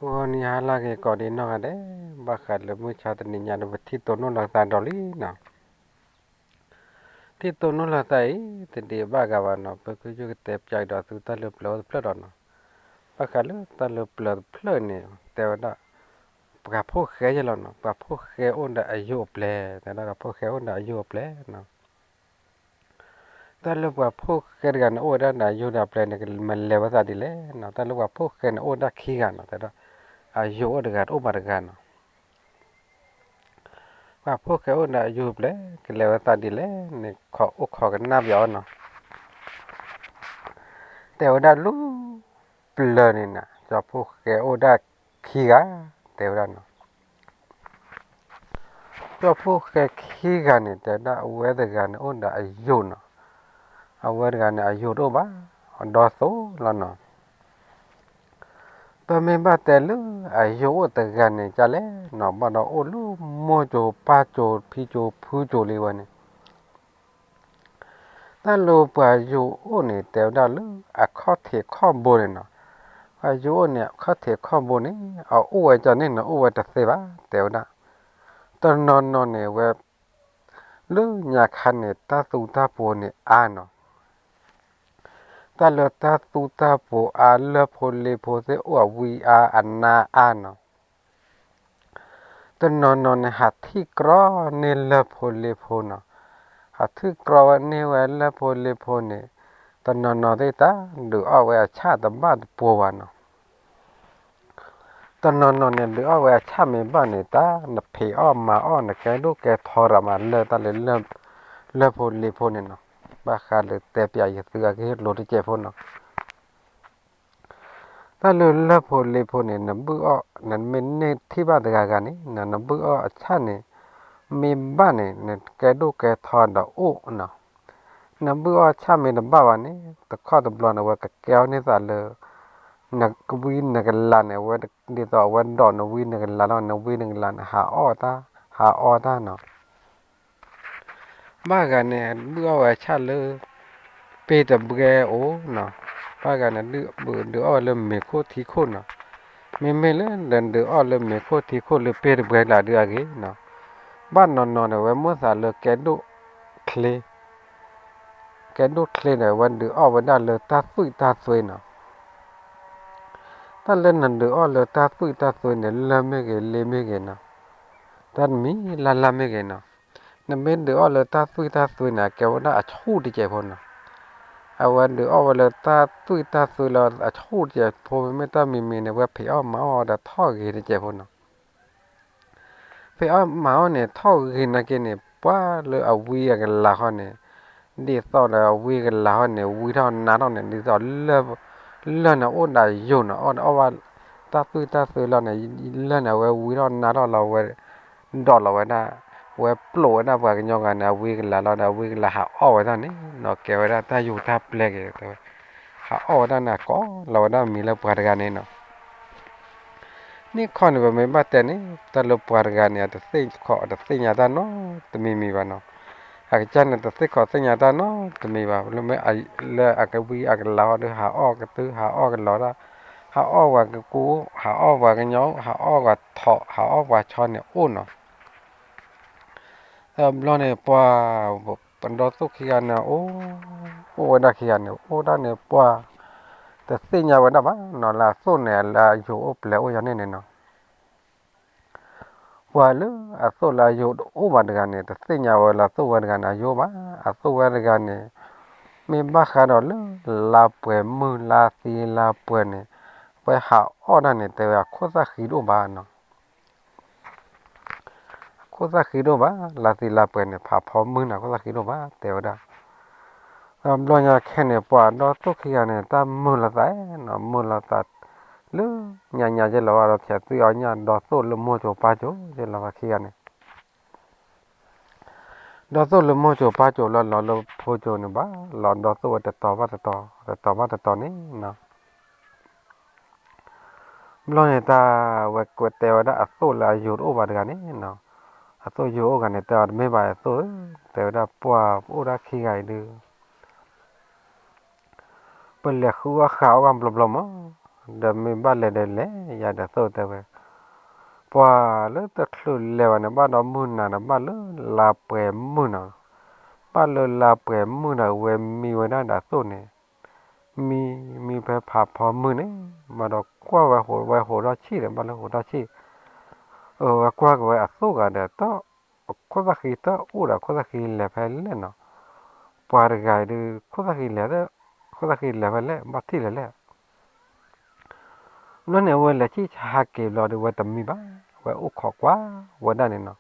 ဂီၤနံၤဟါလၢအဂ့ၤကိးဒံးနီၢ်ဂၤဒဲး, ဘၣ်ဃးလၢမုၢ်ဆါတနံၤညါဒီး ပထံၣ်တိၢ်နီၣ်လီၤသးဒီးလံနီၤ. ထံၣ်တိၢ်နီၣ်လီၤသးအံၤ တဒံးဘၣ်ဂၤဘၣ်နီၤ, ပကယုၢ်ကတဲပၠးကဒီးသုတၢ်လၢပျၢၤအိၣ်တဖျၢၣ်ဒီးနီၤ. ဘၣ်ဃးလၢတၢ်လၢပျၢၤတဖျၢၣ်န့ၣ် တဲဝဲဒၣ် ပှၤဖိၣ်ဃဲယဲလီၤနီၤ, ပှၤဖိၣ်ဃဲအိၣ်ဒီးအယိာ်အပျဲၢ်, တဲဝဲဒၣ်ပှၤဖိၣ်ဃဲအိၣ်ဒီးအယိာ်အပျဲၢ်နီၤ. တၢ်လၢပှၤဖိၣ်ဃဲတဂၤန့ၣ် အိၣ်ဝဲဒၣ်ဒီးအယိာ်ဒီးအပျဲၢ်န့ၣ် မ့ၢ်လဲၤဝဲသးဒ်လဲၣ်နီၤ. တၢ်လၢပှၤဖိၣ်ဃဲန့ၣ် အိၣ်ဝဲဒၣ်ခံဂၤနီၤ, တဲဒၣ် အယိာ်အိၣ်တဂၤ တအိၣ်ဘၣ်တဂၤနီၤ. ပှၤဖိၣ်ဃဲအိၣ်ဒီးအယိာ်အပျဲၢ် ကလဲၤဝဲသးဒ်လဲၣ်န့ၣ် ခိးအိၣ်ခိးကနၣ်ပၠးအီၤနီၤ. တဲဝဲဒၣ်လၢပျၢၤန့ၣ်နီၤ, ကၠီဖိၣ်ဃဲအိၣ်ဒၣ်ခံဂၤ, တဲဝဲဒၣ်နီၤ. ကၠီဖိၣ်ဃဲခံဂၤန့ၣ် တဲဝဲဒၣ်အဝဲတဂၤန့ၣ်အိၣ်ဒီးအယိာ်နီၤ, အဝဲတဂၤန့ၣ် အယိာ်တအိၣ်ဘၣ်, အဒီသိၣ်လီၤနီၤ. ပမ့ၢ်ဘၣ်တဲလၢအယိာ်အိၣ်တဂၤန့ၣ် ကလဲၣ်နီၤ, ဘၣ်ဒီးအိၣ်လၢမိၢ်ကၠိၤပၢ်ကၠိၤ ဖံကၠိၤဖုကၠိၤလံဝဲန့ၣ် တၢ်လၢပှၤယိၤအိၣ်န့ၣ် တဲဝဲဒၣ်လၢအခီၣ်ထံးခီၣ်ဘိန့ၣ်နီၤ. ပှၤယိၤအိၣ်န့ၣ် အခီၣ်ထံးခီၣ်ဘိန့ၣ် အအိၣ်ဝဲကန့ၣ်နီၤ, အိၣ်ဝဲတသ့ဘၣ် တဲဝဲဒၣ်. တနီၤနီၤန့ၣ်ဝဲ လၢညါခါန့ၣ် တၢ်သူတၢ်ပှိၤန့ၣ်အါနီၤ. တၢ်လၢတၢ်သူတၢ်ပှိၤအါ လၢၢ်ဖိလ့ဖိသ့ၣ်အိၣ်အဝံအါ အနါအါနီၤ. တနီၤနီၤန့ၣ် ဟးထံၣ်ကြီန့ၢ်လၢၢ်ဖိလ့ဖိနီၤ. ဟးထံၣ်ကြီဝဲန့ၢ်ဝဲလၢၢ်ဖိလ့ဖိန့ၣ် တနီၤနီၤသ့ၣ်တၢ်ဒုးအီၣ်ဝဲအဆၣ်တဘၣ်တပှိၤဘၣ်နီၤ. တနီၤနီၤန့ၣ် ဒုးအီၣ်ဝဲအဆၣ်မ့ၢ်ဘၣ်န့ၣ် တၢ်နဖံးအီၣ်မၤအီၣ် နကဲဒိၣ်ကဲထီရၤမး လၢတၢ်လၢ လၢၢ်ဖိလ့ဖိန့ၣ်နီၤ. ဘၣ်ဃးလၢတဲပၠးယသုအဂ့ၢ်လိၤတစဲးဖိနီၤ. တၢ်လၢလၢၢ်ဖိလ့ဖိန့ၣ် နဘုၣ်အီၣ် နမ့ၢ်န့ၢ်ထံၣ်ဘၣ်တဂၤဂၤန့ၣ် နဘုၣ်အီၣ်အဆၣ်န့ၣ် မ့ၢ်ဘၣ်န့ၣ် နကဲဒိၣ်ကဲထီဒီးအိၣ်နီၤ. နဘုၣ်အီၣ်ဆၣ်မ့ၢ်တဘၣ်ဘၣ်န့ၣ် တခီတဘျီန့ၣ် အဝဲကကဲအီၣ်န့ၢ်သးလၢ နကဝံနကလၤန့ၣ် အဝဲဒ်သိးအဝဲဒိးနဝံနကလၤလီၤ, နဝံနကလၤန့ၣ် ဟးအီၣ်တၢ် ဟးအီၣ်တၢ်နီၤ. ဘၣ်ဂၤန့ၣ် ဘုၣ်အီၣ်ဝဲဆၣ်လၢ ပ့ၢ်တဘှဲအိၣ်နီၤ. ဘၣ်ဂၤန့ၣ် ဒုးအီၣ်ဝဲလၢမ့ၤခိၣ်ထံခိၣ်နီၤ. မ့မ့ၢ်လၢနဒုးအီၣ်လၢမ့ၤခိၣ်ထံခိၣ်လၢပ့ၢ်တဘှဲလၢဒုးအဂ့ၤနီၤ. ဘၣ်နီၤနီၤန့ၣ် အဝဲမိၣ်သးလၢကဲဒိၣ်ချ့ ကဲဒိၣ်ချ့န့ၣ် အဝဲဒုးအီၣ်ဝဲဒၣ်လၢတၢ်သွံၣ်တၢ်သွ့နီၤ. တၢ်လၢနဒုးအီၣ်လၢတၢ်သွံၣ်တၢ်သွ့န့ၣ် လၢၢ်မ့ၢ်ဂ့ၤ လ့မ့ၢ်ဂ့ၤနီၤ, တၢ်တမံၤလၢ်လၢ်မ့ၢ်ဂ့ၤနီၤ. နမ့ၢ်ဒုးအီၣ်လၢတၢ်သွံၣ်တၢ်သွ့န့ၣ် အကဲဝဲဒၣ်အဆူၣ်တစဲးဖိနီၤ. အဝဲဒုးအီၣ်ဝဲလၢတၢ်သွံၣ်တၢ်သွ့လၢအဆူၣ်တစဲးဖိ မ့မ့ၢ်တၢ်မံၤမံၤန့ၣ် အဝဲဖံးအီၣ်မၤအီၣ်ဒီးထီၣ်ဂ့ၤတစဲးဖိနီၤ. ဖံးအီၣ်မၤအီၣ်န့ၣ် ထီၣ်ဂ့ၤနာ်က့န့ၣ် ပှၤလၢအဝံအကလၤဃီန့ၣ် ဒ်သိးဒီးအဝံအကလၤဃီန့ၣ် ဝံထီၣ်နါထီၣ်န့ၣ် ဒ်သိး လၢၢ်န့ၣ်အိၣ်ဒီးယိာ်နီၤ, အီၣ်ဘၣ်တၢ်သွံၣ်တၢ်သွ့လီၤန့ၣ် လၢၢ်န့ၣ် အဝဲဝံထီၣ်နါထီၣ်လီၤဝဲ ဒိးလီၤဝဲဒၣ်, ဝဲပျိာ်ဝဲဒၣ်ပှၤကညီဂၤန့ၣ် အဝံအကလၤလီၤဒီး အဝံအကလၤဟးအီၣ်ဝဲဒၣ်န့ၣ်နီၤ, ကဲဝဲဒၣ်တၢ်ယိာ်တၢ်ပျဲၢ်က့ၤ တဲဝဲ, ဟးအီၣ်ဝဲဒၣ်န့ၣ် ကိးလီၤဝဲဒၣ်မံၤလၢပှၤတဂၤန့ၣ်နီၤ. န့ၣ်ခီန့ၣ် ပမ့ၢ်ဘၣ်တဲန့ၣ် တၢ်လၢပှၤတဂၤန့ၣ် အတသ့ၣ်ခီၣ် အတသ့ၣ်ညါတၢ်နီတမံၤမံၤဘၣ်နီၤ. အကစၢ်န့ၣ် တသ့ၣ်ခီၣ်သ့ၣ်ညါတၢ်နီတမံၤဘၣ်, လၢအကဝံအကလၤဟီဒီး ဟးအီၣ်ကတု ဟးအီၣ်ကလီၤတၢ်, ဟးအီၣ်ပှၤကကူ, ဟးအီၣ်ပှၤကညီ, ဟးအီၣ်ပှၤထိး, ဟးအီၣ်ပှၤဆီန့ၣ်အိၣ်နီၤ. တဘျီန့ၣ် ပှၤ ပဒီသိၣ်ခံဂၤန့ၣ် အိၣ် အိၣ်ဝဲဒၣ်ခံဂၤန့ၣ် အိၣ်ဒၣ်န့ၣ် ပှၤ တသ့ၣ်ညါဝဲဒၣ်ဘၣ်နီၤ လၢအသိၣ်န့ၣ် လၢအယိာ်အိၣ်ပျဲၢ်အိၣ်ယၤန့ၣ်န့ၣ်နီၤ. ပှၤလၢအသိၣ်လၢအယိာ်တအိၣ်ဘၣ်တဂၤန့ၣ် တသ့ၣ်ညါဝဲလၢအသိၣ်ဝဲတဂၤန့ၣ် အယိာ်ဘၣ်, အသိၣ်ဝဲတဂၤန့ၣ် မ့ၢ်ဘၣ်ဃးဒီးလၢ လါပှဲၤမုၢ်လါသံလါပှဲၤန့ၣ် အဝဲဟးအီၣ်ဒၣ်န့ၣ် တဲဝဲအခိၣ်သၣ်ဃံတအိၣ်ဘၣ်နီၤ. အခိၣ်သၣ်ဃံတအိၣ်ဘၣ်, လါသံလါပှဲၤန့ၣ် ဖးဖီမုၢ်န့ၣ် အခိၣ်သၣ်ဃံတအိၣ်ဘၣ် တဲဝဲဒၣ်. တဘျီညါခဲန့ၣ် ပှၤဒီသိၣ်ခံဂၤန့ၣ် တၢ်မုာ်လီၤသးနီၤ, မုာ်လီၤသး လၢညါညါယဲလီၤဘၣ်ဒီး ဆဲးသွံၣ်အီၣ်ညၣ်ဒီသိၣ်လၢမိၢ်ကၠိၤပၢ်ကၠိၤ ယဲလီၤဘၣ်ခံဂၤန့ၣ် ဒီသိၣ်လၢမိၢ်ကၠိၤပၢ်ကၠိၤလၢလီၤလၢဖိကၠိၤန့ၣ်ဘၣ်, လီၤဒီသိၣ်ဝဲတတီၤဘၣ်တတီၤ, တတီၤဘၣ်တတီၤန့ၣ်နီၤ. ဘျီန့ၣ်တၢ်ဝဲကွဲးတဲဝဲဒၣ်အသိၣ်လၢအယိာ်တအိၣ်ဘၣ်တဂၤန့ၣ်နီၤ, အသိၣ်ယိာ်အိၣ်ဂၤန့ၣ် တဲအီၤတမ့ၢ်ဘၣ်အသိၣ်ဧၢ, တဲဝဲဒၣ်ပှၤပအိၣ်ဒၣ်ခံဂၤအံၤဒုး ပလဲၤဃုအီၣ်ဃာ်အီၣ်ဘၣ်ဘျီဘျီမး, ဒီးမ့ၢ်ဘၣ်လဲၤဒီးလဲၤယၤဒီးသိၣ်တဲဝဲ, ပှၤလၢတချုးလဲၤဘၣ်န့ၣ် ဘၣ်ဒီးမုၢ်နၤန့ၣ် ဘၣ်လၢလါပှဲၤမုၢ်နီၤ, ဘၣ်လၢလါပှဲၤမုၢ်နီၤ ဝဲမံဝဲဒၣ်ဒီးသိၣ်န့ၣ်, မံ မံဖဲဖးဖီမုၢ်န့ၣ်, ဘၣ်ဒီးကွၢ်ဝဲဟိးဝဲဟိးထီၣ်ဆံၣ်ဒီး ဘၣ်လၢဟိးထီၣ်ဆံၣ် အဝဲကွၢ်က့ၤဝဲအသိၣ်ဂၤဒီး တၢ်ခိၣ်သၣ်ဃံတအိၣ်ဒီး ခိၣ်သၣ်ဃံလဲၤဖဲလဲၣ်နီၤ, ပှၤတဂၤအံၤဒုး ခိၣ်သၣ်ဃံလဲၤ ခိၣ်သၣ်ဃံလဲၤဖဲလဲၣ် ဘၣ်ထံၣ်လဲၤလဲၣ် ဘျီန့ၣ် အဝဲလဲၤဆံၣ်ဆါဟးက့ၤဘျီဒီး ဝဲတမံဘၣ်, ဝဲအိၣ်ခိးကွၢ်ဝဲဒၣ်န့ၣ်နီၤ,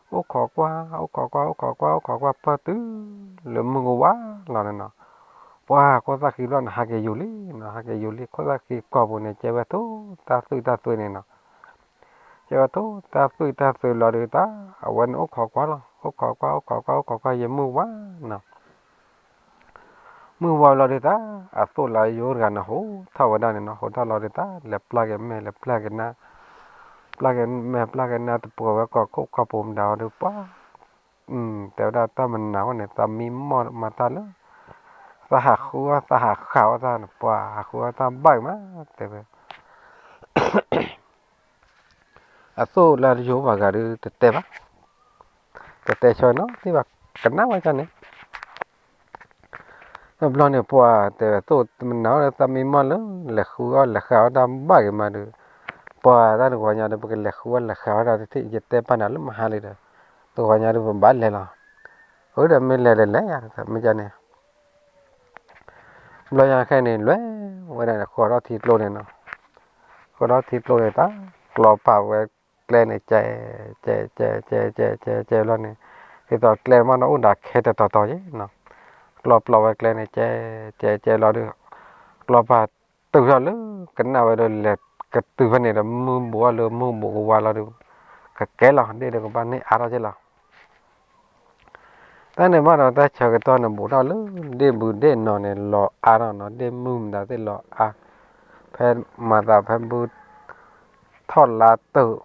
အိၣ်ခိးကွၢ် အိၣ်ခိးကွၢ် အိၣ်ခိးကွၢ် အိၣ်ခိးကွၢ် ပၢၢ်တုၤလၢမုၢ်ကဝါလီၤန့ၣ်နီၤ, ပှၤခိၣ်သၣ်ဃံဘျီန့ၣ် ဟးက့ၤယူၤလံနီၤ, ဟးက့ၤယူၤလံ ခိၣ်သၣ်ဃံကိာ်ပူၤန့ၣ် ကဲဝဲထိၣ်တၢ်သွံၣ်တၢ်သွံၣ်န့ၣ်နီၤ, ကဲဝဲထိၣ်တၢ်သွံၣ်တၢ်သွံၣ်လီၤဒီးတၢ် အဝဲန့ၣ်အိၣ်ခိးကွၢ်လီၤ, အိၣ်ခိးကွၢ် အိၣ်ခိးကွၢ် အိၣ်ခိးကွၢ် ယမုၢ်ဝါနီၤ မုၢ်ဝါလီၤဒုးတၢ် အသိၣ်လၢယိၤတဂၤန့ၣ် ဟိးထီၣ်ဝဲဒၣ်န့ၣ်နီၤ, ဟိးထီၣ်လီၤဒုးတၢ် လဲၤပျၢ်က့ၤမဲာ် လဲၤပျၢ်က့ၤနါ, ပျၢ်က့ၤမဲာ် ပျၢ်က့ၤနါ တပှဲၤဝဲကိာ်ခိၣ်ကိာ်ပူၤမတၤအီၤဒုး ပှၤ တဲဝဲဒၣ်တၢ်မနၤအီၤန့ၣ် သးမံမီၢ်မၤတၢ်လၢ သးဟးဃုအီၣ် သးဟးဃုအီၣ်တၢ်န့ၣ် ပှၤဟးဃုအီၣ်တၢ်ဘၣ်က့ၤမး တဲဝဲ အသိၣ်လၢယိၤဘၣ်ဂၤဒုး တတဲဘၣ်, တတဲဆၢနီတဘၣ်, ကနၣ်ဝဲဒၣ်န့ၣ်, တဘျီန့ၣ် ပှၤတဲဝဲသိၣ်တမနၤအီၤလၢ သးမံမီၢ်လၢ လဲၤဃုအီၣ်လဲၤဃုအီၣ်တၢ်ဘၣ်က့ၤမးဒုး, ပှၤတၢ်တဂီၤညါဒုး ပကလဲၤဃုအီၣ်လဲၤဃုအီၣ်တၢ်တထံၣ် ယတဲပာ်နၤလၢမဟါလံဒီး, တဂီၤညါဒုး ပဘၣ်လဲၤလီၤ, အဝဲဒီးမ့ၢ်လဲၤဒီးလဲၤယၤ မ့ၢ်ကန့ၣ် ဘျီညါခဲန့ၣ် လဲၤဝဲဒၣ်န့ၣ် ဃီၤထီၣ်ထံကျိန့ၣ်နီၤ, ဃီၤထီၣ်ထံကျိန့ၣ် တၢ်ကျီၤပာ်ဝဲကျဲန့ၣ် ကဲ ကဲ ကဲ ကဲ ကဲ ကဲ ကဲ ကဲလီၤန့ၣ်, ဒ်သိးကျဲမးနီၤ အိၣ်ဒၣ်ခဲတတီၤတီၤယဲနီၤ, ကျီၤပာ်ဝဲကျဲန့ၣ် ကဲ ကဲ ကဲလီၤဒီး ကျီၤပာ်တုၤထီၣ်လၢ ကနၣ်ဝဲဒီးလဲၤကတုၤဖဲန့ၣ်ဒီး မုၢ်ဘူးအီၤလၢမုၢ်ဘူးကဝါလီၤဒီး ကကဲလီၤ ဒ့ၣ်ဒီးကဘၣ်န့ၢ်အါထီၣ်က့လီၤ တၢ်န့ၣ်ဘၣ်ဒီးတၢ်ဆၢကတီၢ်န့ၣ် ဘူးထီၣ်လၢ ဒ့ၣ်ဘုဒ့ၣ်နီၤန့ၣ် လီၤအါထီၣ်နီၤ, ဒ့ၣ်မုၢ်မတၤသ့ၣ်လီၤအါ, ဖဲမၤသးဖဲဘုထီၣ်လါတုၤ,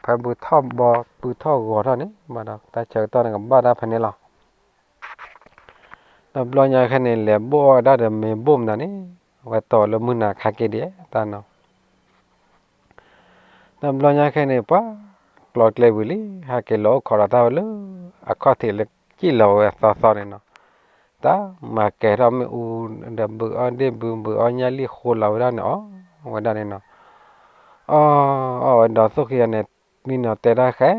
ဖဲဘုထီၣ်ဘီ ဘုထီၣ်ဂီၤထီၣ်န့ၣ် ဘၣ်ဒီးတၢ်ဆၢကတီၢ်န့ၣ် ကဘၣ်တၢ်ဖဲန့ၣ်လီၤ. ဒီးဘျီညါခဲန့ၣ် လဲၤဘိၣ်အီၣ်ဝဲဒၣ်ဒီးမ့ၤဘိၣ်မတၤန့ၣ်, ဝဲတီၤလၢမုၢ်နၤခါက့ဒ်တၢ်နီၤ ဒီးဘျီညါခဲန့ၣ် ပှၤကျီကျဲဝံၤလံ ဟဲက့ၤလီၤအိၣ်ခိးဒီးတၢ်ဝဲလၢ အခီၣ်ထံးလၢကံၣ်လီၤဝဲအသီသီန့ၣ်နီၤ, တၢ်မၤကဲၤထီၣ်မ့ၣ်အူ ဒီးဘုးအီၣ်ဒ့ၣ်ဘု ဘုးအီၣ်ညၣ်လံၣ်ဃိလီၤဝဲဒၣ်န့ၣ် အီၣ်ဝဲဒၣ်န့ၣ်နီၤ, အီၣ်အီၣ်ဝဲဒီးသိၣ်ခံဂၤန့ၣ် မံနီၤတဲတၢ်ဃဲ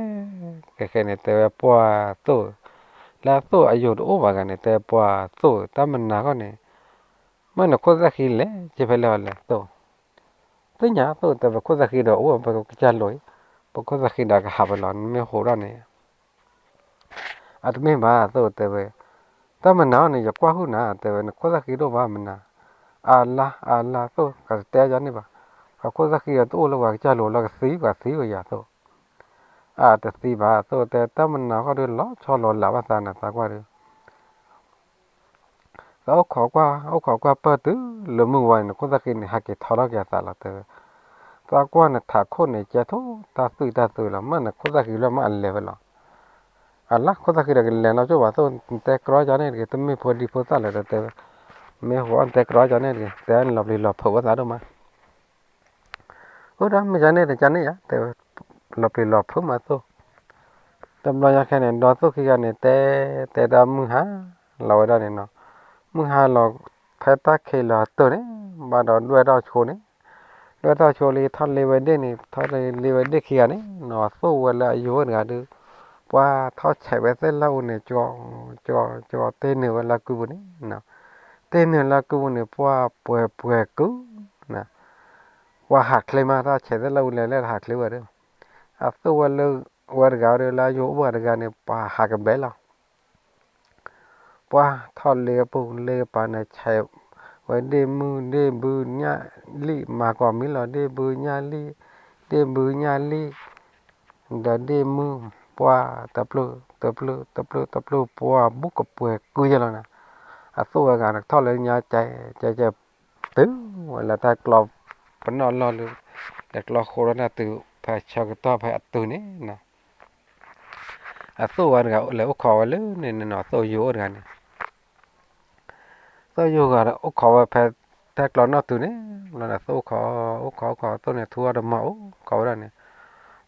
ကဲဃဲန့ၣ် တဲဝဲပှၤသိၣ်, လၢအသိၣ်အယိာ်တအိၣ်ဘၣ်ဂၤန့ၣ် တဲပှၤသိၣ် တၢ်မနၤဃီန့ၣ် မ့ၢ်နခိၣ်သၣ်ဃံလဲၤက့ၤဖဲလဲၣ်အီၤလဲၣ်သိၣ်, သ့ၣ်ညါသိၣ်တဲ ပခိၣ်သၣ်ဃံဒီးအိၣ်ပကစၢ်လိၤအံၤ, ပခိၣ်သၣ်ဃံဒီးကဟးဝဲလီၤ နမ့ၢ်ဟိးထီၣ်န့ၣ်, အတမ့ၢ်ဘၣ်သိၣ်တဲဝဲ, တၢ်မနၤအီၤန့ၣ် ယကွၢ်ဟုၣ်နၤ တဲဝဲ နခိၣ်သၣ်ဃံတအိၣ်ဘၣ်မနၤ, အါလါအါလါသိၣ် ကတဲယၤန့ၣ်ဘၣ်, ပခိၣ်သၣ်ဃံဒီးတအိၣ်လၢပှၤကစၢ်လိၤလီၤ ကသံပှၤသံဝဲယၤသိၣ် အတသံဘၣ်သိၣ်တဲ တၢ်မနၤဃီဒီးလီၤဆီလီၤလးဘၣ်သးနၤသးကွၢ်ဒီး သးအိၣ်ခိးကွၢ် အိၣ်ခိးကွၢ်ပၢၢ်တုၤလၢမုၢ်ဝါန့ၣ် နခိၣ်သၣ်ဃံန့ၣ် ဟဲက့ၤထီထီၣ်က့ၤအသးလီၤတဲဝဲ, သးကွၢ်နထးခိၣ်န့ၣ် ကဲထိၣ်တၢ်သွံၣ်တၢ်သွံၣ်လီၤ မ့ၢ်နခိၣ်သၣ်ဃံလီၤမ့ၢ်အလဲၤဝဲလီၤ, အလါခိၣ်သၣ်ဃံဒီးကလဲၤနီၢ်ကၠိဘၣ်သိၣ် နတဲကြီကန့ၣ်တဂ့ၤ တမ့ၢ်ဖိဒံဖိသၣ်လၢၤဒီးတဲဝဲ, မ့ၢ်ဟိးနတဲကြီကန့ၣ်တဂ့ၤ တဲန့ၣ်လီၤပျံၤလီၤဖုးဝဲသးဒိၣ်မး အိၣ်ဒီးမ့ၢ်ကန့ၣ်တကန့ၣ်ယါ တဲဝဲ, လီၤပျံၤလီၤဖုးမးသိၣ်, တဘျီညါခဲန့ၣ် ဒီးသိၣ်ခံဂၤန့ၣ် တဲ တဲတၢ်မုၢ်ဟါလီၤဝဲဒၣ်န့ၣ်နီၤ, မုၢ်ဟါလီၤ ဖဲတၢ်ခံးလီၤတၢ်န့ၣ် ဘၣ်ဒီးဒွဲၣ်ထီၣ်ဆိန့ၣ်, ဒွဲၣ်ထီၣ်ဆိလံ ထီၣ်လ့ဝဲဒ့ၣ်န့ၣ် ထီၣ်လ့ဝဲဒ့ၣ်ခံဂၤန့ၣ်နီၤ သိၣ်ဝဲလၢအယိာ်တဂၤဒီး ပှၤထီၣ်ဆဲးဝဲသ့ၣ်လၢအူန့ၣ် ကၠီ ကၠီ ကၠီ တ့ၢ်နုာ်ဝဲလၢကုပူၤန့ၣ်, တ့ၢ်နုာ်လၢကုပူၤန့ၣ် ပှၤပှဲၤပှဲၤကု ပှၤဟးချ့မး တၢ်ဆဲးသ့ၣ်လၢအူလဲၤလၢဟးချ့ဝဲဒီး, အသိၣ်ဝဲလၢ ဝဲတဂၤဒီးလၢယိၤအိၣ်ဝဲတဂၤန့ၣ် ပှၤဟးကဘဲလီၤ, ပှၤထီၣ်လ့အပူၤလ့ပာ်န့ၣ် ဆဲးဝဲဒ့ၣ်မုၢ်ဒ့ၣ်ဘု ညၣ်လံၣ် မၤကီးမံၤလီၤ ဒ့ၣ်ဘုညၣ်လံၣ်, ဒ့ၣ်ဘုညၣ်လံၣ် ဒီးဒ့ၣ်မုၢ် ပှၤတပျုၢ် တပျုၢ် တပျုၢ် တပျုၢ် ပှၤဘူးကပှဲၤကုယဲလီၤနၤ, အသိၣ်ဝဲဂၤန့ၣ် ထီၣ်လၢညါကဲ ကဲ ကဲ တုၤဝဲလၢတၢ်ကျီပနီၣ်လီၢ်လၢ လဲၤကျီဃိထီၣ်တၢ်တုၤ ဖဲဆၢကတီၢ်ဖဲအတုၤန့ၣ်နီၤ, အသိၣ်ဝဲတဂၤလဲၤအိၣ်ခိးဝဲလၢန့ၣ်နီၤ သိၣ်ယိၤအိၣ်တဂၤန့ၣ် သိၣ်ယိၤဂၤဒီးအိၣ်ခိးဝဲဖဲ ထဲကျီနီၢ်တုၤန့ၣ် ဘျီန့ၣ် အသိၣ်အိၣ်ခိး အိၣ်ခိး အိၣ်ခိး အသိၣ်န့ၣ် ထူအီၣ်တမီၤ အိၣ်ခိးဝဲဒၣ်န့ၣ်,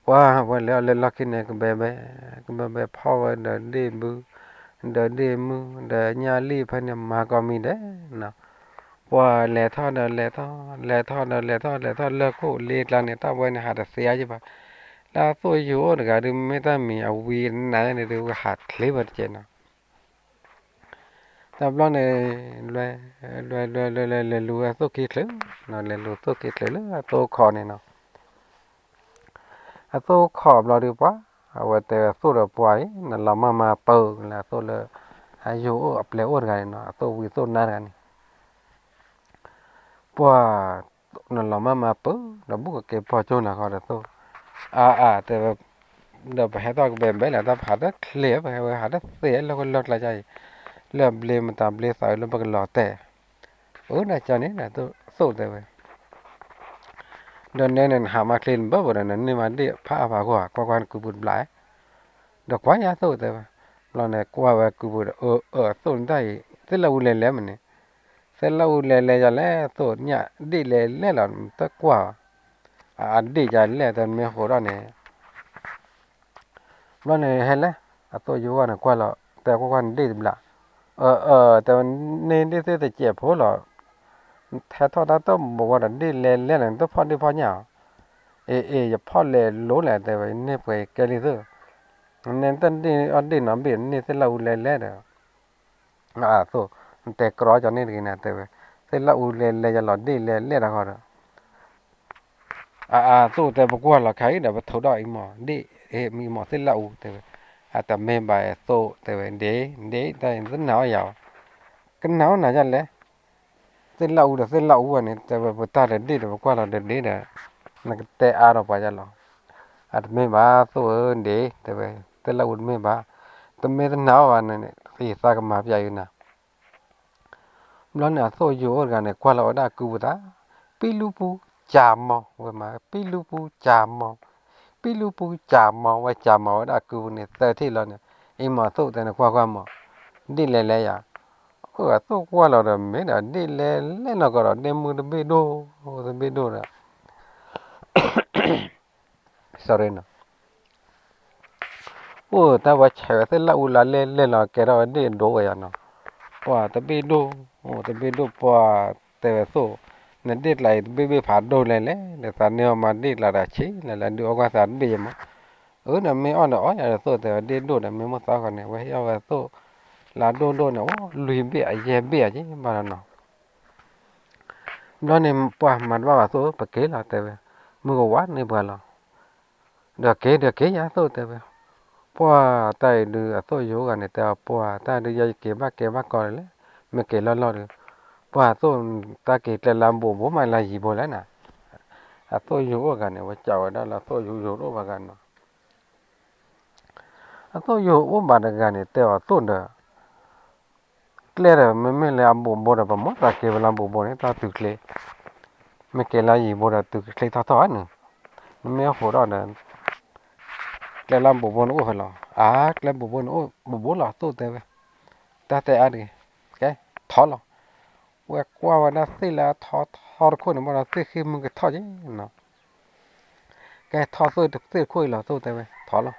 ပှၢ်ဝဲလဲၤအီၣ်လဲၤလီၢ်ခံန့ၣ် ကဘဲဘဲ ကဘဲဘဲ ဖီၣ်ဝဲဒီးဒ့ၣ်ဘု ဒီးဒ့ၣ်မုၣ် ဒီးညၣ်လံၣ်ဖဲန့ၣ် မၤကီးမံၤဒဲးနီၤ, ပှၢ်လဲၤထီၣ်ဒီးလဲၤထီၣ် လဲၤထီၣ်ဒီးလဲၤထီၣ် လဲၤထီၣ်လၢခိၣ်လ့ကျါန့ၣ် တၢ်ဝဲန့ၣ် ဟးတသ့အါယဘၣ်, လၢအသိၣ်ယိၤအိၣ်တဂၤဒုး မ့ၢ်တၢ်မံၤအဝံၤနၤန့ၣ်ဒုး ဟးချ့ဝဲတကဲးနီၤ တဘျီန့ၣ် လဲၤ လဲၤ လဲၤ လဲၤ လဲၤလူၤဝဲအသိၣ်ခံချုး, လဲၤလူၤသိၣ်ခံချုးလၢအသိၣ်အိၣ်ခိးန့ၣ်နီၤ, အသိၣ်အိၣ်ခိးဘျီဒုးပှၢ်, အဝဲတဲဝဲသိၣ်ဒီးပှၢ်အံၤ နလီၤမၢ်မၤပၢၤလၢအသိၣ်လၢ အယိၤအိၣ်အပျဲၢ်အိၣ်တဂၤန့ၣ်နီၤ, အသိၣ်ဝံသိၣ်နါတဂၤန့ၣ် ပှၢ်, နလီၤမၢ်မၤပၢၤ ဒီးဘူးကက့ၤပီၢ်ကၠိနၤဃီဒီးသိၣ်, အါအါတဲဝဲ, ဒီးပဟဲထီၣ်ကဘဲဘဲလၢတၢ်ပဟးတချ့ ပဟဲဝဲဟးတသ့လၢလီၢ်ကျါအံၤ, လၢအဘျ့မတၤဘျ့သးလၢပကလီၤတဲာ်, အၢဒၣ်ကန့ၣ် သိၣ်တဲဝဲ ဒီးနဲန့ၣ်နဟးမၤချ့နဘၢဘၣ်ဒီး နန့ၢ်မးဒ့ၣ်ဖးအါဖးဂီၢ် ကွၢ်ကွၢ်နကုပူၤတဘျီ, ဒီးကွၢ်ညါသိၣ်တဲဝဲ, ဘျီန့ၣ်ကွၢ်ဝဲကုပူၤဒီး အၢ အၢ သိၣ်နတၢ်အံၤ သ့ၣ်လၢအူလဲၤလဲၤမ့ၢ်န့ၣ်, သ့ၣ်လၢအူလဲၤလဲၤယၤလဲၣ် သိၣ်ညၣ်ဒ့ၣ်လဲၤလဲၣ်လီၤ တကွၢ်ဘၣ်, အဒ့ၣ်ယၤလဲၣ်တမ့ၢ်ဃိးဒီးန့ၣ် ဘျီန့ၣ်ဟဲလဲၣ်, အသိၣ်ယိၤဂီၢ်န့ၣ်ကွၢ်လီၤ တဲကွၢ်ကွၢ်နဒ့ၣ်တဘျီ, အၢ အၢ တဲဝဲ န့ၢ်ဒ့ၣ်သ့ၣ်တစဲးဖိလီၤ, ထဲထီၣ်တၢ်တၢ်ဘိးဝဲဒီးဒ့ၣ်လဲၤလဲၣ်လီၤ နတဖီၣ်ဒ့ၣ်ဖီၣ်ညၣ်အီၤ, အ့ အ့ ယဖီၣ်လဲၤလိၤလဲၣ် တဲဝဲ န့ၢ်ပှဲၤကဲလံသိၣ်, နဲတၢ်ဒ့ၣ်အီၣ်ဒ့ၣ်နီၤဘ့ၣ် န့ၢ်သ့ၣ်လၢအူလဲၤလဲၤဒီး အသိၣ်, နတဲကြီကီန့ၣ်တဂ့ၤန့ၣ် တဲဝဲ, သ့ၣ်လၢအူလဲၤလဲၤယၤလီၤဒ့ၣ်လဲၤလဲၣ်တခီဒီး အ အသိၣ်တဲ ပကွၢ်လီၤခါအံၤဒီး ပထိးဒီးအံၤမး ဒ့ၣ်အံၤမး သ့ၣ်လၢအူတဲဝဲ, အတမ့ၢ်ဘၣ်သိၣ်တဲဝဲ ဒ့ၣ် ဒ့ၣ် တၢ်အံၤတနာ်အီၤယၤဘၣ်, ကနာ်အီၤနၤယၤလဲၣ်, သ့ၣ်လၢအူဒီးသ့ၣ်လၢအူဘၣ်န့ၣ် တဲဝဲ ပတၢ်ဒီးဒ့ၣ်ဒီး ပကွၢ်လီၤဒီးဒ့ၣ်ဒီး နကတဲအါဒီးပှၤယၤလီၤ, အတမ့ၢ်ဘၣ်သိၣ်ဧၢ ဒ့ၣ် တဲဝဲ, သ့ၣ်လၢအူတမ့ၢ်ဘၣ်, တမ့ၢ်တနာ်အီၤဘၣ်န့ၣ် ယသးကမၤပျဲယၤနၤ ဘျီန့ၣ်အသိၣ်ယိၤအိၣ်တဂၤန့ၣ် ကွၢ်လီၤဝဲဒၣ်ကုပူၤသး, ပံလူပူၤ ကၠၤမီၤ ဝဲမး ပံလူပူၤ ကၠၤမီၤ, ပံလူပူၤ ကၠၤမီၤ ဝဲကၠၤမီၤဝဲဒၣ်ကုပူၤန့ၣ် သၢထံၣ်လီၤန့ၣ်, အံၤမးသိၣ်တဲနကွၢ်ကွၢ်မး, ဒ့ၣ်လဲၤလဲၤယၤ, အသိၣ်ကွၢ်လီၤဒီးမ့ၢ်ဒီး ဒ့ၣ်လဲၤလဲၤနီၢ်ကီၢ်ဒီး ဒ့ၣ်မုၢ်တဘ့ၣ်ဒိၣ်, တဘ့ၣ်ဒိၣ်ဒီး sorry နီၤ အိၣ်တၢ်ဝဲဆဲးဝဲသ့ၣ်လၢအူလၢလဲၣ် လဲၣ်လီၤကဲထီၣ်ဝဲဒ့ၣ်ဒိၣ်ဝဲယၤနီၤ, ပှၤတဘ့ၣ်ဒိၣ်, တဘ့ၣ်ဒိၣ်ပှၤတဲဝဲသိၣ်, နဒ့ၣ်ကျါအံၤတဘ့ၣ်ဘ့ၣ်ဖးဒိၣ်လဲၣ်လဲၣ် ဒီးသးန့ၢ်အီၤမၤဒ့ၣ်ကျါဒီးဆံးလဲၣ်လဲၣ် ဒုးအီၣ်ကွၢ်သးတဘ့ၣ်ယမး, အၢ နမ့ၢ်အီၣ်ဒီးအီၣ်ယၤဒီးသိၣ်တဲဝဲဒ့ၣ်ဒိၣ်ဒီး မ့ၢ်မိၣ်သးခီန့ၣ် ဝဲဟ့ၣ်အီၣ်ဝဲသိၣ် လၢဒိၣ်ဒိၣ်န့ၣ် အိၣ်လွံၢ်ဘ့ၣ်အယဲၢ်ဘ့ၣ်အက့ဘၣ်ဒီးနီၤ ဘျီန့ၣ် ပှၤမၤတဘၣ်ဘၣ်သိၣ် ပက့ၤလီၤတဲဝဲ, မုၢ်ကဝါန့ၢ်ပှၤလီၤ, ဒီးက့ၤဒီးက့ၤယၤသိၣ်တဲဝဲ, ပှၤတၢ်အံၤဒုးအသိၣ်ယိၤအိၣ်ဂၤန့ၣ် တဲအီၤပှၤတၢ်ဒုးယဲယက့ၤဘၣ်ကဲဘၣ်ကီလၢၤလဲၣ်, မ့ၢ်က့ၤလီၢ်လီၢ်ဒီး, ပှၤသိၣ်တၢ်က့ၤကျဲလၢအဘိးဘိမးလၢယံၤဘိလဲၣ်နၤ, အသိၣ်ယိၤအိၣ်ဂၤန့ၣ် ဝဲကးဝဲဒၣ်လၢအသိၣ်ယိၤအိၣ်ဘၣ်ဂၤနီၤ အသိၣ်ယိၤအိၣ်ဘၣ်တဂၤန့ၣ် တဲအီၤသိၣ်ဒီး, ကျဲဒီး မ့မ့ၢ်လၢအဘိးဘိဒီး ပမ့ၢ်သးက့ၤဝဲလၢအဘိးဘိန့ၣ် တၢ်တုၤချ့, မ့ၢ်က့ၤလၢယံၤဘိဒီးတုၤချ့ထီၣ်ထီၣ်ဧါန့ၣ်, နမ့ၢ်အဃိးထီၣ်ဒီး, ကျဲလၢအဘိးဘိန့ၣ်အိၣ်ဖဲလဲၣ်, အါ ကျဲဘိးဘိန့ၣ်အိၣ်ဘိးဘိလီၤသိၣ်တဲဝဲ, တၢ်တဲအါတဂ့ၤ, ကဲ, ထီၣ်လီၤ, ဝဲကွၢ်ဝဲဒၣ်သ့ၣ်လၢအထီထီတခိၣ်န့ၣ် ဘၣ်ဒီးသ့ၣ်ဃ့ၢ်မုၢ်ကထီၣ်က့ၤနီၤ ကဲထီၣ်သ့ၣ်တခိၣ်အံၤလီၤသိၣ်တဲဝဲ ထီၣ်လီၤ,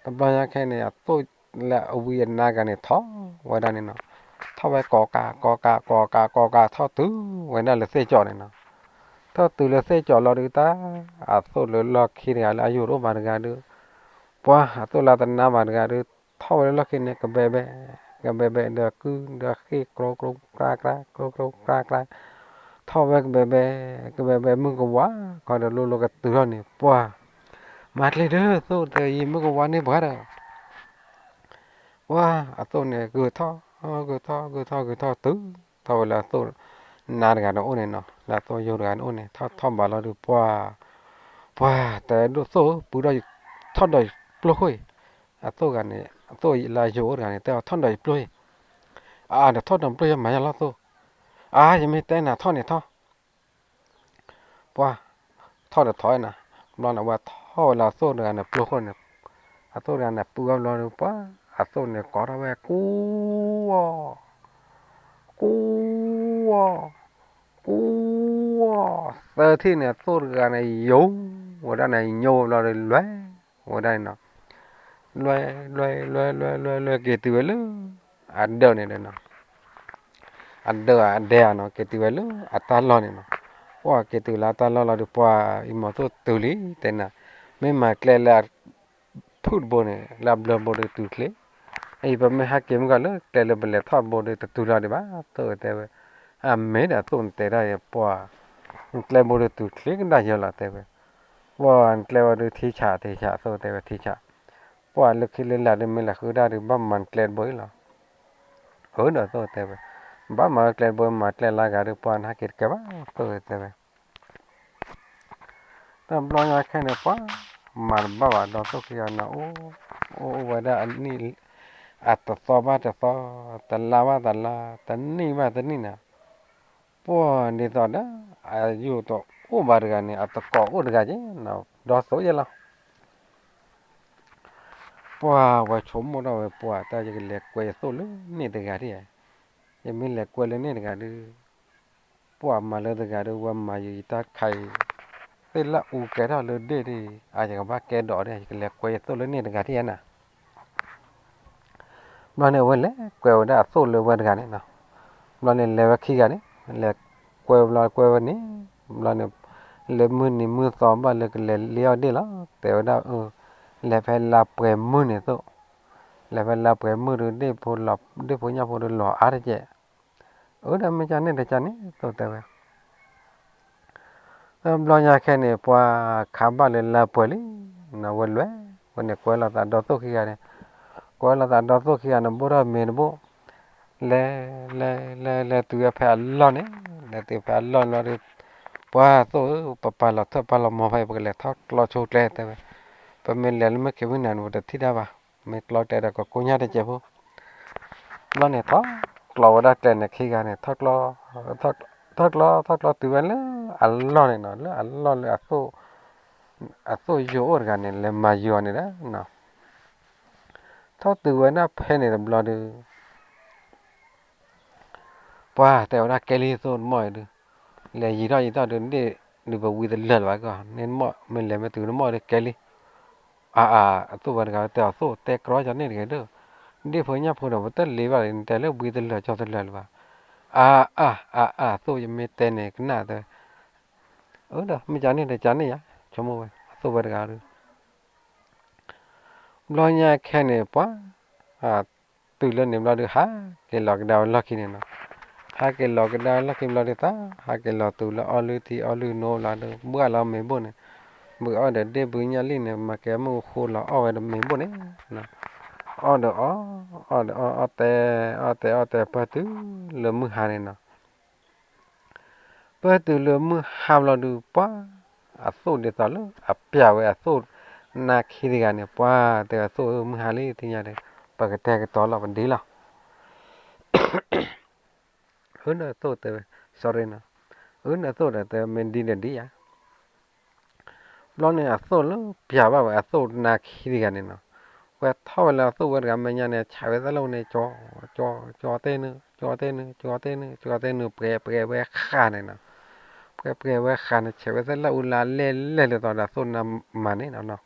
တဘျီညါခဲအံၤန့ၣ် အသိၣ်လၢအဝံအနါဂၤန့ၣ် ထီၣ်ဝဲဒၣ်န့ၣ်နီၤ, ထီၣ်ဝဲကိးကး ကိးကး ကိးကး ကိးကးထီၣ်တုၤဝဲဒၣ်လၢသ့ၣ်ကၠီၣ်န့ၣ်နီၤ, ထီၣ်တုၤလၢသ့ၣ်ကၠီၣ်လီၤဒုးတၢ်, အသိၣ်လၢလီၢ်ခံတဂၤလၢအယိၤတအိၣ်ဘၣ်တဂၤဒုး, ပှၤအသိၣ်လၢတနာ်ဘၣ်တဂၤဒုး, ထီၣ်ဝဲလၢလီၢ်ခံန့ၣ် ကဘဲဘဲ, ကဘဲဘဲဒီးကုၢ်ဒီးဃ့ၢ် ကျိကျိကျါကျါ ကျိကျိကျါကျါ, ထီၣ်ဝဲကဘဲဘဲ, ကဘဲဘဲမုၢ်ကဝါ, ခီဒီးလိၤလိၤကတုၤထီၣ်န့ၣ် ပှၤ, မၤချ့ဒၢသိၣ်တဲ ယံၤမုၢ်ကဝါန့ၢ်ပှၤဒီး ပှၤအသိၣ်န့ၣ် ဂုာ်ထီၣ်, ဂုာ်ထီၣ် ဂုာ်ထီၣ် ဂုာ်ထီၣ်တုၤ, ထီၣ်ဝဲလၢအသိၣ်နါတဂၤန့ၣ်အိၣ်န့ၣ်နီၤ, လၢအသိၣ်ယိၤတဂၤန့ၣ်အိၣ်န့ၣ် ထီၣ်ထီၣ်ဘးလီၤဒုးပှၤ, ပှၤတဲဒိၣ်သိၣ်ဧၢ ပုၢ်ထီၣ်ယပျိခိၣ်အံၤ, အသိၣ်ဂၤန့ၣ် အသိၣ်လၢယိၤအိၣ်တဂၤန့ၣ် တဲအီၤထီၣ်ဒီးယပျိအံၤ, အါဒီးထီၣ်ဒီးပျိယမၤယၤလီၤသိၣ်, အါ ယမ့ၢ်တဲနၤထီၣ်န့ၣ်ထီၣ် ပှၤ, ထီၣ်ဒီးထီၣ်နၤ, ဘျီန့ၣ်ဝဲထီၣ်ဝဲလၢအသိၣ်တဂၤန့ၣ် ပျိခိၣ်န့ၣ်, အသိၣ်တဂၤန့ၣ် ပုၢ်ဝဲဘျီန့ၣ် ပှၤ, အသိၣ်န့ၣ် ကိးထီၣ်ဝဲ ကူအီၤ, ကူအီၤ, ကူ အိၣ်သၢထံၣ်န့ၣ် အသိၣ်တဂၤန့ၣ် ယိာ်ဝဲဒၣ်န့ၣ် ညိဝဲဘျီဒီး လွဲဝဲဒၣ်န့ၣ်နီၤ, လွဲ လွဲ လွဲ လွဲ လွဲ လွဲက့ၤတုၤဝဲလၢ အဒၢးန့ၣ်ဒီးနီၤ, အဒၢးအဒဲဧါနီၤ က့ၤတုၤဝဲလၢအတၢ်လီၢ်န့ၣ်နီၤ, ပှၢ်က့ၤတုၤလၢအတၢ်လီၢ်လီၤဒီး ပှၢ်အံၤမီၤသိၣ်တုၤလံ တဲနၤ, မ့ၢ်မၤကျဲလၢ ဖုၣ်တဘိန့ၣ် လၢအဘျၢဘိဒီးတုၤချ့, အံၤပမ့ၢ်ဟဲက့ၤမုၢ်ကီၢ်လၢကျဲလၢပလဲၤထီၣ်ဘိဒီးတတုၤလီၤဒံးဘၣ် သိၣ်တဲဝဲ, အမ့ၢ်ဒီးသိၣ်နတဲတၢ်ယပှၢ်, နကျဲဘိဒီးတုၤချ့ကဒါယၢလီၤတဲဝဲ, ပှၢ်နကျဲဝဲဒုးထံဆးထံဆး သိၣ်တဲဝဲထံဆး, ပှၢ်လၢခံလၢလာ်ဒုးမ့ၢ်လဲၤဃုဒၣ်ဒုး ဘၣ်မၤနကျဲတဘိအံၤလီၤ, အၢဒီးသိၣ်တဲဝဲ, ဘၣ်မၤကျဲတဘိ မၤကျဲလၢဂၤဒုး ပှၢ်နဟဲက့ၤတကဲဘၣ် သိၣ်တဲဝဲ တဘျီညါခဲန့ၣ် ပှၤမၤတဘၣ်ဘၣ်ဒီးသိၣ်ခံဂၤန့ၣ် အိၣ်အိၣ်ဝဲဒၣ်အနံၣ်, အတသီဘၣ်တသီ, တလါဘၣ်တလါ, တနံၣ်ဘၣ်တနံၣ်န့ၣ်, ပှၢ်ဒ်သိးဒီး အယိာ်တအိၣ်ဘၣ်တဂၤန့ၣ် အတကိးအိၣ်တဂၤက့ၤ, ဒီးသိၣ်ယဲလီၤ ပှၢ်ဝဲဆိကမိၣ်ထီၣ်ဝဲ ပှၢ်တၢ်ယကလဲၤကွဲယသိၣ်လၢန့ၣ်တဂၤဒ်, ယမ့ၢ်လဲၤကွဲလၢန့ၣ်တဂၤဒုး, ပှၢ်မၤလၢတဂၤဒုး ဝဲမၤယိၤယတၢ်ခါအံၤ, သ့ၣ်လၢအူကဲထီၣ်လၢဒ့ၣ်ဒ်, အယကဘၣ်ကဲဒိးဒ် ယကလဲၤကွဲယသိၣ်လၢန့ၣ်တဂၤဒ်နၤ ဘျီန့ၣ် အဝဲလဲၤကွဲဝဲဒၣ်အသိၣ်လၢဝဲတဂၤန့ၣ်နီၤ, ဘျီန့ၣ် လဲၤဝဲခံဂၤန့ၣ် လဲၤကွဲဘျီကွဲဝဲန့ၣ်, ဘျီန့ၣ် လၢမုၢ်နံၤမုၢ်သီဘၣ်လၢကလဲၤလ့အီၣ်ဒ့ၣ်လီၤ, တဲဝဲဒၣ်အၢ, လဲၤဖဲလါပှဲၤမုၢ်န့ၣ်သိၣ်, လဲၤဖဲလါပှဲၤမုၢ်ဒီး ဒ့ၣ်ဖိညၣ်ဖိဒီးလီၤအါတကဲး, အၢဒီးမ့ၢ်ကန့ၣ်တကန့ၣ် သိၣ်တဲဝဲ ဘျီညါခဲန့ၣ် ပှၤခါဘၣ်လၢလါပှဲၤလံ, နဝဲလွဲၢ်, ဝဲန့ၣ်ကွဲလိာ်သးဒီသိၣ်ခံဂၤန့ၣ်, ကွဲလိာ်သးဒီသိၣ်ခံဂၤန့ၣ် ဘိၣ်ထီၣ်မ့ၤတဘိၣ်, လဲၤ, လဲၤ, လဲၤ, လဲၤတုၤဝဲဖဲအလီၢ်န့ၣ်, လဲၤတုၤဖဲအလီၢ်န့ၣ်လီၤဒီး, ပှၤသိၣ်ဧၢ, ပပာ်လီၤထၢၣ်ပာ်လီၤမီၤဖဲအံၤ ပကလဲၤထီၣ်ကျီဆိကျဲတဲဝဲ, ပမ့ၢ်လဲၤလၢမုၢ်ခံမုၢ်နၤန့ၣ် ပတထံၣ်တၢ်ဘၣ်, မ့ၢ်ကျီတဲဒီးကကိညၢ်တကဲးဖိ ဘျီန့ၣ် ထီၣ်ကျီဝဲဒၣ်ကျဲန့ၣ်ခံဂၤန့ၣ်, ထီၣ်ကျီ, ထီၣ်ကျီတုၤဝဲလၢအလီၢ်န့ၣ်နီၤ, လၢအလီၢ်လၢ အသိၣ်ယိာ်အိၣ်တဂၤန့ၣ် လဲၤမၤယိၤအီၤန့ၣ်ဒီး, ထီၣ်တုၤဝဲဒၣ်ဖဲန့ၣ်တဘျီဒီး ပှၤတဲဝဲဒၣ်ကဲလံသိၣ်တမီၢ်အံၤဒုး, လဲၤယံၤထီၣ်ယံၤထီၣ်ဒုး ဒ့ၣ်ဒုးပဝံတလၢာ်လၢၤဘၣ်ကီ, နမ့ၢ်လဲၤမ့ၢ်တုၤနမီၢ်ဒုးကဲလံ, အါအါ အသိၣ်ဝဲတဂၤတဲအီၤသိၣ်တဲကြီကီန့ၣ်တဂ့ၤဒီး, ဒ့ၣ်ဖိညၣ်ဖိဒီး ပတလ့ၤဘၣ်လံ နတဲလၢဝံတလၢာ်ကၠီတလၢာ်လၢၤဘၣ်, အါအါအါအါ သိၣ်ယမ့ၢ်တဲန့ၣ်ကနၣ်တဲဝဲ, အၢဒီးမ့ၢ်ကန့ၣ်တကန့ၣ်ယါ, ဆိကမိၣ်ဝဲ အသိၣ်ဝဲတဂၤဒီး ဘျီညါခဲန့ၣ် ပှၤ, တုၤလၢန့ၣ်ဘျီဒုး ဟးက့ၤလီၤကဒါဝဲလီၢ်ခံန့ၣ်နီၤ, ဟးက့ၤလီၤကဒါဝဲလီၢ်ခံဘျီဒုး သး, ဟးက့ၤလီၤတုၤလၢအီၣ်လုၢ်ထံအီၣ်လုၢ်နိဘျီဒီး ဘှၣ်လီၤမ့ၤဘိၣ်န့ၣ်, ဘုးအီၣ်ဒီးဒ့ၣ်ဘုးညၣ်လံၣ်န့ၣ် မၤကဲမုၢ်ဃိလီၤအီၣ်ဝဲဒီးမ့ၤဘိၣ်န့ၣ်, အီၣ်ဒီးအီၣ်, အီၣ်ဒီးအီၣ်, အီၣ်တဲ, အီၣ်တဲအီၣ်တဲ ပၢၢ်တုၤလၢမုၢ်ဟါန့ၣ်နီၤ ပၢၢ်တုၤလၢမုၢ်ဟါဘျီဒုး ပှၤ, အသိၣ်ဒ်သိးလၢအပျဲဝဲအသိၣ်နါခံတဂၤန့ၣ် ပှၤတဲအသိၣ်ဧၢ မုၢ်ဟါလံ သ့ၣ်ညါဒီး ပကတဲာ်ကတီၤလီၤပဒ့လီၤ, အၢ နသိၣ်တဲဝဲ, sorry နီၤ, အၢ နသိၣ်ဒီးတဲမ့ၢ်ဒ်န့ၣ်ဒ်ယါ ဘျီန့ၣ်အသိၣ်လၢပျဲဘၣ်ဝဲအသိၣ်နါခံတဂၤန့ၣ်နီၤ, ဝဲထီၣ်ဝဲလၢအသိၣ်ဝဲတဂၤမဲာ်ညါန့ၣ် ဆဲးဝဲသ့ၣ်လၢအူန့ၣ် ကၠီ, ကၠီ, ကၠီတဲနုာ်, ကၠီတဲနုာ်, ကၠီတဲနုာ်, ကၠီတဲနုာ် ပှဲၤပှဲၤဝဲဃာ်န့ၣ်နီၤ, ပှဲၤပှဲၤဝဲဃာ်န့ၣ် ဆဲးဝဲသ့ၣ်လၢအူလၢအလဲၢ်လဲၢ်လၢၤသီဒီးအသိၣ်နါမၤန့ၣ်နီၤ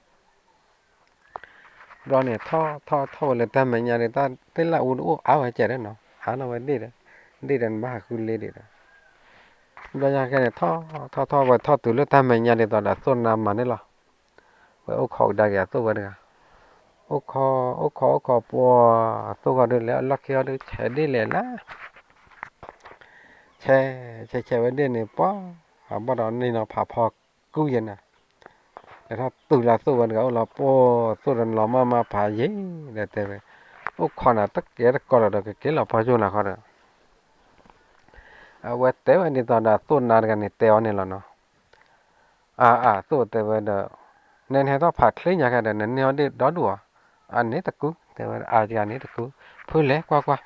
ဘျီန့ၣ် ထီၣ်ထီၣ်ထီၣ်ဝဲလၢတၢ်မဲာ်ညါဒီး သ့ၣ်လၢအူတအိၣ်အါဝဲကဲဒီးနီၤ အါနီၢ်ဝဲဒ့ၣ်ဒီး, ဒ့ၣ်ဒီးနဘၣ်ဟးဃုလ့ဒ့ၣ်ဒီး, ဘျီညါခဲန့ၣ် ထီၣ်ထီၣ်ထီၣ်ဝဲထီၣ်တုၤလၢတၢ်မဲာ်ညါဒ်သိးဒီးအသိၣ်နါမၤန့ၣ်လီၤ, ဝဲအိၣ်ခိးကဒါက့ၤအသိၣ်ဝဲတဂၤ, အိၣ်ခိး အိၣ်ခိး အိၣ်ခိးပှၤ, အသိၣ်ဃီဒုးလဲၤအလီၢ်ခံဃီဒုး ဆဲးဒ့ၣ်လဲၤလၢ ဆဲး, ဆဲးဆဲးဝဲဒ့ၣ်န့ၣ် ပှၤ, အဘၣ်ဒီးန့ၣ်နီၤဖးဖီကုယဲနၤ, လဲၤထီၣ်တုၤလၢအသိၣ်ဝဲတဂၤအိၣ်လီၤ ပှၤ, သိၣ်ဒီးလီၤမၢ်မၢ်ဖးယံၤ ဒီးတဲဝဲ, အိၣ်ခိးနၤတကဲတကီလီၤဒီး ကက့ၤလီၤပှၤယိၣ်နၤဃီဒီး, အဝဲတဲဝဲဒ်သိးဒီးအသိၣ်နါတဂၤန့ၣ်တဲအီၤန့ၣ်လီၤနီၤ အါအါ သိၣ်တဲဝဲဒီး, နဟဲထီၣ်ဖးချ့ညါခဲဒီး နန့ၢ်အီၣ်ဒ့ၣ်ဒီဒူၣ်ဧါ, အန့ၣ်တကူ, တဲဝဲအါယၤန့ၣ်တကူ, ဖုလဲၤကွၢ်ကွၢ်,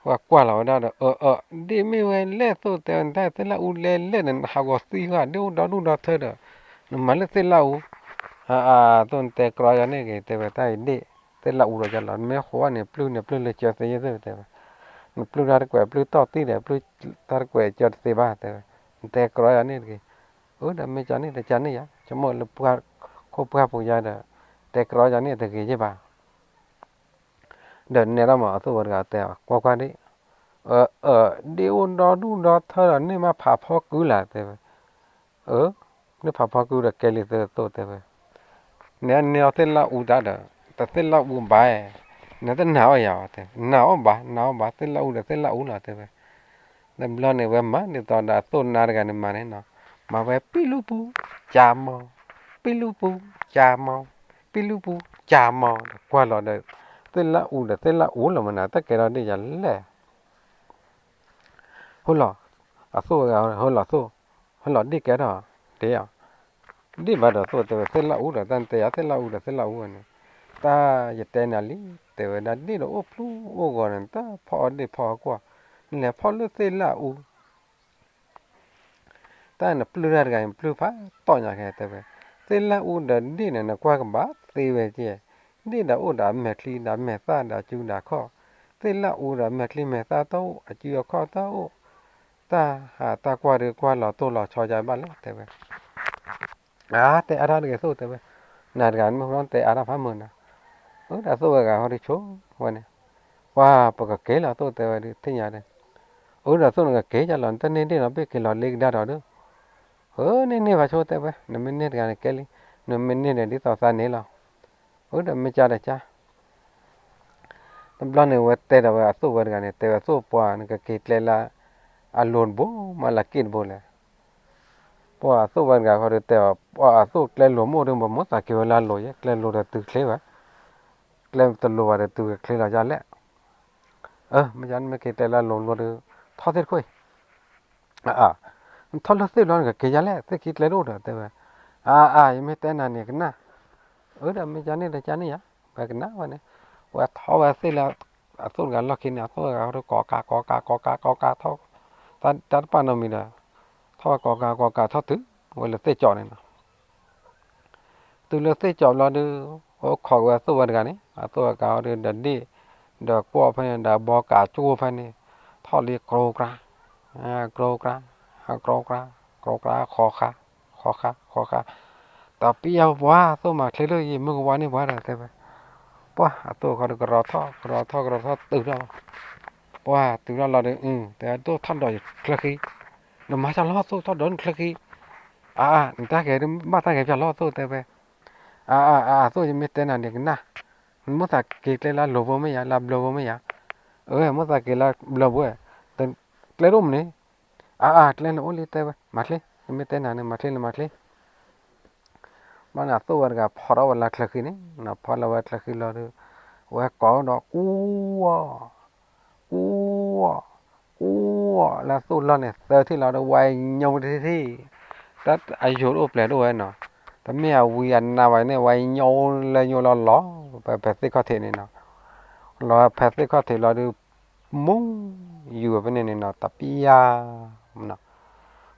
ကွၢ်ကွၢ်လီၤဝဲဒၣ်ဒီး အၢ အၢ ဒ့ၣ်မ့ၢ်ဝဲလဲၣ် သိၣ်တဲဝဲ နတၢ်သ့ၣ်လၢအူလဲၣ်လဲၣ်န့ၣ် နဟးဂီၤသံဃာ် ဒ့ၣ်အိၣ်ဒီဒူၣ်ဒီထၢဒီး, နမၤလၢသ့ၣ်လၢအူ, အါအါ သိၣ်နတဲကြီယၤန့ၣ်ဂ့ၤ တဲဝဲတၢ်အံၤဒ့ၣ်, သ့ၣ်လၢအူဒီးယၤလီၤ နမ့ၢ်ဃိးန့ၣ် ပျုၢ်န့ၣ်ပျုၢ်လၢကၢသ့ယဲၢ်သ့ၣ် တဲဝဲ, နပျုၢ်တၢ်တကွဲး ပျုၢ်တီၢ်သံဒီး ပျုၢ်တၢ်တကွဲးကၢတသ့ဘၣ် တဲဝဲ, နတဲကရီယၤန့ၣ်တဂ့ၤ. အၢ ဒီးမ့ၢ်ကန့ၣ် တကန့ၣ်ယၤ ဆိကမိၣ်လၢပှၢ်ခိၣ်ပှၢ်ပူၤယၤဒီး တဲကရီယၤန့ၣ်တဂ့ၤယဲၢ်ဘၣ်. ဒီးနဲဒၣ်မး အသိၣ်ဝဲတဂၤတဲအီၤ ကွၢ်ကွၢ်ဒ့ၣ်, အၢ အၢ ဒ့ၣ်အိၣ်ဒီဒူၣ်ဒီထၢဒီးန့ၢ်မးဖးဖီကုလၢ် တဲဝဲ, အၢ န့ၢ်ဖးဖီကုဒီးကဲလံ သၢသိၣ် တဲဝဲ, နဲန့ၢ်အီၤသ့ၣ်လၣ်အူတၢ်ဒီး တသ့ၣ်လၣ်အူဘၣ်, နတနာ်အီၤယၤဘၣ် တဲ နာ်အီၤဘၣ် နာ်အီၤဘၣ် သ့ၣ်လၣ်အူဒီးသ့ၣ်လၣ်အူလီၤ တဲဝဲ. တဘျီန့ၣ်ဝဲမၤဒ်သိးဒီးအသိၣ်နါတဂၤန့ၣ်မၤန့ၣ်နီၤ, မၤဝဲပံၣ်လူပူၤ ကၠၤမီၤ, ပံၣ်လူပူၤ ကၠၤမီၤ, ပံၣ်လူပူၤ ကၠၤမီၤ ဒီးကွၢ်လီၤဒီး သ့ၣ်လၣ်အူဒီးသ့ၣ်လၣ်အူလီၤမနုၤ တၢ်ကဲထီၣ်ဒ့ၣ်ယၤလဲၣ် ဟိလီၤ, အသိၣ်ဝဲဂၤ ဟိလီၤသိၣ်, ဟိလီၤဒ့ၣ်ကဲထီၣ်, တဲအီၤ, ဒ့ၣ်ဘၣ်ဒီးသိၣ် တဲဝဲ သ့ၣ်လၣ်အူဒီး တၢ်နတဲယၤသ့ၣ်လၣ်အူဒီးသ့ၣ်လၣ်အူဝဲန့ၣ်, တၢ်ယတဲနၤလံ တဲဝဲဒၣ် ဒ့ၣ်ဒီးအိၣ်ဖျိအိၣ်ဂီၤန့ၣ် တၢ်ဖီအီၣ်ဒ့ၣ်ဖီအီၣ်ကွီၢ်, နလဲၤဖီၣ်လၢသ့ၣ်လၣ်အူ တၢ်နပျုၢ်တၢ်တဂၤ နပျုၢ်ဖးတီၢ်ညါခဲ တဲဝဲ, သ့ၣ်လၣ်အူဒီးဒ့ၣ်န့ၣ် နကွၢ်ကဘၣ်သ့ဝဲကဲ, ဒ့ၣ်ဒီးအိၣ်ဒီးအမဲာ်ချံဒီးအမဲာ်သၣ်ဒီးအစုဒီးအခီၣ်, သ့ၣ်လၣ်အူဒီးအမဲာ်ချံမဲာ်သၣ်တအိၣ် အစုအခီၣ်တအိၣ်, တၢ်ဟးတၢ်ကွၢ်ဒုးကွၢ်လီၤတိၢ်လီၤဆီယါဘၣ်လဲၣ် တဲဝဲ. အါ တဲအါတၢ်တဂ့ၤသိၣ် တဲဝဲ, နၤတဂၤမ့ၢ်ဃိတဲအါတၢ်ဖးမုာ်နၤ, အၢ ဒီးသိၣ်ဝဲဂၤဟီဒုးဆိဝဲန့ၣ်, ပှၤ ပကက့ၤလီၤသိၣ် တဲဝဲဒုး သ့ၣ်ညါဒီး, အၢ ဒီးသိၣ်နကက့ၤယါလီၤ နတန့ၢ်ဒ့ၣ်လီၤ ဘ့ၣ်က့ၤလီၤလ့ကဒါဒီးဒုး, အၢ န့ၢ်န့ၢ်ဘၣ်ဆိ တဲဝဲ, နမ့ၢ်န့ၢ်တဂၤန့ၣ်ကဲလံ, နမ့ၢ်န့ၢ်ဒီးဒ်သိးသးန့ၣ်လီၤ, အၢ ဒီးမ့ၢ်ကါဒီးကါ တဘျီန့ၣ်ဝဲတဲဒီးဝဲအသိၣ်ဝဲတဂၤန့ၣ် တဲဝဲသိၣ်ပှၤ နကက့ၤကျဲလၢ အလိၤတဘိ မ့ၢ်လၢက့ၣ်တဘိလဲၣ်, ပှၤအသိၣ်ဝဲတဂၤဃီဒီးတဲအီၤ ပှၤအသိၣ်ကျဲလိၤမ့ၢ်အိၣ်ဒီး ပမိၢ်သးက့ၤဝဲလၢအလိၤယဲ ကျဲလိၤဒီးတုၤချ့ဝဲ, ကျဲတလိၤဘၣ်ဒီးတုၤချ့လီၤယါလဲၣ်, အၢ မ့ၢ်ယါန့ၣ်မ့ၢ်က့ၤကျဲလၢအလိၤလိၤဒီး ထီၣ်သ့ၣ်တခိၣ်အံၤ အါ နထီၣ်လၢသ့ၣ်ဘျီနကက့ၤယါလဲၣ် သ့ၣ်ခံကျဲတအိၣ်ဒီး တဲဝဲ, အါအါ ယမ့ၢ်တဲနၤန့ၣ်ကနၣ်, အၢ ဒီးမ့ၢ်ကန့ၣ်ဒီးကန့ၣ်ယါ, ဝဲကနၣ်ဝဲန့ၣ်, ဝဲထီၣ်ဝဲသ့ၣ်လၢ အသိၣ်တဂၤလီၢ်ခံန့ၣ် အသိၣ်တဂၤဟီဒီးကိးကး ကိးကး ကိးကး ကိးကး ထီၣ်, တၢ်တပာ်နီတမံၤဒီး, ထီၣ်ဝဲကိးကး ကိးကး ထီၣ်တုၤဝဲလၢသ့ၣ်ကၠီန့ၣ်နီၤ တုၤလၢသ့ၣ်ကၠီဘျီဒုး, အိၣ်ခိးက့ၤဝဲအသိၣ်ဝဲတဂၤန့ၣ် အသိၣ်ဝဲတဂၤဟီဒီး ဒီးဒ့ၣ်, ဒီးကွီၢ်ဖဲန့ၣ် ဒီးဘီကးကၠိဖဲန့ၣ်, ထီၣ်လံ ကြိကြါ, ကြိကြါ, ကြိကြါ, ကြိကြါ, ဃီဃါ, ဃီဃါ, ဃီဃါ, တပျၢ်ပှၤ သိၣ်မၤချ့လၢယမုၢ်ကဝါန့ၣ်ပှၤဒီး တဲဝဲ, ပှၤအသိၣ်ဃီဒီးကရီထီၣ် ကရီထီၣ် ကရီထီၣ်တုၤထီၣ်လီၤ, ပှၤတုၤထီၣ်လီၤဒီး တဲဒိၣ်ထီၣ်ဒီးယချၢဃံ, နမၤတၢ်လီၤသိၣ်ထီၣ်ဒီးနချၢဃံ, အါအါ နတၢ်ဂဲၤဒုးဘၣ်တၢ်ဂဲၤပျၢ်လီၤသိၣ် တဲဝဲ, အါအါအါ အသိၣ်ယမ့ၢ်တဲနၤန့ၣ်ကနၣ်, နမိၢ်သးက့ၤကျဲလၢအလိၤဖိမ့ၢ်ယါ လၢအဘျၢဖိမ့ၢ်ယါ, အၢ မိၢ်သးက့ၤလၢအဘျၢဖိ, ကျဲဒိၣ်မနုၤ, အါအါ ကျဲန့ၣ်အိၣ်လံ တဲဝဲ မၤချ့, ယမ့ၢ်တဲနၤန့ၣ် မၤချ့လၢမၤချ့ ဘၣ်န့ၣ် အသိၣ်ဝဲတဂၤဖီထီၣ်ဝဲလၢချၢဃံန့ၣ်, ဖီလၢဝဲချၢဃံလီၤဒီး, ဝဲကိးဒီး ကူအီၣ်, ကူအီၣ်, ကူအီၣ် လၢသိၣ်လီၢ်န့ၣ် သၢထံၣ်လီၤဒီး ဝဲညိတထံၣ်ထံၣ်, တၢ်အယိာ်တအိၣ်ပျဲၤတအိၣ်ဝဲနီၤ, တမ့ၢ်အဝံအနါဘၣ်န့ၣ် ဝဲညိလၢညိလီၤလီၤ, ဖဲသ့ၣ်ခီၣ်ထံးန့ၣ်နီၤ, လီၤဖဲသ့ၣ်ခီၣ်ထံးလီၤဒီး မူယူၤဝဲဖဲန့ၣ်န့ၣ်နီၤ တပျၢ်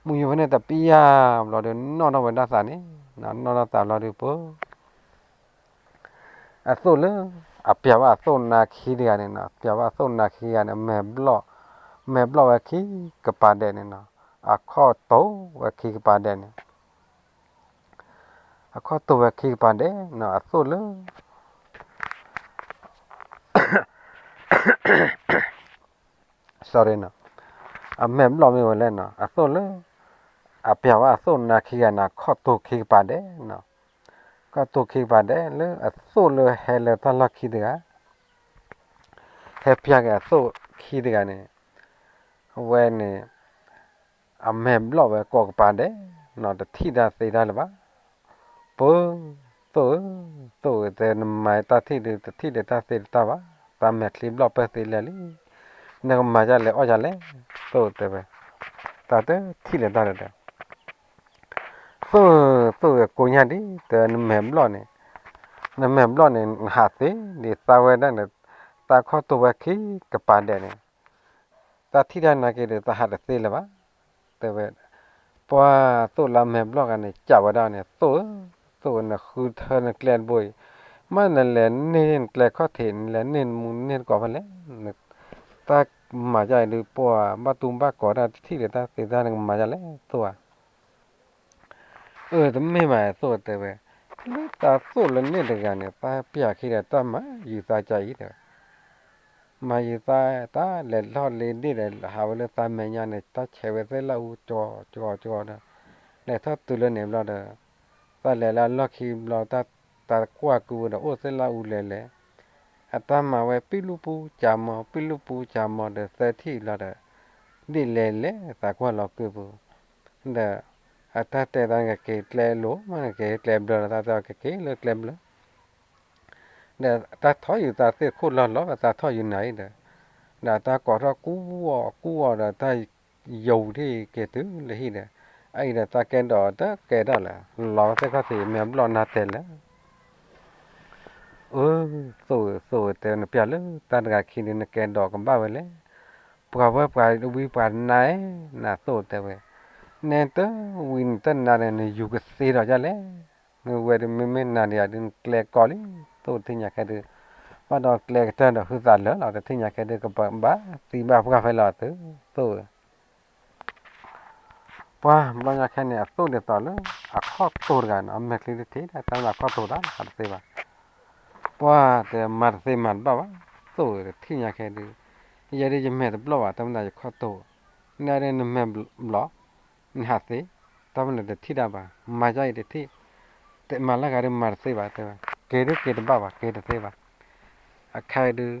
မူယူၤဖဲန့ၣ်တပျၢ်ဘျီဒီး နီၣ်ထီၣ်ဝဲဒၣ်သးန့ၣ်, နီၣ်ထီၣ်သးဘျီဒီးပှၤ အသိၣ်လၢ အပျးဘၣ်အသိၣ်နါခံတဂၤန့ၣ်နီၤ, ပျးဘၣ်အသိၣ်နါခံဂၤန့ၣ် မဲာ်ဘျီၣ်, မဲာ်ဘျီၣ်ဝဲခံကပၤဒဲးန့ၣ်နီၤ, အခီၣ်တိာ်ဝဲခံကပၤဒဲးန့ၣ်, အခီၣ်တိာ်ဝဲခံကပၤဒဲးနီၤ, အသိၣ်လၢ sorry နီၤ, အမဲာ်ဘျီၣ်မ့ၢ်ဝဲလဲၣ်နီၤ, အသိၣ်လၢ အပျးဘၣ်အသိၣ်နါခံဂၤန့ၣ် အခီၣ်တိာ်ခံကပၤဒဲးနီၤ, အခီၣ်တိာ်ခံကပၤဒဲး လၢအသိၣ်လၢဟဲလၢတၢ်လီၢ်ခံတဂၤ ဟဲပျးက့ၤအသိၣ်ခံတဂၤန့ၣ်, အဝဲန့ၣ် အမဲာ်ဘျီၣ်ဝဲကိးကပၤဒဲးနီၤ, တထံၣ်တၢ်သ့တၢ်လၢၤဘၣ်. ပၢ်, သိၣ်ဧၢ, သိၣ်ဧၢ, တဲနမၤတၢ်ထံၣ်ဒုး တထံၣ်ဒီးတၢ်သ့တၢ်ဘၣ်, တၢ်မဲာ်ချံဘျီၣ်ပၢၢ်သ့လဲၣ်လံ, နကမၤဒ်လဲၣ်အီၣ်ဒ်လဲၣ်, သိၣ်တဲဝဲ, တၢ်တထံၣ်လၢၤတၢ်ဒီး သိၣ်, သိၣ်ဧၢ ကိးညါဒ် တဲနမဲာ်ဘျီၣ်န့ၣ်, နမဲာ်ဘျီၣ်န့ၣ် နဟးသ့ဒ်သးဝဲဒၣ်န့ၣ်, တၢ်ခီၣ်တိာ်ဝဲခံကပၤဒဲးန့ၣ်, တၢ်ထံၣ်တၢ်နာ်က့ၤဒီး တၢ်ဟးတသ့လၢၤဘၣ်, တဲဝဲ, ပှၤသိၣ်လၢအမဲာ်ဘျီၣ်ဂၤန့ၣ် ကးဝဲဒၣ်န့ၣ်, သိၣ်ဧၢ, သိၣ်ဧၢ နဃုထၢနကျဲတဘိအံၤ, မ့ၢ်နလဲၤန့ၢ်နကျဲခီၣ်ထံး နလဲၤန့ၢ်နမူန့ၢ်တကိးဖဲလဲၣ်, တၢ် မၤဒ်အံၤဒုး ပှၤဘၣ်တူၢ်ဘၣ်ကီၤတၢ်တထံၣ်ဒီး တၢ်သ့တၢ်နကမၤဒ်လဲၣ် သိၣ်ဧါ. အၢ တမ့ၢ်ဘၣ် သိၣ်တဲဝဲ, လၢတၢ်သိၣ်လၢန့ၣ်တဂၤန့ၣ် သးပျၢ်ခံဒီး တၢ်မၤယုၤသးကါအံၤဒီး မၤယုၤသး တၢ်လဲၤလီၢ်လ့ၤဒ့ၣ်ဒီး ဟးဝဲလၢသးမဲာ်ညါန့ၣ် တၢ်ဆဲးဝဲသ့ၣ်လၢအူ ကၠီကၠီကၠီဒီး လဲၤထီၣ်တုၤလၢန့ၣ်ဘျီဒီး သးလဲၤလၢအလီၢ်ခံဘျီ တၢ်တကွၢ်ကုဝဲဒီး အိၣ်သ့ၣ်လၢအူလဲၤလဲၤ အတၢ်မၤဝဲပံၣ်လူၣ်ပူၤကၠၤမီၤ ပံၣ်လူၣ်ပူၤကၠၤမီၤဒီး သၢထံၣ်ဘျီဒီး ဒ့ၣ်လဲၤလဲၤသးကွၢ်လီၤကုပူၤ ဒီး အတၢ်တဲသးနကက့ၤကျဲလိၤမး နက့ၤကျဲဘျၢလီၤ တၢ်တဲအီၤကက့ၤလၢကျဲဘျၢ ဒီးတၢ်ထီၣ်ယူၤသးသ့ၣ်ခိၣ်လီၤလီၤ တၢ်ထီၣ်ယူၤနၤအံၤဒီး ဒီးတၢ်ကိးထီၣ်ကူအီၤကူအီၤဒီး တၢ်ယိၤထံၣ်က့ၤတုၤလၢဟံၣ်ဒီး အအံၤဒီးတၢ်ကဲဒိးတကဲထီၣ်လၢၤ လီၤသ့ၣ်ခီၣ်ထံး မဲာ်ဘျီၣ်နၤတဲလဲၣ် အၢ သိၣ်ဧၢ သိၣ်ဧၢ တဲနပျၢ်လၢတၢ်တဂၤခံဒုး နကဲဒိးကဘၣ်ဝဲလဲၣ် ပှၤဝဲပှၤဝံပှၤနါ နသိၣ်တဲဝဲ နဲတဝံနတနါဒီး နယူၤကသ့ဒီးဒ်လဲၣ် မ့ၢ်ဝဲဒုး မ့မ့ၢ်နၤဒံးယၤဒုး နကျဲကီလံ သိၣ်တထံၣ်ညါခဲဒုး ဘၣ်ဒီးကျဲကတၢၢ်ဒီး ဟုသးလၢာ်လီၤ တထံၣ်ညါခဲဒုး ကဘၣ်သံဘၣ်ပှၢ်ဖဲလီၤသု သိၣ်ဧၢ ပှၤဘျီညါခဲန့ၣ် အသိၣ်ဒ်သိးလၢ အခီၣ်တိၤတဂၤန့ၣ် အမဲာ်ချံတထံၣ် တၢ်မၤအခီၣ်တိၤတၢ် မၤတသ့ဘၣ် ပှၤတဲမၤတသ့မၤတဘၣ်ဘၣ် သိၣ်ဧၢ တထံၣ်ညါခဲဒုး ယဲဒုးယမဲာ်တဘျီၣ်ဘၣ် တၢ်မၤယခီၣ်တိၤ နဒုးနမဲာ်ဘျီၣ် နဟးသ့ တၢ်မၤနတထံၣ်တၢ်ဘၣ် မၤယါအံၤတထံၣ် တမၤလၢဂၤဒုးမၤတသ့ဘၣ် တဲဝဲ က့ၤဒုးက့ၤတဘၣ်ဘၣ် က့ၤတသ့ဘၣ် အခါဒုး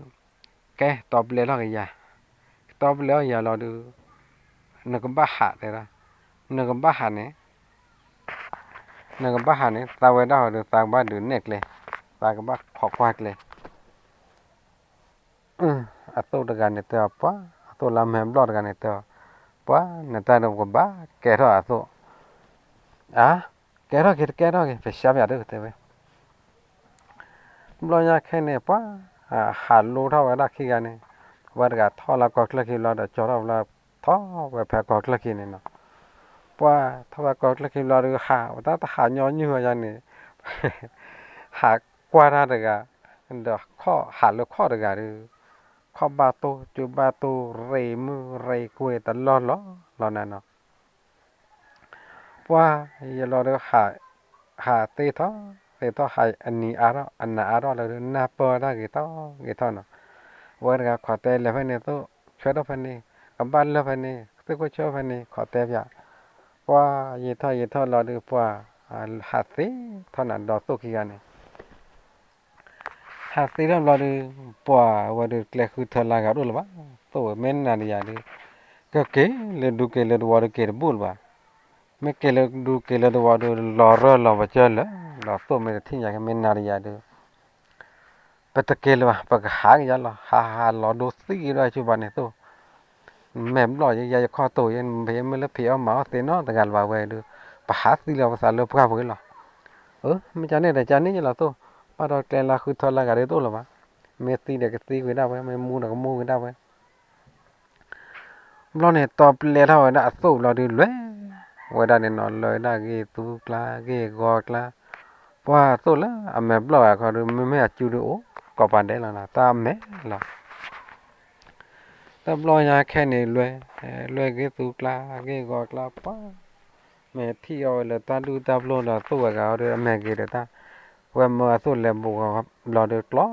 ကဲ တီပလဲထီၣ်က့ၤယၤ တီပလဲထီၣ်ယၤလီၤဒုး နကဘၣ်ဟးတဲဒၣ် နကဘၣ်ဟးန့ၣ် နကဘၣ်ဟးန့ၣ် သးဝဲဒၣ်ဟီဒုး သးကဘၣ်ဒုးနဲၣ်ကျဲ သးကဘၣ်ခိးကွၢ်ကျဲ အသိၣ်တဂၤန့ၣ်တဲအီၤ ပှၤ အသိၣ်လၢမဲာ်ဘျီၣ်တဂၤန့ၣ်တဲအီၤ ပှၤ နတၢ်ဒုးပကဘၣ်ကဲထီၣ်အသိၣ် အါ ကဲထီၣ်က့ၤတကဲထီၣ်က့ၤ ပရှါပယၤဒုးတဲဝဲ ဘျီညါခဲန့ၣ် ပှၤ ဟးလိထီၣ်ဝဲဒၣ်ခံဂၤန့ၣ် ဝဲတဂၤထီၣ်လၢကီၢ်ချၢခံဘျီဒီး ကၠီထီၣ်ဘျီ ထီၣ်ဝဲဖဲကီၢ်ချၢခံန့ၣ်နီၤ ပှၤ ထီၣ်ဝဲကီၢ်ချၢခံဘျီဒီး ဟးဝဲတၢ်တဟးညီနုၢ်ဝဲယါန့ၣ် ဟးကွၢ်တၢ်တဂၤ ဒီးခီၣ်ဟးလၢခီၣ်တဂၤဒီး ခီၣ်ဘၣ်တိၢ် ကၠိဘၣ်တိၢ် ရ့မုၢ်ရ့ကွ့တလီၢ်လီၤလီၤနၤနီၤ ပှၤ ယလီၤဒီး ဟးသ့ထီၣ် သ့ထီၣ် ဟးအနံၤအါထီၣ် အနၤအါထီၣ်လၢ နၢ်ပၢၢ်တၢ်ဂ့ၤထီၣ်ဂ့ၤထီၣ်နီၤ အဝဲတဂၤခိးတဲလဲၤဖဲန့ၣ်သိး ဆၢထီၣ်ဖဲန့ၣ် ကဘၣ်လၢဖဲန့ၣ် သ့ၣ်ခိၣ်ဆၢဖဲန့ၣ် ခိးတဲပၠး ပှၤ ယံာ်ထီၣ်ယံာ်ထီၣ်လီၤဒီး ပှၤ ဟးသ့ထီၣ်နၤဒီးသိးခံဂၤန့ၣ် ဟးသ့ထီၣ်ဘျီဒီး ပှၤဝဲဒီးကျဲဃုထၢလၢဂၤတအိၣ်လၢၤဘၣ်, သိးဝဲမ့ၢ်နၤဒီးယၤဒီး ကက့ၤလၢဒူက့ၤလၢသဝီဒီးက့ၤတဘူၣ်လၢၤဘၣ်, မ့ၢ်က့ၤလၢဒူက့ၤလၢသဝီဒီး လီၤရၢၢ်လီၤပကၢၢ်လၢာ်, ဒီးသိးမ့ၢ်တထံၣ်ညါက့ၤ မ့ၢ်နၤဒီးယၤဒီး ပတက့ၤလၢၤဘၣ်, ပကဟးက့ၤယါလီၤ, ဟးဟးလီၤဒိသံက့ၤဒီးဆူဘၣ်န့ၣ်သိး မဲာ်ဘျီၣ်ယဲ ယဲယခီၣ်တိာ်ယဲ မ့ၢ်လၢဖံးအီၣ်မၤအီၣ်သ့နီတဂၤလၢၤဘၣ်ဝဲဒီး ပဟးသံလီၤပသးလၢပှၢ်ပူၤလီၤ. အၢ မ့ၢ်ကန့ၣ်ဒီးကန့ၣ်ယလီၤသိး, ဘၣ်ဒီးကျဲလၢဃုထၢလၢဂၤဒ်သိးလၢၤဘၣ်, မ့ၢ်သံဒီးကသံကွံာ်ဒၣ်ဝဲ, မ့ၢ်မူဒီးကမူကွံာ်ဒၣ်ဝဲ ဘျီန့ၣ် တီပျဲထီၣ်ဝဲဒၣ်အသိးဘျီဒုးလဲၤဝဲဒၣ်န့ၣ်နီၤ, လဲၤဝဲဒၣ်ဂ့ၢ်သူကျါ ဂ့ၢ်ဂီၤကျါ, ပှၤသိးလၢအမဲာ်ဘျီၣ်ဂၤခီဒုး မ့မ့ၢ်အစုဒုးအိၣ်ကိးပၤဒဲးလီၤနီၤ, တၢ်မဲာ်လီၤ. တဘျီညါခဲန့ၣ်လဲၤ, လဲၤဂ့ၢ်သူကျါ ဂ့ၢ်ဂီၤကျါ ပှၤ မ့ၢ်ထံၣ်အီၣ်ဝဲလၢတၢ်ဒူၣ်တၢ်ပျိၢ်ဒီးသိးဝဲဂၤအီၤဒီး အမဲာ်က့ၤဒီးတၢ်, ဝဲမၢအသိးလဲၤဘူးဘျီဒီးကျီ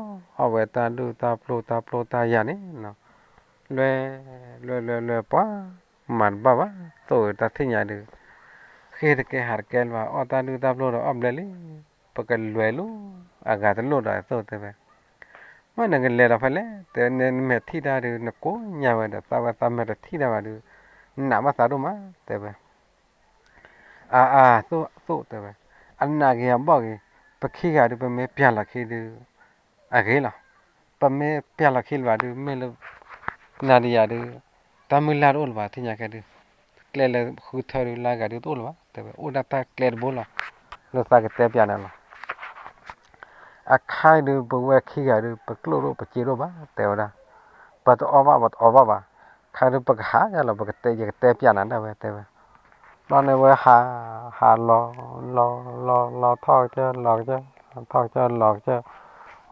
အီၣ်ဝဲတၢ်ဒူၣ်တၢ်ပျိၢ်တၢ်ပျိၢ်တၢ်ယၤန့ၣ်နီၤ, လဲၤ, လဲၤလဲၤလဲၤပှၤ မၤတဘၣ်ဘၣ်, သိးတၢ်ထံၣ်ညါဒုး ဃ့တကဲဟးတကဲလၢၤဘၣ်, အီၣ်တၢ်ဒူၣ်တၢ်ပျိၢ်ဒီးအီၣ်ဘျဲလံ, ပကလဲၤလီၤ, အဂၤတလိၣ်ဒီးအသိးတဲဝဲ, မ့ၢ်နကလဲၤဒီးဖဲလဲၣ်, တဲနမဲာ်ထံၣ်တၢ်ဒုး နကိးညါဝဲဒီး သးဝဲသးမဲာ်တထံၣ်တၢ်ဘၣ်ဒုး နးဘၣ်သးဒိၣ်မး တဲဝဲ အါအါ သိး သိးတဲဝဲ, အနးဂ့ၤအဘီၣ်ဂ့ၤ, ပခံဂၤဒုး ပမ့ၢ်ပျၢ်လီၤခံဒုး အဂ့ၤလီၤ. ပမ့ၢ်ပျၢ်လီၤခံလၢၤဘၣ်ဒုး မ့ၢ်လၢ နၤဒီးယၤဒုး တၢ်မုၢ်လၢ်တအိၣ်လၢၤဘၣ် ထံၣ်ညါခဲဒုး, ကျဲလၢဃုထၢဒုးလၢဂၤဒုးတအိၣ်လၢၤဘၣ် တဲဝဲ, အိၣ်ဒၣ်တၢ်ကျဲတဘိလီၤ. လၢသးကတဲပျးနၤလီၤ. အခါဒုး ပဝဲခံဂၤဒုး ပကျိၣ်ဒိၣ်ပစ့ဒိၣ်ဘၣ် တဲဝဲဒၣ်, ပတအီၣ်ဘၣ် ပတအီၣ်ဘၣ်ဘၣ်, ခါဒုးပကဟးယါလီၤ ပကတဲ ယကတဲပျးနၤဒၣ်ဝဲ တဲဝဲ. ဘျီန့ၣ်ဝဲ ဟး ဟးလီၤ လီၤ လီၤ လီၤထီၣ်ကစၢၢ် လီၤကစၢၢ် ထီၣ်ကစၢၢ် လီၤကစၢၢ်,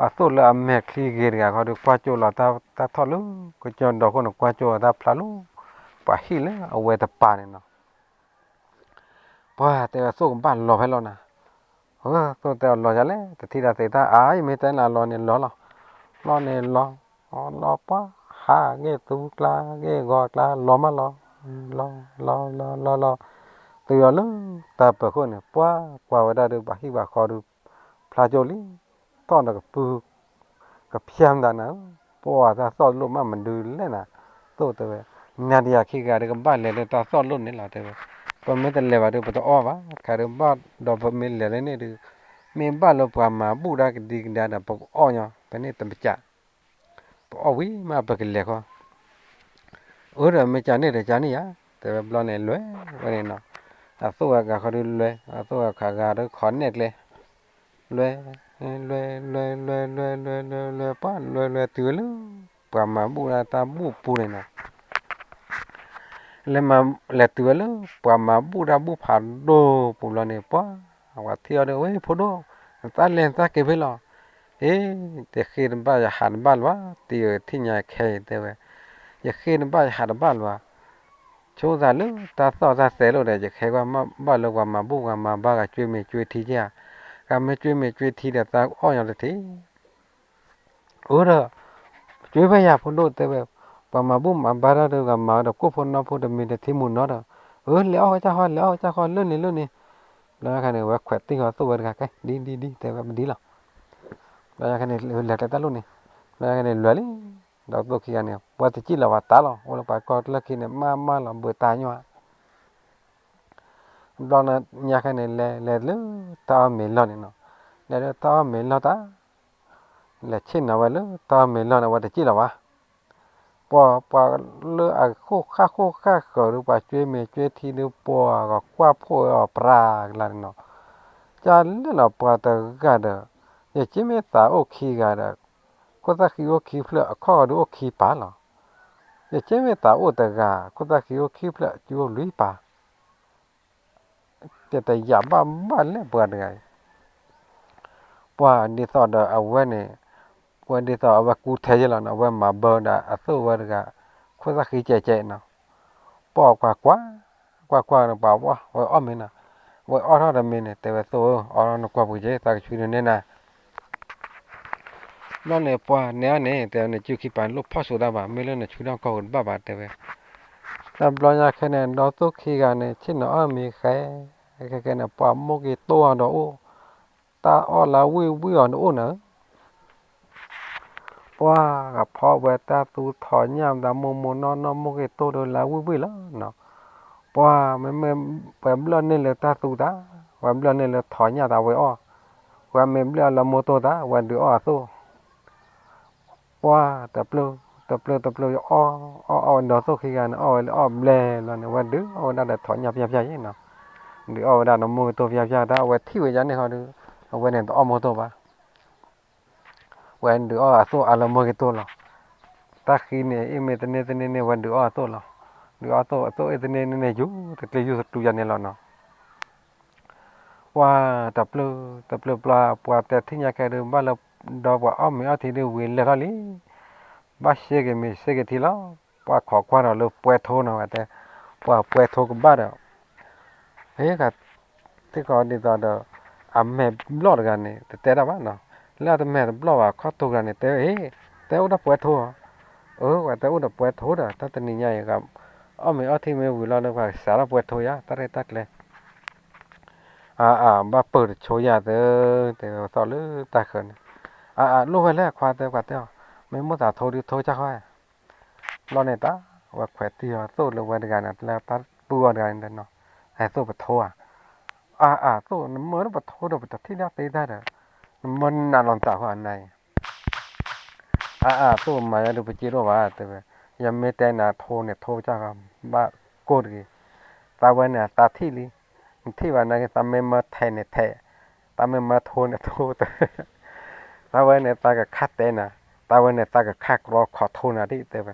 အသိၣ်လၢအမဲာ်ချံဂ့ၤတဂၤဃီဒီး ကွၢ်ကၠိလီၤတၢ်ထီၣ်လၢ ကညီဒီခိၣ်န့ၣ် ကွၢ်ကၠိလီၤတၢ်ဖျါလၢ ပှၤဟံၣ်လၢအဝဲတပၤန့ၣ်နီၤ. ပှၤတဲအသိၣ်ကဘၣ်လီၤဖဲလီၤနၤ, သိၣ်တဲအီၤလီၤယၤလဲၣ် တထံၣ်တၢ်သ့တၢ်အါ ယမ့ၢ်တဲလၢအလီၤန့ၣ်လီၤလီၤ, လီၤန့ၣ်လီၤ, လီၤပှၤ ဟးဂ့ၢ်သူကျါ ဂ့ၢ်ဂီၤကျါ လီၤမးလီၤ, လီၤ လီၤ လီၤ လီၤ လီၤ, တုၤအီၤလၢတၢ်ပၢၤခိၣ်န့ၣ် ပှၤကွၢ်ဝဲဒၣ်ဒီး ပှၤဟံၣ်ပှၤဃီဒီး ဖျါကၠိလံ, ထီၣ်ဒီးကပုၢ် ကဖၠၣ်မတၤနၤ, ပှၤတၢ်သီၣ်လိၣ်မးမနုၤလဲၣ်နၤ, သိၣ်တဲဝဲ, နၤဒီးယၤခံဂၤဒီးကဘၣ်လဲၤလၢတၢ်သီၣ်လိၣ်န့ၣ်လီၤ တဲဝဲ, ပမ့ၢ်တလဲၤဘၣ်ဒီး ပတအီၣ်ဘၣ်, တခါဒီးဘၣ်ဒီးပမ့ၢ်လဲၤလၢန့ၣ်ဒီး မ့ၢ်ဘၣ်လၢပှၤမၤဘူၣ်တၢ်ကဒံကဒါဒီး ပကအီၣ်ညီ ပန့ၢ်တမကး, ပအီၣ်ဝံၤမးပကလဲၤဃီ အၢဒီးမ့ၢ်ကန့ၣ်ဒီးကန့ၣ်ဧါ, တဲဝဲဘျီန့ၣ်လွဲၤဝဲန့ၣ်နီၤ, အသိၣ်ဝဲဂၤဃီဒီးလွဲၤ, အသိၣ်ဝဲဂၤဃီဒီးခိးနဲၣ်ကျဲ, လွဲၤ, လွဲၤ လွဲၤ လွဲၤ လွဲၤ လွဲၤ လွဲၤ လွဲၤ ပှၤလွဲၤလွဲၤတုၤဝဲလၢ ပှၤမၤဘူၣ်တၢ်တၢ်ဘူၣ်ပူၤန့ၣ်နီၤ, လဲၤမၤ လဲၤတုၤဝဲလၢ ပှၤမၤဘူၣ်တၢ်ဘူၣ်ဖးဒိၣ်ပူၤလီၤန့ၣ် ပှၤ ပှၤထံၣ်အီၤဒီး ဝဲဖိဒိၣ်, နတၢ်လဲၤနတၢ်က့ၤဖဲလီၤ, ဟ့ၣ်, တဃ့တဘၣ်ယဟးတဘၣ်လၢၤဘၣ်, တံၤအထံၣ်ညါခဲအံၤတဲဝဲ, ယဃ့တဘၣ်ယဟးတဘၣ်လၢၤဘၣ်, ဆိသးလၢတၢ်သီၣ်တၢ်သဲလိာ်ဒီး ယခဲကွၢ်မ့ၢ်ဘၣ်လၢပှၤမၤဘူၣ်ပှၤမၤဘါဂၤကွ့မ့ၤကွ့ထံဧါ, ဂၤမ့ၢ်ကွ့မ့ၤကွ့ထံဒီး သးအီၣ်ညီတထံၣ် အၢဒီး ကွ့ဖဲယၤဖိဒိၣ်တဲဝဲ, ပှၤမၤဘူၣ်မၤဘါတၢ်ဒီး ဂၤမၤဒီးကိၣ်ဖိနီဖိတမံၤတထံၣ်မုၢ်နီဒီး, အၢ လဲၤအီၣ်ဝဲကၢ်ဃီ လဲၤအီၣ်ဝဲကၢ်ဃီ လၢန့ၣ်လၢန့ၣ်, ဘျီညါခါန့ၣ် ဝဲခွဲးတံၢ်ဃီသိၣ်ဝဲတဂၤ ကဲ ဒ်ဒ်ဒ် တဲဝဲပဒ်လီၤ, ဘျီညါခါန့ၣ် လဲၤကျဲတၢ်လိၣ်န့ၣ်, ဘျီညါခါန့ၣ် လွဲၤလံ, ဒီးသိၣ်ခံဂၤန့ၣ် ပှၤတစံၣ်လီၤဝဲတၢ်လီၤ အိၣ်လၢပှၤကီၢ်ကျၢၢ်ခံန့ၣ် မးမးလီၤ ဘုးတၢ်ညီ ဘျီညါခါန့ၣ် လဲၤလဲၤလၢတၢ်အီၣ်မ့ၤလီၢ်န့ၣ်နီၤ, လဲၤလၢတၢ်အီၣ်မ့ၤလီၢ်တၢ်, လဲၤဆ့ၣ်နီၤဝဲလၢတၢ်အီၣ်မ့ၤလီၢ်န့ၣ် ဝဲတစံၣ်လီၤဘၣ်, ပှၤ ပှၤလၢအဃိၣ်ဃၣ်ဃိၣ်ဃၣ်ဃၢၤဒီး ပှၤကွ့မ့ၤကွ့ထံဒီး ပှၤဂၤကွၢ်ဖှိၣ်ဝဲအီၤပြးကလါန့ၣ်နီၤ, ကလဲၣ်လီၤပှၤတဂၤဒီး, ယက့မ့ၢ်သးအိၣ်ခံဂၤဒီး, ခိၣ်သၣ်ဃံအိၣ်ခံဖျၢၣ် အခီၣ်ဂီၤဒုးအိၣ်ခံပၤလီၤ, ယက့မ့ၢ်သးအိၣ်တဂၤ ခိၣ်သၣ်ဃံအိၣ်ခံဖျၢၣ် အစုအိၣ်လွံၢ်ပၤ တတယာ်ဘၣ်ဘၣ်လဲၣ်ပှၤတဂၤအံၤ, ပှၤဒ်သိးဒီးအဝဲန့ၣ်, ပှၤဒ်သိးအဝဲကူထဲယဲလီၤနီၤ အဝဲမၤဘၢဒီးအသိၣ်ဝဲတဂၤ, ခိၣ်သၣ်ဃံကဲကဲနီၤ, ပှၤကွၢ်ကွၢ်, ကွၢ်ကွၢ်ဒီးပှၤဝဲအီၣ်မ့ၤနီၤ, ဝဲအီၣ်ထီၣ်တမ့ၤန့ၣ် တဲဝဲသိၣ်ဧၢ အီၣ်ထီၣ်နကွၢ်ပူၤက့ၤ သးကဆှံနန့ၢ်နၤ ဘျီန့ၣ်ပှၤနဲအီၤန့ၣ် တဲဝဲနစုခံပၤန့ၣ်လိၣ်ဖီၣ်စိးတၢ်ဘၣ် မ့ၢ်လၢနဆှံထီၣ်ကီၢ်ပူၤတဘၣ်ဘၣ်တဲဝဲ, တဘျီညါခဲန့ၣ် ဒီးသိၣ်ခံဂၤန့ၣ် ဆ့ၣ်နီၤအီၣ်မ့ၤဃဲ, ခဲခဲန့ၣ် ပှၤမိၢ်က့ၤတိၢ်အီၤဒီးအိၣ်, တၢ်အီၣ်လၢဝံၣ်ဝံၣ်အီၤန့ၣ်အိၣ်နၤ ပှၤဂၤဖီဝဲတၢ်သူထီၣ်ညၣ်မတၤမိၢ်မိၢ်နီၢ်နီၢ်မိၢ်က့ၤတိၢ်ဒီးလၢဝံၣ်ဝံၣ်လီၤနီၤ, ပှၤမ့မ့ၢ်ပှဲၤဘျၢၣ်န့ၢ်လၢတၢ်သူတၢ်, ပှဲၤဘျၢၣ်န့ၢ်လၢထီၣ်ညၣ်တၢ်ဝဲအီၣ်, ပှၤမ့ၢ်ဘျၢၣ်အီၤလၢမိၢ်တိၢ်တၢ် ဝဲဒုးအီၣ်အသိၣ် ပှၤတပျုာ်, တပျုာ်တပျုာ်အီၣ်, အီၣ်အီၣ်ဝဲဒီးသိၣ်ခံဂၤန့ၣ် အီၣ်ဝဲလၢအီၣ်ဘျဲၣ်လီၤန့ၣ် ဝဲဒုးအီၣ်ဝဲဒၣ်ဒီးထီၣ်ညၣ်ဖၠၣ်ဖၠၣ်ယဲနီၤ, ဒုးအီၣ်ဝဲဒၣ်ဒီးမိၢ်က့ၤတိၢ်ဖၠၣ်ဖၠၣ်တၢ် အဝဲထံၣ်ဝဲယါန့ၣ်ဃီဒီး, အဝဲန့ၣ်တအီၣ်မိၢ်တိၢ်ဘၣ် ဝဲဒုးအီၣ်အသိၣ်အါလၢမိၢ်က့ၤတိၢ်လီၤ, တၢ်ဃံန့ၣ် အ့ၣ်မ့ၢ်တန့ၢ်တန့ၢ်န့ၣ် ဝဲဒုးအီၣ်အသိၣ်လီၤ, ဒုးအီၣ်သိၣ်အသိၣ်အ့ၣ်တန့ၢ်န့ၣ် ယူၤတကျ့ယူၤသတူယါန့ၣ်လီၤနီၤ ပှၤတပျုာ်, တပျုာ်ပျၢ် ပှၤတဲထံၣ်ညါခဲဒုး ဘၣ်လၢဒီးပှၤအီၣ်မ့ၤအီၣ်ထံဒုးဝံၤလဲၤထီၣ်လံ, ဘၣ်စ့က့ၤမ့ၤစ့က့ၤထံလီၤ, ပှၤခိးကွၢ်ဒီးလၢပှဲၤထိနီၤဝဲတဲ, ပှၤပှဲၤထိကဘၣ်ဒီး, ဟ့ၣ် သ့ၣ်ကီးဒ်သိးဒီး, အမဲာ်ဘျီၣ်တဂၤန့ၣ် တတဲတၢ်ဘၣ်နီၤ, လၢအတမဲာ်တဘျီၣ်ဘၣ်ခီၣ်ထူၣ်တဂၤန့ၣ် တဲဝဲ ဟ့ၣ်, တဲအိၣ်ဒၣ်ပှဲၤထိဧါ, အၢ ဝဲတဲအိၣ်ဒီးပှဲၤထိဒီး တၢ်တနံၤညါအံၤ အီၣ်မ့ၤအီၣ်ထံမ့ၢ်ဝံၤလီၤလၢပှၤစးထီၣ်ပှဲၤထိယါ တၢ်ရဲၣ်တၢ်ကျဲၤ အါအါ ဘၣ်ပၢၢ်တဆိယါသၢ, တဲဝဲသီၣ်လၢတၢ်ဃၢၤန့ၣ်, အါအါ လိၣ်ဝဲလဲၣ်ခွါတဲပှၤတဲအီၤ, မ့ၢ်မိၣ်သးထိဒုးထိကၢ်ဃီ, ဘျီန့ၣ်တၢ်, ဝဲခွဲးတံၢ်အီၤသိၣ်လၢဝဲတဂၤန့ၣ် လၢတၢ်ပုၢ်အီၤတဂၤန့ၣ်နီၤ, ဟဲသိၣ်ပထိဧါ, အါအါ သိၣ် နမၢလၢပထိဒီးပတထံၣ်ဒၣ်သ့တၢ်ဒီး, နမၢနးလီၤနသးဃီအနၤအံၤ အါအါ သိၣ်မၤယါဒုးပစ့တအိၣ်ဘၣ် တဲဝဲ, ယမ့ၢ်တဲနၤထိန့ၣ်ထိကၢ်ဃီ ဘၣ်ကိၢ်တဂ့ၤ, သးဝဲန့ၣ်သးထံၣ်လံ, နထံၣ်ဘၣ်နာ်က့ သးမ့ၢ်မၢထဲးန့ၣ်ထဲး, သးမ့ၢ်မၢထိန့ၣ်ထိ, သးဝဲန့ၣ်သးကခါတဲနၤ, သးဝဲန့ၣ်သးကခါကြီခိးထိနၤဒ်တဲဝဲ,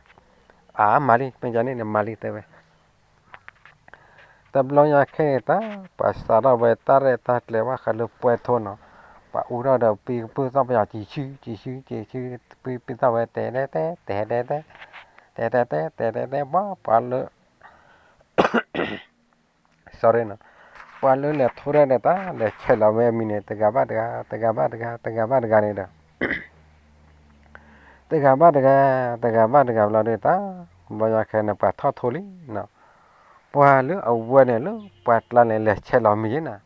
အါ မၤလံ မ့ၢ်ယၤန့ၣ်န့ၣ်မၤလံတဲဝဲ တဘျီညါခဲအံၤတၢ် ပှၤစးထီၣ်ဝဲတၢ်ရဲၣ်တၢ်ကျဲၤဘၣ်ဃးလၢပှဲၤထိနီၤ, ပှၤအူထီၣ်ဒီးပံကပုၢ်သီၣ်ပယီၤ စံးဆူ စံးဆူ စံးဆူ ပံသီၣ်ဝဲ တဲတဲတဲ တဲတဲတဲ တဲတဲတဲ တဲတဲတဲ ပှၤ ပှၤလၢ sorry နီၤ, ပှၤလၢလဲၤထိဒီးတၢ် လဲၤဆဲးလီၤဝဲအမံၤန့ၣ် တဂၤဘၣ်တဂၤ တဂၤဘၣ်တဂၤ တဂၤဘၣ်တဂၤန့ၣ်ဒီး တဂၤဘၣ်တဂၤ တဂၤဘၣ်တဂၤဘျီဒီးတၢ် ဘျီညါခဲန့ၣ် ပှၤထီၣ်ထိလံနီၤ, ပှၤလၢအဝဲန့ၣ်လၢပှၤကျါန့ၣ် လဲၤဆဲးလီၤမံၤယဲနၤ,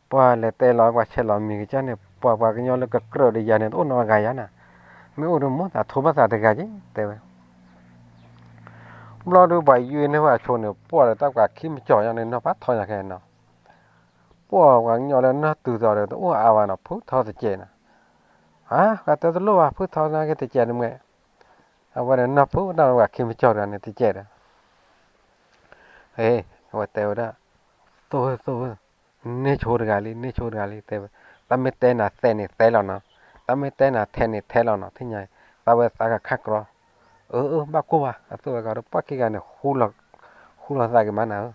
ပှၤလဲၤတဲလီၤပှၤဆဲးလီၤမံၤကစၢ်န့ၣ် ပှၤပှၤကညီလၢကကြၢးဒီးယၤန့ၣ် တအိၣ်နီတဂၤယၤနၤ, မ့ၢ်အိၣ်ဒီးမိၢ်သးထိဘၣ်သးတဂၤက့ၤ တဲဝဲ ဘျီဒီးပှၤယွၤန့ၢ်ဝဲအဆိန့ၣ် ပှၤဒီးတၢ်ပှၤခံမကၠီၤညါန့ၣ် နီၢ်ဖးထီညါခဲနီၤ, ပှၤပှၤကညီလၢနီၢ်တုၤသိးဒီး တအိၣ်အါဘၣ်နီၤ ဖုထီတစဲးနီၤ, ဟါ ပှၤတဲတလိၣ်ဘၣ် ဖုထီနာ်က့ၤတစဲးတမှဲ, အဝဲဒီးနီၢ်ဖုတၢ်ပှၤခံမကၠီၤတဂၤန့ၣ်တစဲးဒီး အဝဲတဲဝဲဒၣ်, သိၣ်ဧၢ သိၣ်ဧၢ, န့ၢ်ဆိတဂၤလံ န့ၢ်ဆိတဂၤလံ တဲဝဲ, တၢ်မ့ၢ်တဲနၤသဲးန့ၣ်သဲးလီၤနီၤ, တၢ်မ့ၢ်တဲနၤထဲးန့ၣ်ထဲးလီၤနီၤ သ့ၣ်ညါ, သးဝဲသးကခါကြီ, အၢ အၢ ဘၣ်ကိၢ်ဘၣ် အသိၣ်ဝဲကီးဒီး ပှၢ်ခံဂၤန့ၣ် ဃူလီၤသးက့ၤမးနၤဧၢ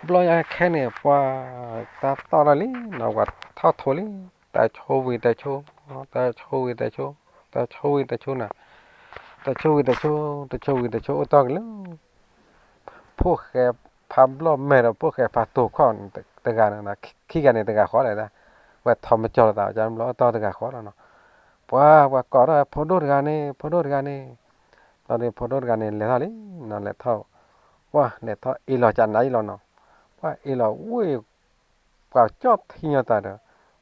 ဘျီညါခဲန့ၣ် ပှၤတၢ်သီၣ်ထီၣ်လံနီၤ ပှၤထီၣ်ထိလံ, တၢ်ဆိဝံၤတၢ်ဆိ, တၢ်ဆိဝံၤတၢ်ဆိ, တၢ်ဆိဝံၤတၢ်ဆိနၤ, တၢ်ဆိဝံၤတၢ်ဆိ, တၢ်ဆိဝံၤတၢ်ဆိအိၣ်တီၢ်က့ၤလၢ ဖိၣ်ဃဲဖးဘျီၣ်မဲာ်ဒီး ဖိၣ်ဃဲဖးတိၤခီၣ်တဂၤန့ၣ်, ခံဂၤန့ၣ်တဂၤဃီလၢၤဒၣ်, ဝဲထီၣ်မကၠီၤလီၤသး ကဘျီအိၣ်တီၢ်တဂၤဃီလီၤနီၤ, ပှၤ ပှၤကိးထီၣ်ဖိဒိၣ်တဂၤန့ၣ် ဖိဒိၣ်တဂၤန့ၣ်, ဘျီဒီးဖိဒိၣ်တဂၤန့ၣ် လဲၤထီၣ်လံနီၤ လဲၤထီၣ်, ပှၤလဲၤထီၣ်အ့ၣ်လီၤကနၤအံၤလီၤနီၤ, ပှၤအ့ၣ်လီၤဝ့ၢ် ပှၤကၠီၣ်ထံညီသးဒီး,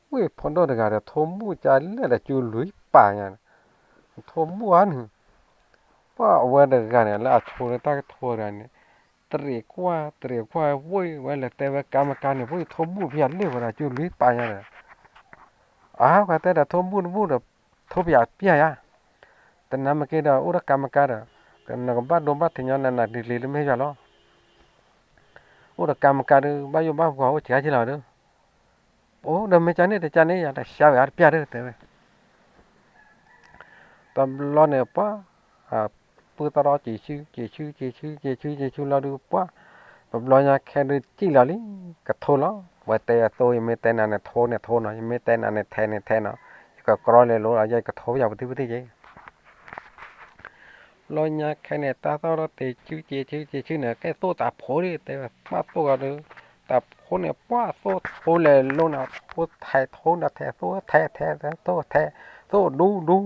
ဝ့ၢ်ဖိဒိၣ်တဂၤဒီး ထိမူၣ်ကလဲာ်ဒီး ကၠူလွံၢ်ပာ်ညါန့ၣ်, ထိမူၣ်ဧါန့ၣ်, ပှၤအဝဲတဂၤန့ၣ် လၢအဆိလၢတၢ်ကထိတဂၤန့ၣ်, တရံးကွၢ် တရံးကွၢ်ဝ့ၢ်ဝဲ လဲၤတဲဝဲကါမကါန့ၣ် ဝ့ၢ်ထိမူၣ်ဖဲအလ့ၢ်ဝဲဒီး ကၠူလွံၢ်ပာ်ညါဒီး, အါ ပှၤတဲဒီး ထိမူၣ်တမူၣ်ဒီး ထိပယၤပျၢ်ယါ, တနၤမ့ၢ်က့ၤဒီး အိၣ်ဒီးကါမကါဒီး, နကဘၣ်ဒိဘၣ်ထံးညီနၤနၤတလံၤလၢမ့ၢ်ယွၤလီၤ, အိၣ်ဒီးကါမကါဒီး ဘၣ်ယိၣ်ဘၣ်ပှၤအိၣ်စှၤက့ၤလီၤဒီး, အိၣ်ဒီးမ့ၢ်ကန့ၣ်တကန့ၣ် ယတရှါဝဲအါတပျၢ်ဒီး တဲဝဲ တဘျီန့ၣ်ပှၢ်, ပုၢ်သီၣ်ထီၣ်က့ၤဆူ က့ၤဆူ က့ၤဆူ က့ၤဆူ က့ၤဆူလီၤဒုးပှၢ်, တဘျီညါခဲဒုးစံၣ်လီၤလံ, ကထိလီၤ, ဝဲတဲအသိ ယမ့ၢ်တဲနၤန့ၣ်ထိန့ၣ်ထိနီၤ, ယမ့ၢ်တဲနၤန့ၣ်ထဲးန့ၣ်ထဲးနီၤ, ယကကြီလဲၤလိၤလီၤ ယကထိပယီၤပသံပသံက့ၤ ဘျီညါခဲန့ၣ် တၢ်သီၣ်ထီၣ်တ့ၤဆူ က့ၤဆူက့ၤဆူန့ၣ် ကဲသိၣ်တၢ်ဖိဒ်တဲဝဲ ပှၢ်သိၣ်ဂီၤဒီး, တၢ်ဖိန့ၣ် ပှၢ်သိၣ်ထိလဲၤလိၤနၤ ထိထဲးထိနၤထဲး သိၣ်ထဲးထဲး သိၣ်ထဲး, သိၣ်ဒူဒူ,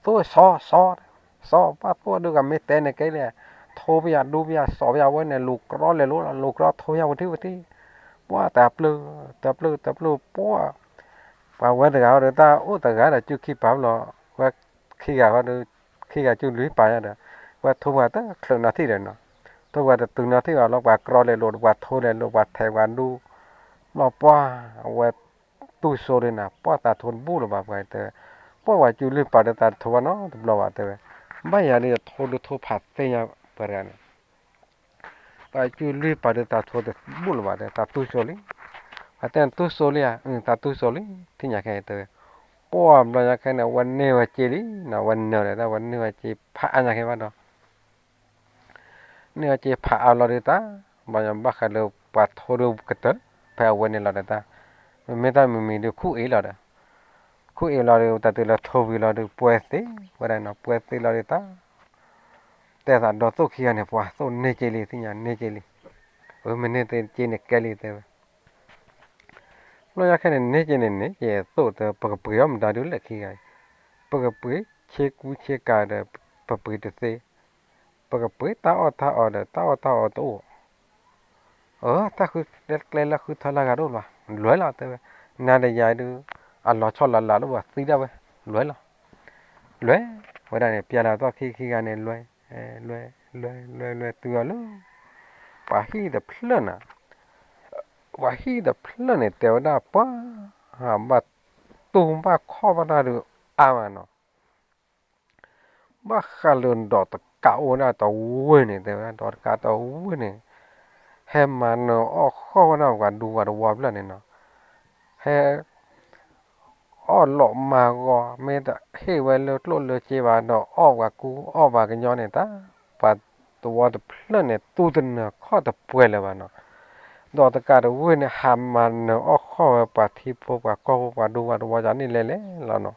သိၣ်စီစီ, စီ ပှၢ်သိၣ်ဒုးကမ့ၢ်တဲန့ၣ်ကဲလဲၣ်, ထိပယၤဒူပယၤစီပယၤဝဲန့ၣ် လူၤကြီလဲၤလိၤလီၤ လူၤကြီထိပယီၤပသံပသံ, ပှၢ်တၢ်ပျုၢ်, တၢ်ပျုၢ်တၢ်ပျုၢ်ပှၢ်, ပှၤဝဲတဂၤဒီးတၢ်အိၣ်တဂၤဒီး ကၠူခံပာ်လီၤ, ဝဲခံဂၤဃီဒီး, ခံဂၤကၠူလွံၢ်ပာ်ညါဒီး, ဝဲထိပှၤတချုးနီထံၣ်ဒီးနီၤ, ထိပှၤတတုၤနီထံၣ်ဘၣ်လီၤ ပှၤကြီလဲၤလိၤ ပှၤထိလဲၤလိၤ ပှၤထဲးပှၤဒူ, ဘျီပှၢ်, အဝဲတူၢ်စိဒ်နၤ ပှၢ်သးထိတဘူၣ်လၢၤဘၣ်ပှၤတဲ, ပှၢ်ပှၤကၠူလွံၢ်ပာ်ဒီးသးတထိဘၣ်နီတဘျီဘၣ်တဲဝဲ, ဘၣ်ယၤဒ်ထိဒုးထိဖးသ့ၣ်ညါပှၤတဂၤန့ၣ် ပှၤကၠူလွံၢ်ပာ်ဒီးသးထိတဘူၣ်လၢၤဘၣ်ဒီး သးတူၢ်စိလံ, ပှၤတဲနတူၢ်စိလံ, သ့ၣ်ညါခဲအံၤတဲဝဲ, ပှၢ်ဘျီညါခဲန့ၣ် ဝဲန့ၢ်ဝဲစ့လံနီၤ ဝဲနၢၤဒီး ဝဲန့ၢ်ဝဲစ့ဖးအါညါခဲဘၣ်ဒီး န့ၢ်ဝဲစ့ဖးအါလီၤဒုးတၢ်, ဘၣ်ယဘၣ်ဃးလၢပှၤထိဒုးကတၢၢ်, ဖဲအဝဲန့ၣ်လီၤဒီးတၢ်, မ့မ့ၢ်တၢ်မံၤမံၤဒုးခူၣ်အ့ၣ်လီၤဒီး, ခူၣ်အ့ၣ်လီၤဒီး တၢ်တုၤလၢထိဝံၤလီၤဒုး ပှဲၤသ့ဝဲဒၣ်နီၤ ပှဲၤသ့လီၤဒုးတၢ်, တဲသးဒီးသိၣ်ခံဂၤန့ၣ် ပှၤသိၣ်န့ၢ်က့လံ သ့ၣ်ညါန့ၢ်က့လံ, အမ့ၢ်န့ၢ်က့န့ၣ်ကဲလံတဲဝဲ ဘျီညါခဲန့ၣ် န့ၢ်က့န့ၣ်န့ၢ်က့သိၣ်တဲ ပကပှ့ၤအီၣ်မတၤဒုးလဲၣ်ခံဂၤအံၤ, ပကပှ့ၤဆ့ကူဆ့ကၤဒီး ပပှ့ၤတသ့, ပကပှ့ၤတၢ်အီၣ်တၢ်အီဒီး တၢ်အီၣ်တၢ်အီတအိၣ်, အၢ တၢ်ဃုကျဲလၢဃုထီလၢဂၤဒိၣ်လီၤ, လွဲလီၤတဲဝဲ, နၤဒီးယၤဒုး အလီၤဆီလီၤလးဒိၣ်ဘၣ်သံဒၣ်ဝဲ, လွဲလီၤ, လွဲဝဲဒၣ်န့ၣ် ပျဲလီၤသီၣ်ခံခံဂၤန့ၣ် လွဲ, လွဲ, လွဲ, လွဲ, လွဲတုၤအီၤလၢ ပှၤဟံၣ်တဖျၢၣ်နၤ, ပှၤဟံၣ်တဖျၢၣ်န့ၣ် တဲဝဲဒၣ်ပှၤ, ဘၣ်တူၢ်ဘၣ်ခီၣ်ဘၣ်တၢ်ဒုးအါမးနီၤ, ဘၣ်ဃးလၢဒီးတကးအိၣ်ဒၣ်တဝ့ၢ်န့ၣ် တဲဝဲဒၣ်ဒီးတကးတဝ့ၢ်န့ၣ်, ဟဲမၤနၢၤအီၣ်ဃီၣ်ဝဲဒၣ်ပှၤဒူပှၤတဝီဖျၢၣ်န့ၣ်နီၤ, ဟဲ အီၣ်လီၤမၤဂီၤ မ့ၢ်တဟ့ၣ်ဝဲလၢကျိၣ်လၢစ့ဘၣ်ဒီး အီၣ်ပှၤကူအီၣ်ပှၤကညီန့ၣ်တၢ်, ပှၤတဝီတဖျၢၣ်န့ၣ် တူၢ်တနၢၤခီၣ်တပှဲၤလၢၤဘၣ်နီၤ, ဒီးတကးတဝ့ၢ်န့ၣ် ဟးမၤနၢၤအီၣ်ဃီၣ်ဝဲပှၤထံဖိပှၤကီၢ်ဖိပှၤဒူပှၤတဝီန့ၣ်လဲၤလဲၤလီၤနီၤ.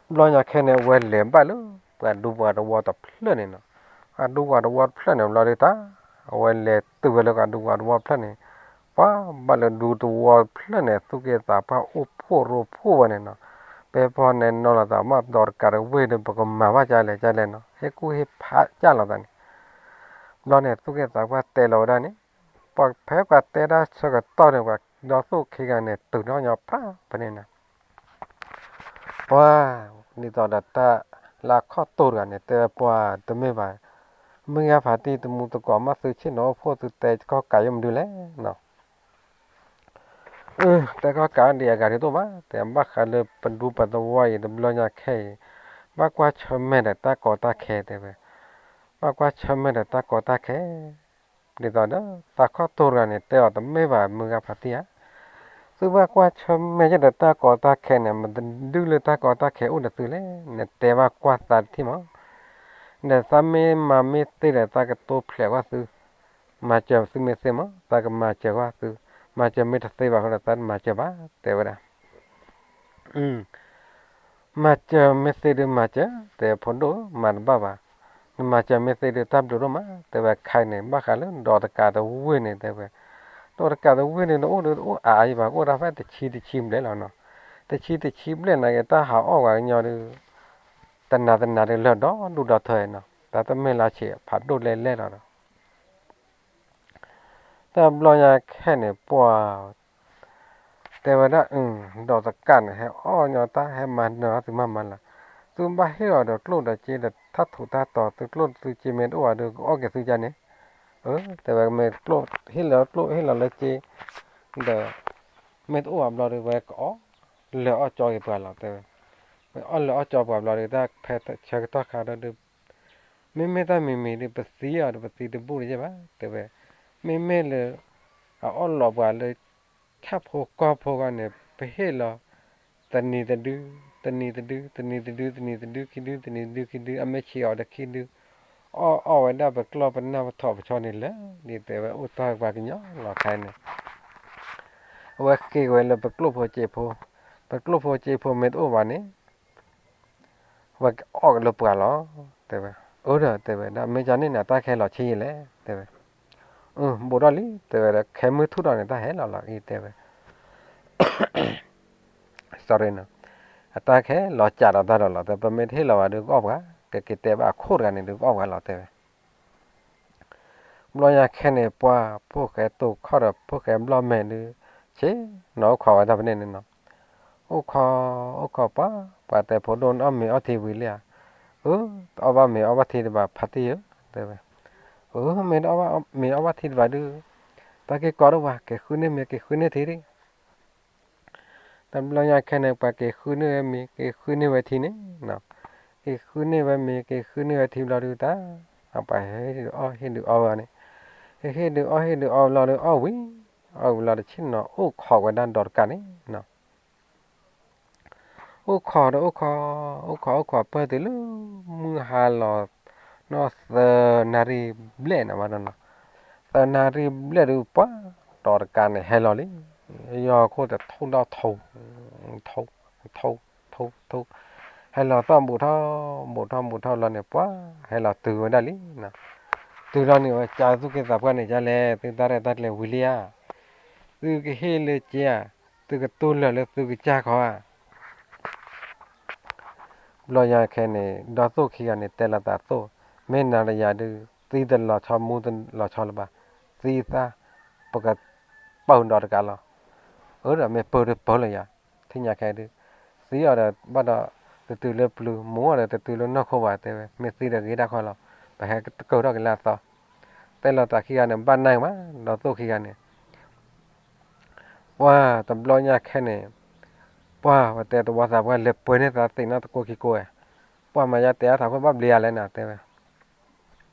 ဘျီညါခဲန့ၣ် အဝဲလဲၤဘၣ်လၢပှၤဒူပှၤတဝီတဖျၢၣ်န့ၣ်နီၤ. အဒူပှၤတဝီတဖျၢၣ်န့ၣ် ဘျီဒုးတၢ် အဝဲလဲၤတုၤဝဲလၢပှၤဒူပှၤတဝီတဖျၢၣ်န့ၣ်, ပှၤဘၣ်လၢဒူတဝီတဖျၢၣ်န့ၣ် သူၣ်က့သးပှၢ်အိၣ်ဖှိၣ်ရိဖှိၣ်ဝဲန့ၣ်နီၤ. ဖဲပှၤန့ၣ်နီၤလီၤသးမး ဒီးတကးတဝ့ၢ်ဒီး ပကမၤဘၣ်ကလဲၣ်ကလဲၣ်နီၤ, ဟဲကူၣ်ဟ့ၣ်ဖးကၢ်လီၤသးန့ၣ်. ဘျီန့ၣ် သူၣ်က့သးပှၢ်တဲလီၤဝဲဒၣ်န့ၣ်, ပှၤဖဲပှၤတဲတၢ်ဆၢကတီၢ်န့ၣ် ပှၤဒီးသူၣ်ခံဂၤန့ၣ် တုၤနီၣ်ညီဖးဖဲန့ၣ်နီၤ. ပှၤ ဒ်သိးဒီးတၢ်လၢအခီၣ်တိၢ်တဂၤန့ၣ် တဲဝဲပှၤတမ့ၢ်ဘၣ်, မုၢ်ဂၤဖးတံၢ်တမူသကိးမး သုဆ့ၣ်နီၤအိၣ်ဖှိၣ် သုတဲခီၣ်ကးယိၣ်မနုၤလဲၣ်နီၤ. တဲခီၣ်ကးဒံးအဂၤဒ်သိးဘၣ်, တဲဘၣ်ဃးလၢပဒူပတဝီအံၤ တဘျီညါခဲအံၤ ဘၣ်ကွၢ်ဆၢၣ်မဲာ်ဒီးတၢ်ကီတၢ်ခဲတဲဝဲ, ဘၣ်ကွၢ်ဆၢၣ်မဲာ်ဒီးတၢ်ကီတၢ်ခဲ ဒ်သိးဒီးသးခီၣ်တိၢ်တဂၤန့ၣ် တဲအီၤတမ့ၢ်ဘၣ် မုၢ်ဂၤဖးတံၢ်ဧါ, သုဘၣ်ကွၢ်ဆၢၣ်မဲာ်ယဲၢ်ဒီးတၢ်ကီတၢ်ခဲန့ၣ် မတဒုလၢတၢ်ကီတၢ်ခဲအိၣ်ဒီးသုလဲၣ်, နတဲဘၣ်ကွၢ်သးတထံၣ်မး, ဒီးသးမ့ၢ်မၤမ့ၢ်သ့ဒီး သးကတိဖျဲးကွၢ်သု, မၤစၢၤသုမ့ၢ်သ့မး သးကမၤစၢၤကွၢ်သု, မၤစၢၤမ့ၢ်တသ့ဘၣ်ဃိဒီး သးတမၤစၢၤဘၣ် တဲဝဲဒၣ်. မၤစၢၤမ့ၢ်သ့ဒုးမၤစၢၤ တဲဖိဒိၣ်ဧၢ မၤတဘၣ်ဘၣ်, နမၤစၢၤမ့ၢ်သ့ဒုးတၢ်ဘျုးဒိၣ်မး တဲဝဲခဲအံၤန့ၣ် ဘၣ်ဃးလၢဒီးတကးတဝ့ၢ်န့ၣ်တဲဝဲ, ဒီးတကးတဝ့ၢ်န့ၣ် နအိၣ်ဒုးတအိၣ်အါအါအံၤဘၣ် ကအိၣ်ဒၣ်ဖဲတဆံတဆံဘျဲၣ်လီၤနီၤ, တဆံတဆံဘျဲၣ်နာ်က့ တၢ်ဟးအီၣ်ပှၤကညီဒုး တနၤတနၤဒုးလၢာ်ဒီဒူၣ်ဒီထၢနီၤ, တၢ်တမ့ၢ်လၢဆံးဖးဒိၣ်လဲၣ်လဲၣ်လီၤဒီး တၢ်ဘျီညါခဲန့ၣ် ပှၤ တဲဝဲဒၣ် ဒီးတကးန့ၣ် ဟဲအီၣ်ညီတၢ် ဟဲမၤနၢၤအီၣ်သုမးမးလၢ်, သုဘၣ်ဟ့ၣ်အီၤဒီးကျိၣ်ဒီးစ့ဒီးထးထူးတၢ်တီၤ သုကျိၣ်သုစ့မ့ၢ်တအိၣ်ဘၣ်ဒီး ကအီၣ်က့ၤသုဒ်န့ၣ်, တဲဝဲမ့ၢ်ကျိၣ်ဟ့ၣ်လီၤကျိၣ်ဟ့ၣ်လီၤလၢစ့ ဒီး မ့ၢ်တအိၣ်ဘၣ်ဘျီဒီး ဝဲကအီၣ်လၢာ်အီၣ်ကၠီက့ၤပှၤလီၤ တဲဝဲ, ဝဲအီၣ်လၢာ်အီၣ်ကၠီပှၤဘျီဒီး တၢ်ဖဲဆၢကတီၢ်ခါဒီး မ့မ့ၢ်တၢ်မံၤမံၤဒီး ပသံအီၤဒီး ပသံတဘူၣ်ဒံးယဲၢ်ဘၣ် တဲဝဲ, မ့မ့ၢ်လၢ အအီၣ်လီၤပှၤလၢ ဆၣ်ဖိကီၢ်ဖိဂီၢ်န့ၣ် ပဟ့ၣ်လီၤ တနံၤတဒု, တနံၤတဒု, တနံၤတဒု, တနံၤတဒုခံဒု, တနံၤတဒုခံဒု, အမ့ၢ်ဆံးအီၤဒီးခံဒု, အီၣ်အီၣ်ဝဲဒၣ်ပကျီၢ်ပနၢ်ပထီၣ်ပဆီန့ၣ်လၢာ်, ဒ်တဲဝဲအိၣ်တ့ၢ်ပှၤကညီလီၤခဲအံၤန့ၣ်, အဝဲဃ့ဝဲလၢပကျိၣ်ဖိစ့ဖိ, ပကျိၣ်ဖိစ့ဖိမ့ၢ်တအိၣ်ဘၣ်န့ၣ် ဝဲကအီၣ်က့ၤလၢပှၤလီၤ, တဲဝဲ, အၢဒီးတဲဝဲဒၣ် မ့ၢ်ကန့ၣ်န့ၣ် အတၢ်ခဲလီၤဆံးယံာ်လဲၣ် တဲဝဲ, ဘူးထီၣ်လံ တဲဝဲဒီး ခဲမုၢ်ထူၣ်ထီၣ်န့ၣ် တၢ်ဟဲလီၤလီၤအံၤ တဲဝဲ sorry နီၤ, အတၢ်ခဲလီၤစးဒီးတၢ်ဒီးလီၤ တဲ ပမ့ၢ်တဟ့ၣ်လီၤဘၣ်ဒီးကအီၣ်ပှၤ, ကက့ၤတဲဘၣ်အခိၣ်တဂၤန့ၣ်ဒီးကအီၣ်ပှၤလီၤ တဲဝဲ ဘျီညါခဲန့ၣ် ပှၤဖိၣ်ဃဲတိာ်ခီၣ်ဒီးဖိၣ်ဃဲဘျီၣ်မဲာ်ဒုး, ဆ့ၣ်နီၤအိၣ်ခိးဝဲဒၣ်ဖဲန့ၣ်န့ၣ်နီၤ, အိၣ်ခိး, အိၣ်ခိးပှၤ, ပှၤတဲဖိဒိၣ်န့ၣ်အီၣ်မ့ၤအီထံဝံၤလံဧါ, အၢ, တအီၣ်ဘၣ်မ့ၤအီဘၣ်ထံတဘၣ်ဖါတံၢ်ဧၢ, တဲဝဲ, အၢ, မ့ၢ်တအီၣ်ဘၣ်မ့ၤအီဘၣ်ထံတဘၣ်ဒုး, တၢ်က့ၤကိးဒိၣ်ပှၤ က့ၤဃုန့ၢ်မ့ၤ က့ၤဃုန့ၢ်ထံဒံး တဘျီညါခဲန့ၣ် ပှၤက့ၤဃုန့ၢ်ဝဲမ့ၤ က့ၤဃုန့ၢ်ဝဲထံန့ၣ်, က့ၤဃုန့ၢ်ဝဲမ့ၤ က့ၤဃုန့ၢ်ဝဲထံဘျီဒုးတၢ်, ပှၤဟ့ၣ်ဒုးအီၣ်ဟ့ၣ်ဒုးအီဝဲန့ၣ်, ဟ့ၣ်ဒုးအီၣ်ဟ့ၣ်ဒုးအီဘျီဒီးအီၣ်ဝံၤ, အီၣ်ဝံၤလီၤတဆ့ၣ်နီၤအိၣ်ခိးဝဲဒၣ်ဒီးတကးန့ၣ် အိၣ်ခိးဒီးအိၣ်ခိး, အိၣ်ခိးအိၣ်ခိးပၢၢ်တုၤလၢ မုၢ်ဟါလီၤ, နီၢ်သၢနၣ်ရံၣ်ဘျဲၣ်န့ၣ်ဘၣ်ဒီးနီၤ, သၢနၣ်ရံၣ်ဘျဲၣ်ဒုးပှၤ, ဒီးတကးန့ၣ်ဟဲလီၤလံ, ယီၤခိၣ်တထိၣ်ဒီးထိၣ်, ထိၣ်, ထိၣ်, ထိၣ်, ထိၣ်, ဟဲလီၤသီၣ်ဘူးထီၣ်, ဘူးထီၣ်ဘူးထီၣ်လီၤန့ၣ် ပှၤဟဲလီၤတုၤဝဲဒၣ်လံ, တုၤလီၤန့ၣ်ဝဲကးသူၣ်က့သးပှၢ်န့ၣ် ကလဲၣ်, သုတၢ်ရဲၣ်တၢ်ကျဲၤဝံၤလံဧါ, သုကဟ့ၣ်လၢက့ဧါ, သုကတူၢ်လၢာ်လၢသုကစၢ်ခီဧါ ဘျီညါခဲန့ၣ် ဒီးသိၣ်ခံဂၤန့ၣ် တဲလီၤသးသိၣ်, မ့ၢ်နၤဒီးယၤဒုး သံတလီၤဆီမူတလီၤဆီလၢၤဘၣ်, သံသၣ်, ပကပၢဒီးတကးလီၤ, အၢဒီးမ့ၢ်ပၢဒုးပၢလၢယၤ, ထံၣ်ညါခဲဒုး, သံအီၤဒီးဘၣ်ဒီး တတုၤလၢပျုၤ, မူအီၤဒီးတတုၤလၢနီၢ်ခိဘၣ်တဲဝဲ, မ့ၢ်သံဒီးဂ့ၤဒၣ်ခီလီၤ, ပဟဲတကၢၢ်ထီၣ်က့ၤလၢအသီ, တဲလီၤသးခံဂၤန့ၣ် ဘၣ်နၢ်မး, ဒီးသိၣ်ခံဂၤန့ၣ် ပှၤတဘျီညါခဲန့ၣ်, ပှၤဝဲတဲတဝီသးပှၢ်လဲၤပှဲၤန့ၢ်သးသ့ၣ်နီၣ်တကိးခံကိးဝဲ, ပှၤမၤယါတဲအါထီၣ်ခိၣ်ဘၣ်ဘျ့ယၤလဲၣ်နၤတဲဝဲ,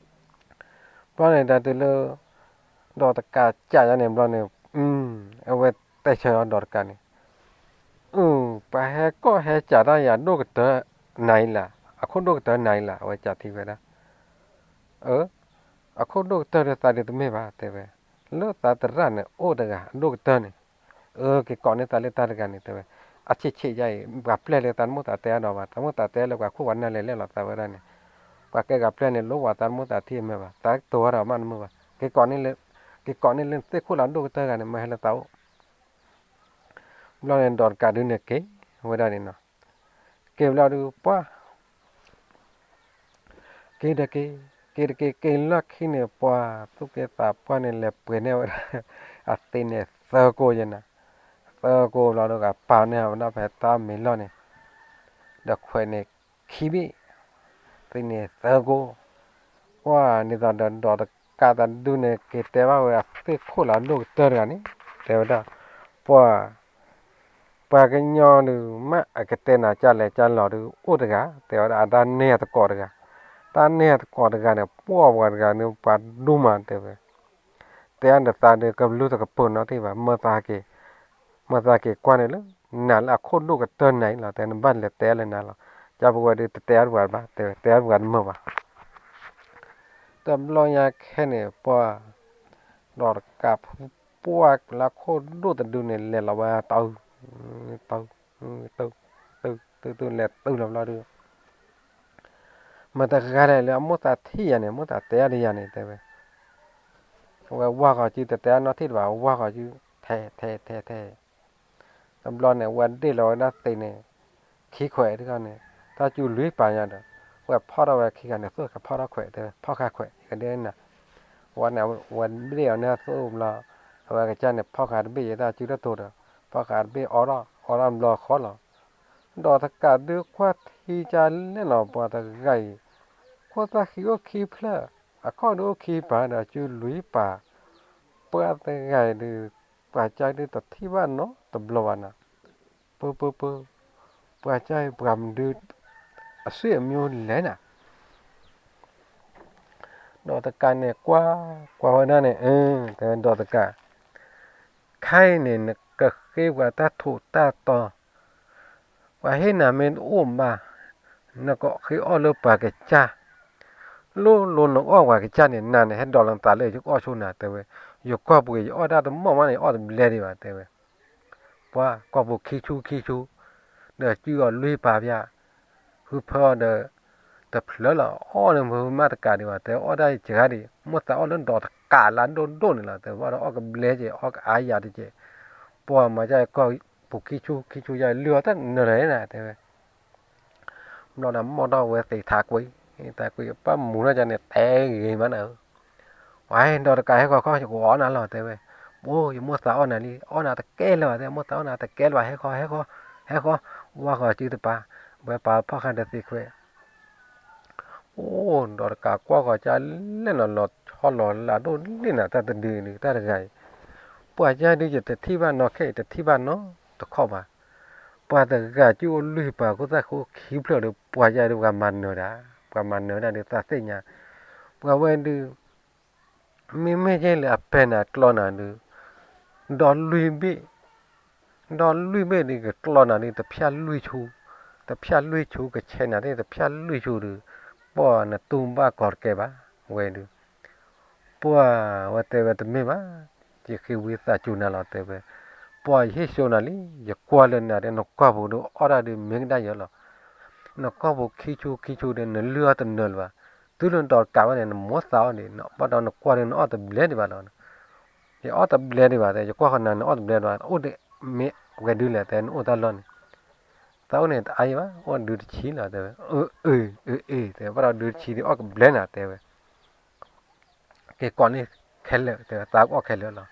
ဘျီန့ၣ်တၢ်တုၤလၢ ဒီးတကးကးယါန့ၣ်ဘျီန့ၣ်, အဝဲတဲဆၢအီၤဒီးတကးန့ၣ်, ပှၤဟဲကီၢ်ဟဲကးတၢ်ယၤဒိၣ်ကတၢၢ်နၤအံၤလၢ်, အခိၣ်ဒိၣ်ကတၢၢ်နၤအံၤလၢ်, အဝဲကးထံဝဲဒၣ်, အခိၣ်ဒိၣ်ကတၢၢ်ဒီးသးဒုးတမ့ၢ်ဘၣ်တဲဝဲ, လၢသးသရၣ်န့ၣ်အိၣ်တဂၤအဒိၣ်ကတၢၢ်န့ၣ်, အၢ က့ၤကိးန့ၢ်သးလၢတၢ်တဂၤန့ၣ် တဲဝဲ, အဆံးဆံးယါအံၤ ပှၤပျဲၢ်လၢသးတမိၣ်သးတဲအါဒီးဘၣ်, တမိၣ်သးတဲလၢပှၤခိၣ်ပှၤနၢ်လဲၤလဲၣ်လီၤ သးဝဲဒၣ်န့ၣ်, ပှၤကဲဂၤပျဲၢ်န့ၣ် လိၣ်ဝဲသးတမိၣ်သးထံအမၢဘၣ်, သးတိၤဝဲဒီးမ့ၢ်တမုာ်ဘၣ်, က့ၤကိးန့ၢ်လၢ, က့ၤကိးန့ၢ်လၢသ့ၣ်ခိၣ်လၢအဒိၣ်ကတၢၢ်တဂၤန့ၣ် မၢဟဲလၢသးအိၣ် ဘျီန့ၣ် ဒီးတကးဒုးန့ၣ်က့ၤဝဲဒၣ်န့ၣ်နီၤ, က့ၤဘျီဒုးပှၢ်, က့ၤတက့ၤ, က့ၤတက့ၤ က့ၤလီၢ်ခံန့ၣ် ပှၤသူၣ်က့သးပှၢ်န့ၣ် လဲၤပှ့ၤန့ၢ်ဝဲဒၣ် အသ့န့ၣ်သၢကိယဲနၤ, သၢကိဘျီဒီး ကပာ်န့ၢ်ဝဲဒၣ်ဖဲတၢ်မ့ၤလီၢ်န့ၣ်, ဒီးခွဲးန့ၣ်ခံဘ့ၣ်, သ့န့ၣ်သၢကိ, ပှၢ်ဒ်သိးဒီး ဒီးတကးတဒုန့ၣ် က့ၤတဲဘၣ်ဝဲအသ့ၣ်ခိၣ်လၢအဒိၣ်ကတၢၢ်တဂၤန့ၣ်, တဲဝဲဒၣ်, ပှၢ် ပှၤကညီဒုး မ့ၢ်အကတဲနၤကၢ်လဲၤကၢ်လီၤဒုး အိၣ်တဂၤ တဲဝဲဒၣ် အတၢ်န့ၢ်အသကိးတဂၤ, တၢ်န့ၢ်အသကိးတဂၤန့ၣ် ပှၢ်ပှၤတဂၤန့ၣ် ပှၤဒိၣ်မးတဲဝဲ, တဲအါန့ၢ်သးဒုး ကဘျုးတကပၢၤနီတထံၣ်ဘၣ်, မၢသးက့ၤကွၢ်န့ၣ်လၢ နၤလၢအခိၣ်ဒိၣ်ကတၢၢ်နၤအံၤလီၤ တဲ နဘၣ်လဲၤတဲလၢနၤလီၤ, ကၢ်ပဝဲဒုး တတဲအါတပှၤဘၣ် တဲဝဲ တဲအါတပှၤတမုာ်ဘၣ် တဘျီညါခဲန့ၣ် ပှၢ် ဒီးတကးဖုပှၢ်လၢခိၣ်ဒိၣ်တဒုန့ၣ် လဲၤလီၤဝဲတၢ်အုၣ်, တၢ်အုၣ်, တၢ်အုၣ်, တၢ်အုၣ်, တၢ်အုၣ်, လဲၤတၢ်အုၣ်လီၤဘျီဒုး, မတၤတဂၤလဲၣ်လၢအမိၣ်သးထံၣ်ယၤန့ၣ် မိၣ်သးတဲအါဒံးယၤန့ၣ် တဲဝဲ, ဝဲဝါဃီၤစု တတဲအါနီတထံၣ်တဘၣ် ဝါဃီၤစု ထဲ ထဲ ထဲ ထဲ တဘျီန့ၣ် ဝဲဒ့ၣ်လီၤဝဲဒၣ်သ့န့ၣ် ခံခွဲးတခီန့ၣ် တၢ်စုလွံၢ်ပာ်ညါဒီး ဝဲဖီၣ်ထီၣ်ဝဲခံဂၤန့ၣ် သိၣ်ကဖီၣ်ထီၣ်ခွဲး တဲဝဲ ဖီၣ်ဃာ်ခွဲး ကဒဲနၤ, ဝဲန့ၣ် ဝဲဒ့ၣ်အီၤန့ၣ်သိၣ်ဘျီ, အဝဲကစၢ်န့ၣ် ဖီၣ်ဃာ်တဘ့ၣ်ယဲ တၢ်စုတတိၤဒီး ဖီၣ်ဃာ်တဘ့ၣ်အီထီၣ် အီထီၣ်ဘျီဃီလီၤ. ဒီးတကးဒုးကွၢ်ထံကလဲၣ်နီၤ ပှၤတဂၤအံၤ ခိၣ်သၣ်ဃံအိၣ်ခံဖျၢၣ် အခီၣ်ဒုးအိၣ်ခံပၤဒီးစုလွံၢ်ပၤ, ပှၤတဂၤအံၤဒုး ပှၤကၢ်ဒုးတထံၣ်ဘၣ်နီတဘျီဘၣ်နၤ, ပၢ ပၢ ပၢ, ပှၤကၢ်အံၤပှၤမနုၤ အစ့ၣ်အမံၤလဲၣ်နၤ, ဒီးတကးန့ၣ်ကွၢ်, ကွၢ်ဝဲဒၣ်န့ၣ် တဲဝဲဒီးတကး, ခဲအံၤန့ၣ် နကဃ့ပှၤတၢ်ထိးတၢ်တီၤ, ပှၤဟ့ၣ်နၤမ့ၢ်တအိၣ်ဘၣ်, နကဃ့အီၣ်လၢပှၤကစၢ်, လိၣ်လိၤနအီၣ်ပှၤကစၢ်န့ၣ် နၤန့ၣ် ဟဲဒိးလီၤနသးလၢယကအီၣ်ဆိနၤ တဲဝဲ, ယကွၢ်ပူၤ ယအီၣ်တၢ်တမီၢ်မးန့ၣ် ယအီၣ်တဘျဲဒံးဘၣ် တဲဝဲ, ပှၤကွၢ်ပူၤခံဆူခံဆူ, ဒီးစုအီၤလွံၢ်ပၤဖၠး, ဃုဖၢအီၤဒီး တဖျၢၣ်လီၤ အီၣ်န့ၣ်မ့ၢ်မးတကးဒံးဘၣ် တဲအီၣ်တၢ်စှၤဒံး မိၢ်သးအီၣ်လၢဒီးတကးလၢဒိၣ်ဒိၣ်န့ၣ်လီၤ တဲဘၣ်ဒီးအီၣ်ကဘျဲကဲ အီၣ်ကအါယၤတကဲ, ပှၤမၤကၢ်ကွၢ်ပူၤခံဆူခံဆူယလုၢ်အီၣ်တၢ်နၢၤလီၤနၤ တဲဝဲ, ဘျီဒီးမီၢ်ထီၣ်ဝဲသ့ထးကွံ, သးကွံ ပၢ်မူထီၣ်ကန့ၣ် တဲဂ့ၤမးနၤဧၢ, ဝဲဒီးတကးဟဲဃီခီ ယကအီၣ်နၤလီၤ တဲဝဲ, အိ ယမိၢ်သးအီၣ်နၤလံ အီၣ်နၤတကဲလၢၤဘၣ် တဲ မိၢ်သးအီၣ်နၤတကဲလၢၤဘၣ် ဟဲဃီ ဟဲဃီ ဟဲဃီ, ဝါဃီစုတပၤ, ဝဲပာ်ဖီၣ်ဃာ်ဒီးသ့ခွဲး အိ ဒီးတကးကွၢ်ဃီၤကၢ်လဲၣ်နီၤ လီၤဆီလီၤလးဒိၣ်လံနၤ တၢ်တဒုဒု တၢ်တဂၤအံၤ, ပှၤကၢ်ဒုးယတထံၣ်ဘၣ်နီၢ်ခဲအံၤ တထံၣ်ဘၣ်နီတခီဘၣ်, ပှၤတဂၤကၠူအိၣ်လွံၢ်ပၤ ခိၣ်သၣ်ဃံအိၣ်ခံဖျၢၣ်ဒီး ပှၤကၢ်ဒုးပှၤမၤနၢၤဒၣ်, ပှၤမၤနၢၤဒၣ်ဒုးသးသ့ၣ်ညါ, ပှၤဝဲဒုး မ့မ့ၢ်ကဲလၢအပဲနၤကျီနၤဒုး, ဒီးလွံၢ်ဘ့ၣ်, ဒီးလွံၢ်ဘ့ၣ်ဒုးကကျီနၤဒုး တဖၠၣ်လွံၢ်ဆူ, တဖၠၣ်လွံၢ်ဆူ ကဆဲးနၤသ့ၣ် တဖၠၣ်လွံၢ်ဆူဒုး, ပှၤနတူၢ်ဘၣ်ကီၤတကဲဘၣ်, ဝဲဒုး, ပှၤဝဲတဲဝဲတမ့ၢ်ဘၣ်, ယဃ့ဝံသးစူၤနၤလီၤတဲဝဲ, ပှၤယဟ့ၣ်စိနၤလံ, ယကွၢ်လၢနၤဒီး နကွၢ်ပူၤဒုးအီၣ်တၢ်ဒုးမ့ၢ်ကဒါယၢ်လီၤ, နကွၢ်ပူၤခံဆူခံဆူဒီး နလုၢ်အီၣ်တနၢၤလၢၤဘၣ်, တုၤလၢနဒီးတကးဘၣ်န့ၣ် နမိၢ်သးအီၣ်ဒံး ဘၣ်ဒီးနကွၢ်ဒုးနအီၣ်တဘျဲဒံးဘၣ်လီၤ, ယအီၣ်တဘျဲဒံးဘၣ်တဲ ယကွၢ်ဃီနၤ နအီၣ်တဘျဲဒံးဘၣ် အိၣ်ဒ်မ့ၢ်ဝဲဒုးလဲၣ်တဲ နအိၣ်တၢ်လီၢ်န့ၣ်, သးအိၣ်န့ၣ်တအါယံၤဘၣ် အိၣ်ဒုးတဆံလီၤတဲဝဲ, အၢ အၢ အၢ အ့ တဲ ဘၣ်ဒီးဒုးတဆံဒုးအီၣ်ကဘျဲနၤတဲဝဲ က့ၤကိးန့ၢ်ခဲလၢာ် တဲဝဲ သးကအီၣ်ခဲလၢာ်လီၤ.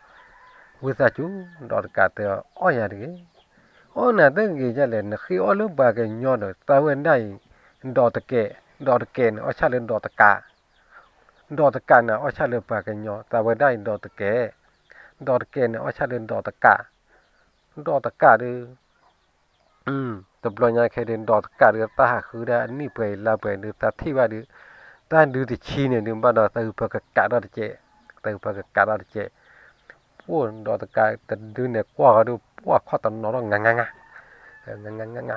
ဝံသးစူၤ ဒီးတကးတဲအီၣ်ယၤတဂ့ၤ. အိၣ်နၤတဂ့ၤဒ်လဲၣ် နဃ့အီၣ်လၢပှၤကညီဒီး သးဝဲဒၣ်အံၤ ဒီးတကဲး, ဒီးတကဲးန့ၣ် အီၣ်ဆၣ်လၢဒီးတကး, ဒီးတကးန့ၣ် အီၣ်ဆၣ်လၢပှၤကညီ, သးဝဲဒၣ်အံၤ ဒီးတကဲး, ဒီးတကဲးန့ၣ် အီၣ်ဆၣ်လၢဒီးတကး, ဒီးတကးဒီး တဘျီညါခဲဒုး ဒီးတကးဒုး သးဟးဃုဒၣ်အနံၣ်ပှဲၤအံၤလါပှဲၤဒုး သးထံၣ်ဘၣ်ဒုး တၢ်ဒုးတဆံန့ၣ်ဒုး ဘၣ်ဒီးသးဂုၤဖၢကကးထီၣ်တကဲး, သးဂုၤဖၢကကးထီၣ်တကဲး, ပှိၣ်ဒီးတကးတဒုန့ၣ် ကွၢ်ဃီဒုး ပှၢ်ခီၣ်တနီၤထီၣ် ငါငါငါ, ငါငါငါငါ,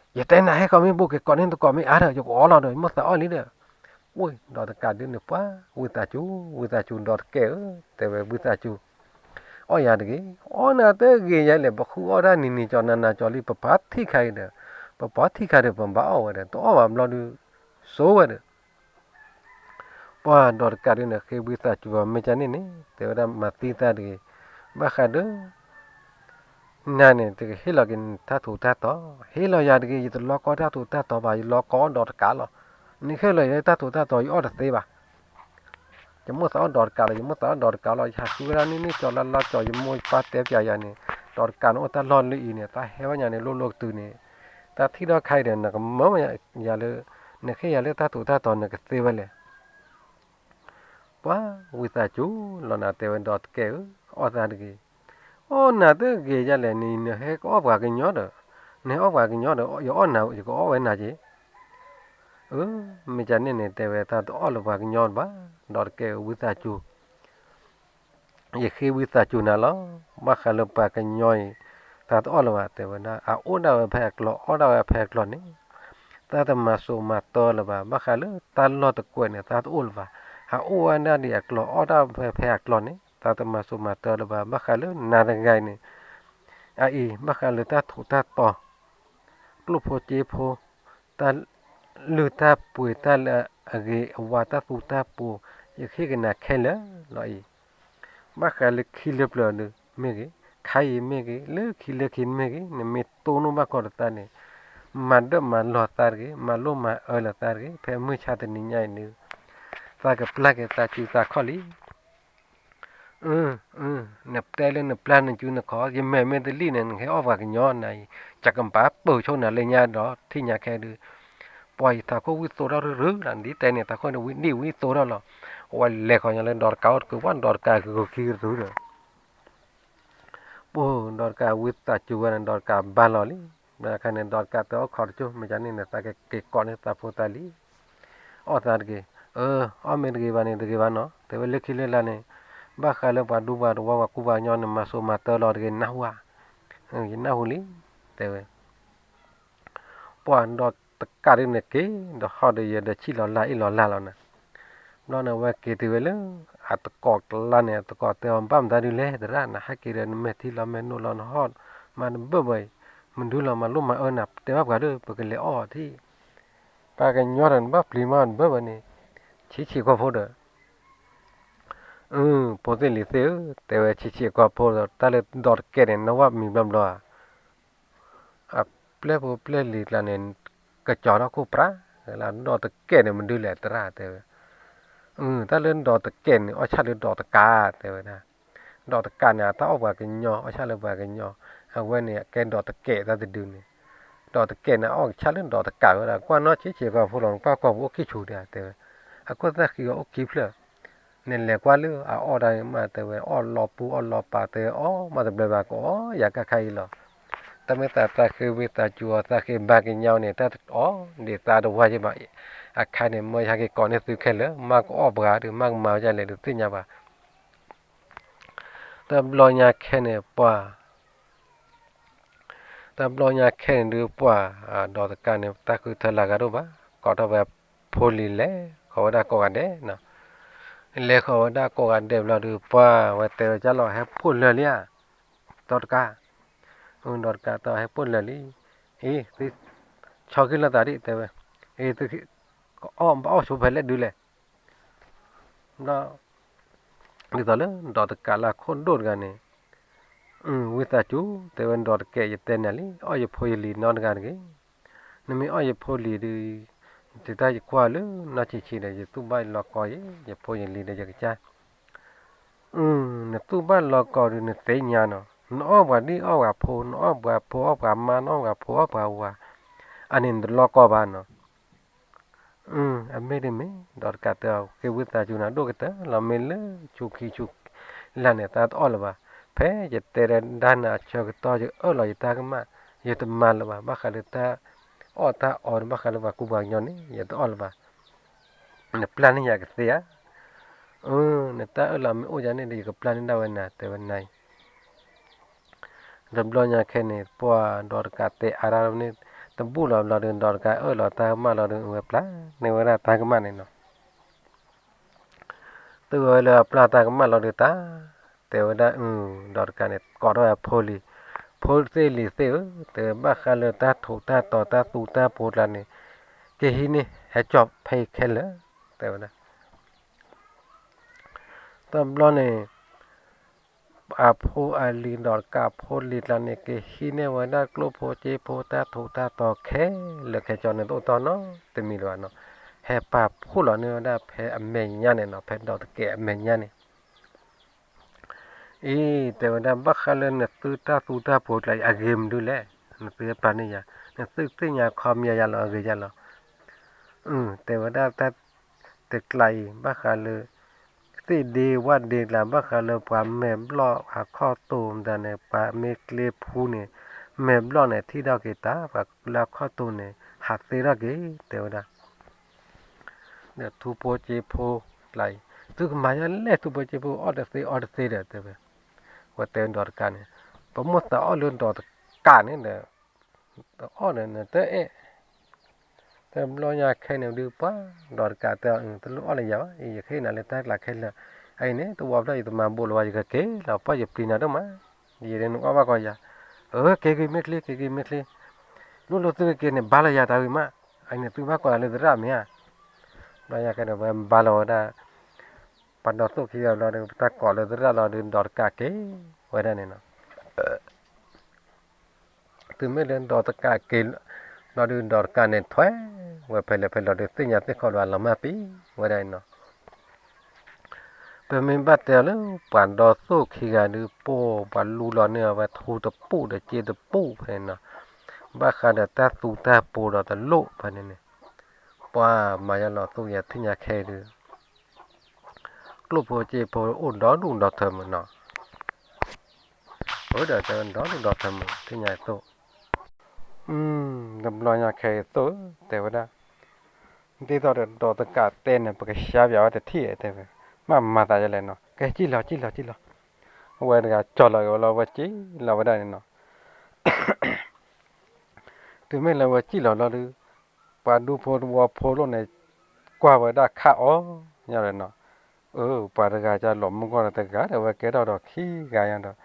ယတဲနၤဟဲဃီမ့ၢ်ဘိက့ၤကိးန့ၢ်သကိးမ့ၢ်အါဒီး ယကအီၣ်လီၤဒီး ယမိၢ်သးအီၣ်လံဒီး, အိၣ်ဒီးတကးဒုန့ၣ် ပှၤဝံသးစူၤ ဝံသးစူၤ ဒီးတကဲဧၢ, တဲဝဲဝံသးစူၤ အီၣ်ယၤတဂ့ၤ, အီၣ်နၤတဂ့ၤယၤလဲၣ်, ပဃုအီၣ်တၢ်နံၤနံၤကၠီနၤနၤကၠီလံ ပပှၤထံၣ်ခါအံၤဒီး, ပပှၤထံၣ်ခါဒီး ပဘၣ်အီၣ်ဝဲဒီး တအီၣ်ဘၣ်ဘျီဒု စိဝဲဒီး ပှၤဒီးတကးဒုန့ၣ် ဃ့ဝံသးစူၤအီၤ မ့ၢ်ကန့ၣ်န့ၣ် တဲဝဲဒၣ်မၤသံသးတဂ့ၤ, ဘၣ်ဃးဒီး နၤန့ၣ် တကဟ့ၣ်လီၤက့ၤနတၢ်ထူးတၢ်တီၤ, ဟ့ၣ်လီၤယၤတဂ့ၤ, ယတလီၤကီတၢ်ထူးတၢ်တီၤဘၣ်, ယလီၤကီအီၣ်ဒီးတကးလီၤ. နဟ့ၣ်လီၤယၤတၢ်ထူးတၢ်တီၤ ယအီၣ်တသ့ဘၣ်. ယမိၣ်သးအီၣ်ဒီးတကးလီၤ, ယမိၣ်သးအီၣ်ဒီးတကးလီၤ, ယဟးဃုဝဲဒၣ်န့ၣ်န့ၣ် ကၠီလါလါကၠီ, ယမိၢ်ယပၢ်တဲပၠးယၤန့ၣ်, ဒီးတကးန့ၣ်အိၣ်တၢ်လီၢ်လၢအံၤန့ၣ် သးဟဲဝဲညါန့ၣ် လိၣ်လိၣ်ကတုၤန့ၣ်, တၢ်ထံၣ်ဒီးခါအံၤဒီး နကမၢယၤလၢ နဟ့ၣ်ယၤလၢတၢ်ထူးတၢ်တီၤ နကသ့ဝဲလဲၣ်. ပှၤဝံသးစူၤလီၤနၤ တဲဝဲဒီးတကဲဧၢ, အီၣ်သးတဂ့ၤ, အီၣ်နၤတဂ့ၤယၤလဲၣ်, နဟဲကအီၣ်ပှၤကညီဒီး, နဟဲအီၣ်ပှၤကညီဒီး ယအီၣ်နၤ ယကအီၣ်ဝဲနၤက့ၤ. အၢ မ့ၢ်ကန့ၣ်န့ၣ် တဲဝဲသးတအီၣ်လၢပှၤကညီတဘၣ်, ဒီးတကဲဧၢ ဝံသးစူၤ ယဃ့ဝံသးစူၤနၤလီၤ. ဘၣ်ဃးလၢပှၤကညီအံၤ သးတအီၣ်လၢၤဘၣ် တဲဝဲဒၣ်, အအိၣ်ဒၣ်ဝဲဖဲအကျိၤ အီၣ်ဒၣ်ဝဲဖဲအကျိၤန့ၣ် သးတမၤစိၤမၤတၢၤလၢၤဘၣ်. ဘၣ်ဃးလၢတၢ်လီၢ်တကွဲးန့ၣ် သးတအိၣ်လၢၤဘၣ်. အအိၣ်ဝဲဒၣ်ဒ်အကျိၤ အီၣ်ဒၣ်ဝဲဖဲအကျိၤန့ၣ် သးတမၤစိၤမၤတၢၤလၢၤဘၣ်. ဘၣ်ဃးလၢနၤတဂၤအံၤန့ၣ် အအံၤ ဘၣ်ဃးလၢတၢ်ထူးတၢ်တီၤ ကျိၣ်ဖိစ့ဖိ တၢ်လုၢ်တၢ်ပှ့ၤတၢ်လၢအဂ့ၤအဝါ တၢ်သူတၢ်ပှိၤ ယဟ့ၣ်က့ၤနၤခဲလၢာ်လီၤအံၤ. ဘၣ်ဃးလၢခံလၢပျၢၤဒုးမ့ၢ်ဂ့ၤ, ခါအံၤမ့ၢ်ဂ့ၤ, လၢခံလၢခံမ့ၢ်ဂ့ၤ, နမ့ၢ်တိၢ်နီၣ်ဘၣ်ကီးဒီးသးန့ၣ် မၤဒၢၣ်မၤလီၤသးတဂ့ၤ, မၤလိမၤအၢလီၤသးတဂ့ၤ. ဖဲမုၢ်ဆါတနံၤညါအံၤဒုး သးကပျၢ်က့ၤသးစုသးခီၣ်လံ. အ နတဲလၢနပျၢ်နစုနခီၣ် ယမဲာ်မ့ၢ်တလံၣ်န့ၣ် နဟဲအီၣ်ပှၤကညီနၤအံၤ ယကဘၣ်ပၢၢ်ဆိနၤလၢညါဒီး ထံၣ်ညါခဲဒုး ပှၤယသးခိၣ်ဝံၣ်သိတၢ်ရုရုလီၤ. ဒ်တဲန့ၣ် သးခိၣ်န့ၣ်ဝံၣ်ဒံၣ်ဝံၣ်သိထီၣ်လီၤ. ဝဲလဲၤခီညါလၢဒီးတကးအိၣ်တကုၤ ပှၤဒီးတကးကဂုာ်ခံကတၢၢ်ဒီး ပှၤဒီးတကးဝံသးစူၤဝဲန့ၣ် ဒီးတကးဘါလီၤလံ. ဘၣ်ခါန့ၣ် ဒီးတကးတဲအီၣ်ခီတကၠိၢ် မ့ၢ်ကန့ၣ်န့ၣ် သးကက့ၤကိးန့ၢ်သးဖိသးလံ. အီၣ်သးတဂ့ၤ. အၢ အီၣ်မ့ၢ်တဂ့ၤဘၣ်န့ၣ် တဂ့ၤဘၣ်နီၤ. တဲဝဲလၢခံလၢလာ်န့ၣ် ဘၣ်ဃးလၢပှၤဒူပှၤတဝီပှၤကူပှၤကညီန့ၣ် မၤစိၤမၤတၢၤလီၤတဂ့ၤ နၢ်ဟူဧါ. ယနၢ်ဟူလံ တဲဝဲ ပှၤဒီးတကးဒုန့ၣ်က့ၤ ဒီးဟီၣ်ဒီးယဲဒီးဆံၣ်လီၤလၢအ့ၣ်လီၤလၢ်လီၤနၤ. ဘျီန့ၣ် အဝဲက့ၤတုၤဝဲလၢ အတကိးကျါန့ၣ် အတကိးတဲအီၤ ဘၣ်မတၤဒုလဲၣ် သရၣ် နဟဲက့ၤဒီး နမဲာ်ထံလီၤမဲာ်နိလီၤ နဟီၣ်မၤတဘၢၣ်ဘၣ်အံၤ မဒုလီၤ မၤလိမၤအၢနၤ တဲဘၣ်ပှၤဒီး ပကလဲၤအီၣ်အီၤထံၣ် ပှၤကညီဒီး နဘၣ်ပျံၤမးတဘၢၣ်ဘၣ်န့ၣ် ဆံးဆံးကွၢ်ဖိဒီး အၢ ဖိသ့ၣ်လံၤသ့ၣ်ဧၢ တဲဝဲဆံးဆံးကွၢ်ဖိဒီး တၢ်လၢဒီးတကဲန့ၣ် နဝၣ်မံၤဘျီဘျီဧါ အပျဲၢ်ဖိပျဲၢ်လံၤကျါန့ၣ် ကကၠီထီၣ်ခိၣ်ပြး လၢဒီးတကဲန့ၣ် မဒုလဲၣ်သရၣ် တဲဝဲ တၢ်လၢဒီးတကဲန့ၣ် အီၣ်ဆၣ်လၢဒီးတကး တဲဝဲဒၣ် ဒီးတကးန့ၣ် အတၢ်အီၣ်ပှၤကညီ အီၣ်ဆၣ်လၢပှၤကညီ အဝဲန့ၣ်အကဲဒီးတကဲတၢ်တဒုန့ၣ် ဒီးတကဲန့ၣ် အအီၣ်ဆၣ်လၢဒီးတကးဝဲဒၣ် ကွၢ်နီၢ်ဆံးဆံးကွၢ်ဖိလီၤ ကွၢ်ကွၢ်ပူၤအိၣ်ခံဆူၣ်ဒၣ် တဲဝဲ အခိၣ်သၣ်ဃံအီၤအိၣ်ခံဖျၢၣ် နလဲၤကွၢ်လၢအအီၣ်တၢ်မး တဲဝဲ အီၣ်လီၤပူၤအီၣ်လီၤပာ် တဲဝဲ အီၣ်မးတဘျဲဘၣ် ကအီၣ်ယၤကၣ်ခါအံၤလီၤ တၢ်မ့ၢ်သးတၢ်ဃ့ဝံသးစူၤအီၤ သးဃ့ဘါကညီန့ၣ် တၢ်အီၣ်ဒံးသးတဝါယဲဘၣ် အခါန့ၣ် မၢယဟဲက့ၤကိးန့ၢ်သုခဲလၢာ် မ့ၢ်ကအိၣ်ပှၤဒီး မ့ၢ်ကမၤဝဲဒ်လဲၣ်ဒီးသ့ၣ်ညါဘၣ် တဘျီညါခဲန့ၣ် ပှၤ တဘျီညါခဲန့ၣ်ဒုး ပှၤ ဒီးတကးန့ၣ် တၢ်ဃုထၢလၢ်ဂၤဒိၣ်ဘၣ် ကိးထီၣ်ဝဲဖိလံၤလဲၤဃီၤဝဲဒၣ်ကိးဂၤဒဲးနီၤ လဲၤဃီၤဝဲဒၣ်ကိးဂၤဒဲးဘျီဒုး ပှၤဝဲတဲဝဲကၢ်လီၤ ဟဲပိာ်လၢာ်လံဧါ ဒီးတကး ဒီးတကးတဲ ဟဲပိာ်လၢာ်လံ အံၤ သု ဆီခံလိာ်သးဒံး တဲဝဲ အံၤ သု ကအီၣ်ဘၣ်အီၣ်ဆိဖဲလဲၣ်ဒုးလဲၣ် ဒီး ဒ်သိးလၢဒီးတကးလၢအခိၣ်ဒိၣ်တဂၤန့ၣ် ဝံသးစူၤ တဲဝဲဒီးတကဲ ယတဲနၤလံ အီၣ်ယဖိယလံၤနီတဂၤတဂ့ၤ နမ့ၢ်အီၣ်ယဖိလံၤဒီး တၢ်ယကွၢ်လၢနီၢ်ဆံးဆံးဒီး ယသူၣ်ဘၣ်လီၤကီယဲ ယဖိယလံၤဒီးယကစၢ် နသူၣ်ဘၣ်လီၤကီဒီး နသ့ၣ်ညါနီၤ နအီၣ်ပှၤဒံၣ်အီၣ်ပှၤဖိ နအီၣ်ပှၤဖိအီၣ်ပှၤမါ နအီၣ်ပှၤဖိအီၣ်ပှၤဝၤ အန့ၣ်နတလီၤကီဘၣ်နီၤ အမ့ၢ်တမ့ၢ် ဒီးတကးတဲအီၤ ဃ့ဝံသးစူၤနၤဒိၣ်ကတၢၢ်လီၤ မ့ၢ်လၢဆူခံဆူ လၢန့ၣ် သးတအီၣ်လၢၤဘၣ် ဖဲယတဲဒၣ်နၤအဆၢကတီၢ် ယအၢၣ်လီၤယတၢ်ကမၣ် ယတမၤလၢၤဘၣ် ဘၣ်ဃးလၢတၢ်အီၣ်တၢ်အီဒီး ဘၣ်ဃးလၢပှၤကူပှၤကညီန့ၣ် ယတအီၣ်လၢၤဘၣ် နပျၢ်န့ၢ်ယၤကသ့ဧါ အၢ နတၢ်အၢၣ်လီၤမ့ၢ်အိၣ်ယၤန့ၣ်ဒီး ယကပျၢ်န့ၢ်ဒၣ်ဝဲနၤ တဲဝဲနၤအံၤ တဘျီညါခဲန့ၣ် ပှၤဒီးတကးတဲအါတၢ်န့ၣ် တဘူၣ်လီၤဘျီဒီး ဒီးတကးအၢၣ်လီၤတၢ်ကမၣ်လီၤဒီး ဝဲပျၢ်န့ၢ်ဝဲဒၣ်တၢ်ကမၣ်န့ၣ်နီၤ သုဝဲလၢအပျၢ်တၢ်ကမၣ်လီၤဒုးတၢ်, တဲဝဲဒၣ်, ဒီးတကးန့ၣ် ကိးထီၣ်ဝဲဖိလံၤ, ဖိသ့ၣ်လံၤသ့ၣ်ဧၢ, တဲဘၣ်ဃးလၢတၢ်ထူးတၢ်တီၤတၢ်သူတၢ်ဖိကျါန့ၣ်, ကဟံးန့ၢ်ဟဲကၠီၣ်ဖဲခဲလၢာ်, တဲဝဲဒၣ် တဘျီန့ၣ် အဖိအလံၤဒီးတကးဖိလံၤကျါန့ၣ် ကဟံးန့ၢ်ဝဲဒၣ်ကျိၣ်ဖိစ့ဖိတၢ်ထူးတၢ်တီၤခဲလၢာ်ခဲဆ့န့ၣ် တအိၣ်တီၢ်နီတမံၤလၢၤဘၣ်နီၤ, ဟဲပာ်ဖှိၣ်လီၤန့ၢ်ဝဲဒၣ်ဖဲအမဲာ်ညါန့ၣ်နီၤ, ဖဲဒီးတကးအမဲာ်ညါန့ၣ် အံၤ တဲဝဲဒၣ် ဘၣ်ဃးလၢနသုတၢ်သူတၢ်ဖိကျါအံၤ အဂ့ၤမနုၤလဲၣ်, နသုပာ်န့ၢ်ယၤ, နသုသ့ၣ်ညါခီမ့ၢ်ယၤလီၤ အဂ့ၤယၤလီၤ, တဲဝဲဒၣ် တၢ်တကျါအံၤ ဘၣ်ဃးလၢ သ့ၣ်ဒ့ဝၣ်ဒ့ကျါ ဘၣ်ဃးလၢပှၤမဲာ်ဘျီၣ်အခီၣ်တိၢ်မတၤန့ၣ် ပှၤမ့ၢ်ကျ့ဖူန့ၣ် မဲာ်ဘျီၣ်န့ၣ် ထံၣ်ထီၣ်က့ၤတၢ် ပှၤလၢအခီၣ်တိၢ်န့ၣ် ဟးသ့ထီၣ်က့ၤ တဲဝဲဒၣ် ဒီးထူဖိစ့ဖိကျါအံၤ သုကမၤယၤလဲၣ် ထူဖိစ့ဖိ အီၣ်တသ့အီတသ့ဒီး တဲဝဲ, ဝဲတဲဒီးတကးန့ၣ် ပမိၢ်သးအီၣ်လၢဒီးတကးန့ၣ်ဒီး တအီၣ်ဒီးနတအဲၣ် တဘျီညါခဲန့ၣ်ဒုးပှၤ ဒီးတကးတဲ တလိၣ်အီၣ်လၢယၤဘၣ် ယကဟ့ၣ်နၤလၢတၢ်ကျါခဲလၢာ်, အအံၤန့ၣ် တဝီဖျၢၣ်အံၤတမၤဘိးလၢၤဘၣ် ယကက့ၤလီၤ ပှၢ်ယပျံၤနၤဒိၣ်မး, ယဒၣ်နအီၣ်ဘၣ်ကီးယၤ, အၢ က့ၤက့ၤမ့ၢ်ချ့ က့ၤက့ၤမ့ၢ်ချ့, လိၣ်လိၣ်သုကက့ၤန့ၣ် ဘါလီၤယၤတၢ်ဝံၤမး, အအံၤန့ၣ် သုဘၣ်ကွၢ်လၢသရၣ်မ့ၢ်ဧါ, ဘျီညါခဲန့ၣ် ဝဲဘါလီၤဝဲဒၣ် ပှၤဒီးသိၣ်ခံဂၤဘျီဒီး ပတၢ်ကိးလၢသရၣ်လီၤဒုး ဒီးတကးက့ၤဝဲဒၣ်န့ၣ်နီၤ, တုၤမ့ၢ်လၢဒီးတကးက့ၤ ဘျီဒုးဒီးတကးန့ၣ်ထွဲဝဲဖဲလဲၣ်ဖဲလဲၣ်ဒီး သ့ၣ်ညါသ့ၣ်ခီဒီးအလီၤမၢ်ပံၤဝဲဒၣ်န့ၣ်နီၤ, ပမ့ၢ်ဘၣ်တဲအီၤလၢ ပှၤဒီးသိၣ်ခံဂၤဒုး ပိာ်ပှၤလူလီၤန့ၢ်အဝဲထူတပူၤဒီးစ့တပူၤဖဲန့ၣ်နီၤ, ဘၣ်ဃးဒီးတၢ်သူတၢ်ပိၤဒီးတလိၣ်ဖဲန့ၣ်န့ၣ်, ပှၤမၤယါလီၤသိၣ်ယါထံၣ်ညါခဲအံၤဒုး ကျိၣ်ဖိစ့ဖိအိၣ်ဒီဒူၣ်ဒီထၢမုၢ်နီၤ, အိၣ်ဒီးတဲဝဲဒီဒူၣ်ဒီထၢမုၢ် ထံၣ်ညါအသိး, တဘျီညါခဲအံၤသိး တဲဝဲဒၣ်, ဒ်သိးဒီးဒီးတကးတဲန့ၣ် ပကရှါပၠးဝဲတထံၣ်တဲဝဲ, မ့ၢ်မၤသးဒ်လဲၣ်နီၤ, ကဲစံၣ်လီၤစံၣ်လီၤစံၣ်လီၤ, ဝဲတဂၤကၠီလီၤက့ၤဝဲလီၤဝဲစံၣ်လီၤဝဲဒၣ်န့ၣ်နီၤ တုၤမ့ၢ်လၢဝဲစံၣ်လီၤဘျီဒုး, ပှၤဒူဖိတဝီဖိလိၣ်န့ၣ် ကွၢ်ဝဲဒၣ်ခးအီၤညါဒီးနီၤ, အၢ ပှၤတဂၤကၢ်လီၤမူကီၢ်ဒီးတဂၤဒီး ဝဲကဲထီၣ်ဒီးခံဂၤညါဒီး,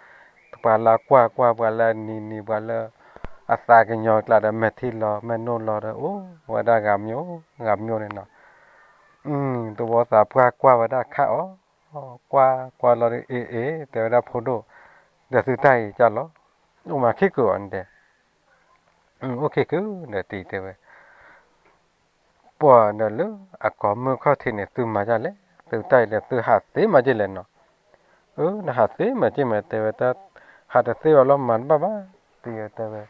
ပှၤလၢကွၢ်ကွၢ် ပှၤလၢနံၤနံၤ ပှၤလၢအသးကညီၤကျါဒီး မဲာ်ထံလီၤ မဲာ်နိလီၤဒီး အိၣ်ဝဲဒၣ်ဂၤမံၤ ဂၤမံၤန့ၣ်နီၤ, တဝီသးပှၢ်ကွၢ်ဝဲဒၣ်ခးအီၤ, ကွၢ်ကွၢ်လီၤဒီး အ့ၣ်အ့ၣ် တဲဝဲဒၣ်ဖိဒိၣ်, ဒီးသုတၢ်အံၤကၢ်လီၤ, အိၣ်မၤခံကုာ်အီၤန့ၣ်တဲ, အိၣ်ခံကုာ်ဒီးတံၤတဲဝဲ ပှၤဒီးလၢအကိာ်မုၢ်ခီၣ်ထံးန့ၣ် သုမၤဒ်လဲၣ်, သုတၢ်အံၤဒီးသုဟးသ့မၤဒ်လဲၣ်နီၤ, အၢ နဟးသ့မၤဒ်မး တဲဝဲတၢ်, ဟးတသ့ဘၣ်လီၤမၤတဘၣ်ဘၣ်, တံၤတဲဝဲ,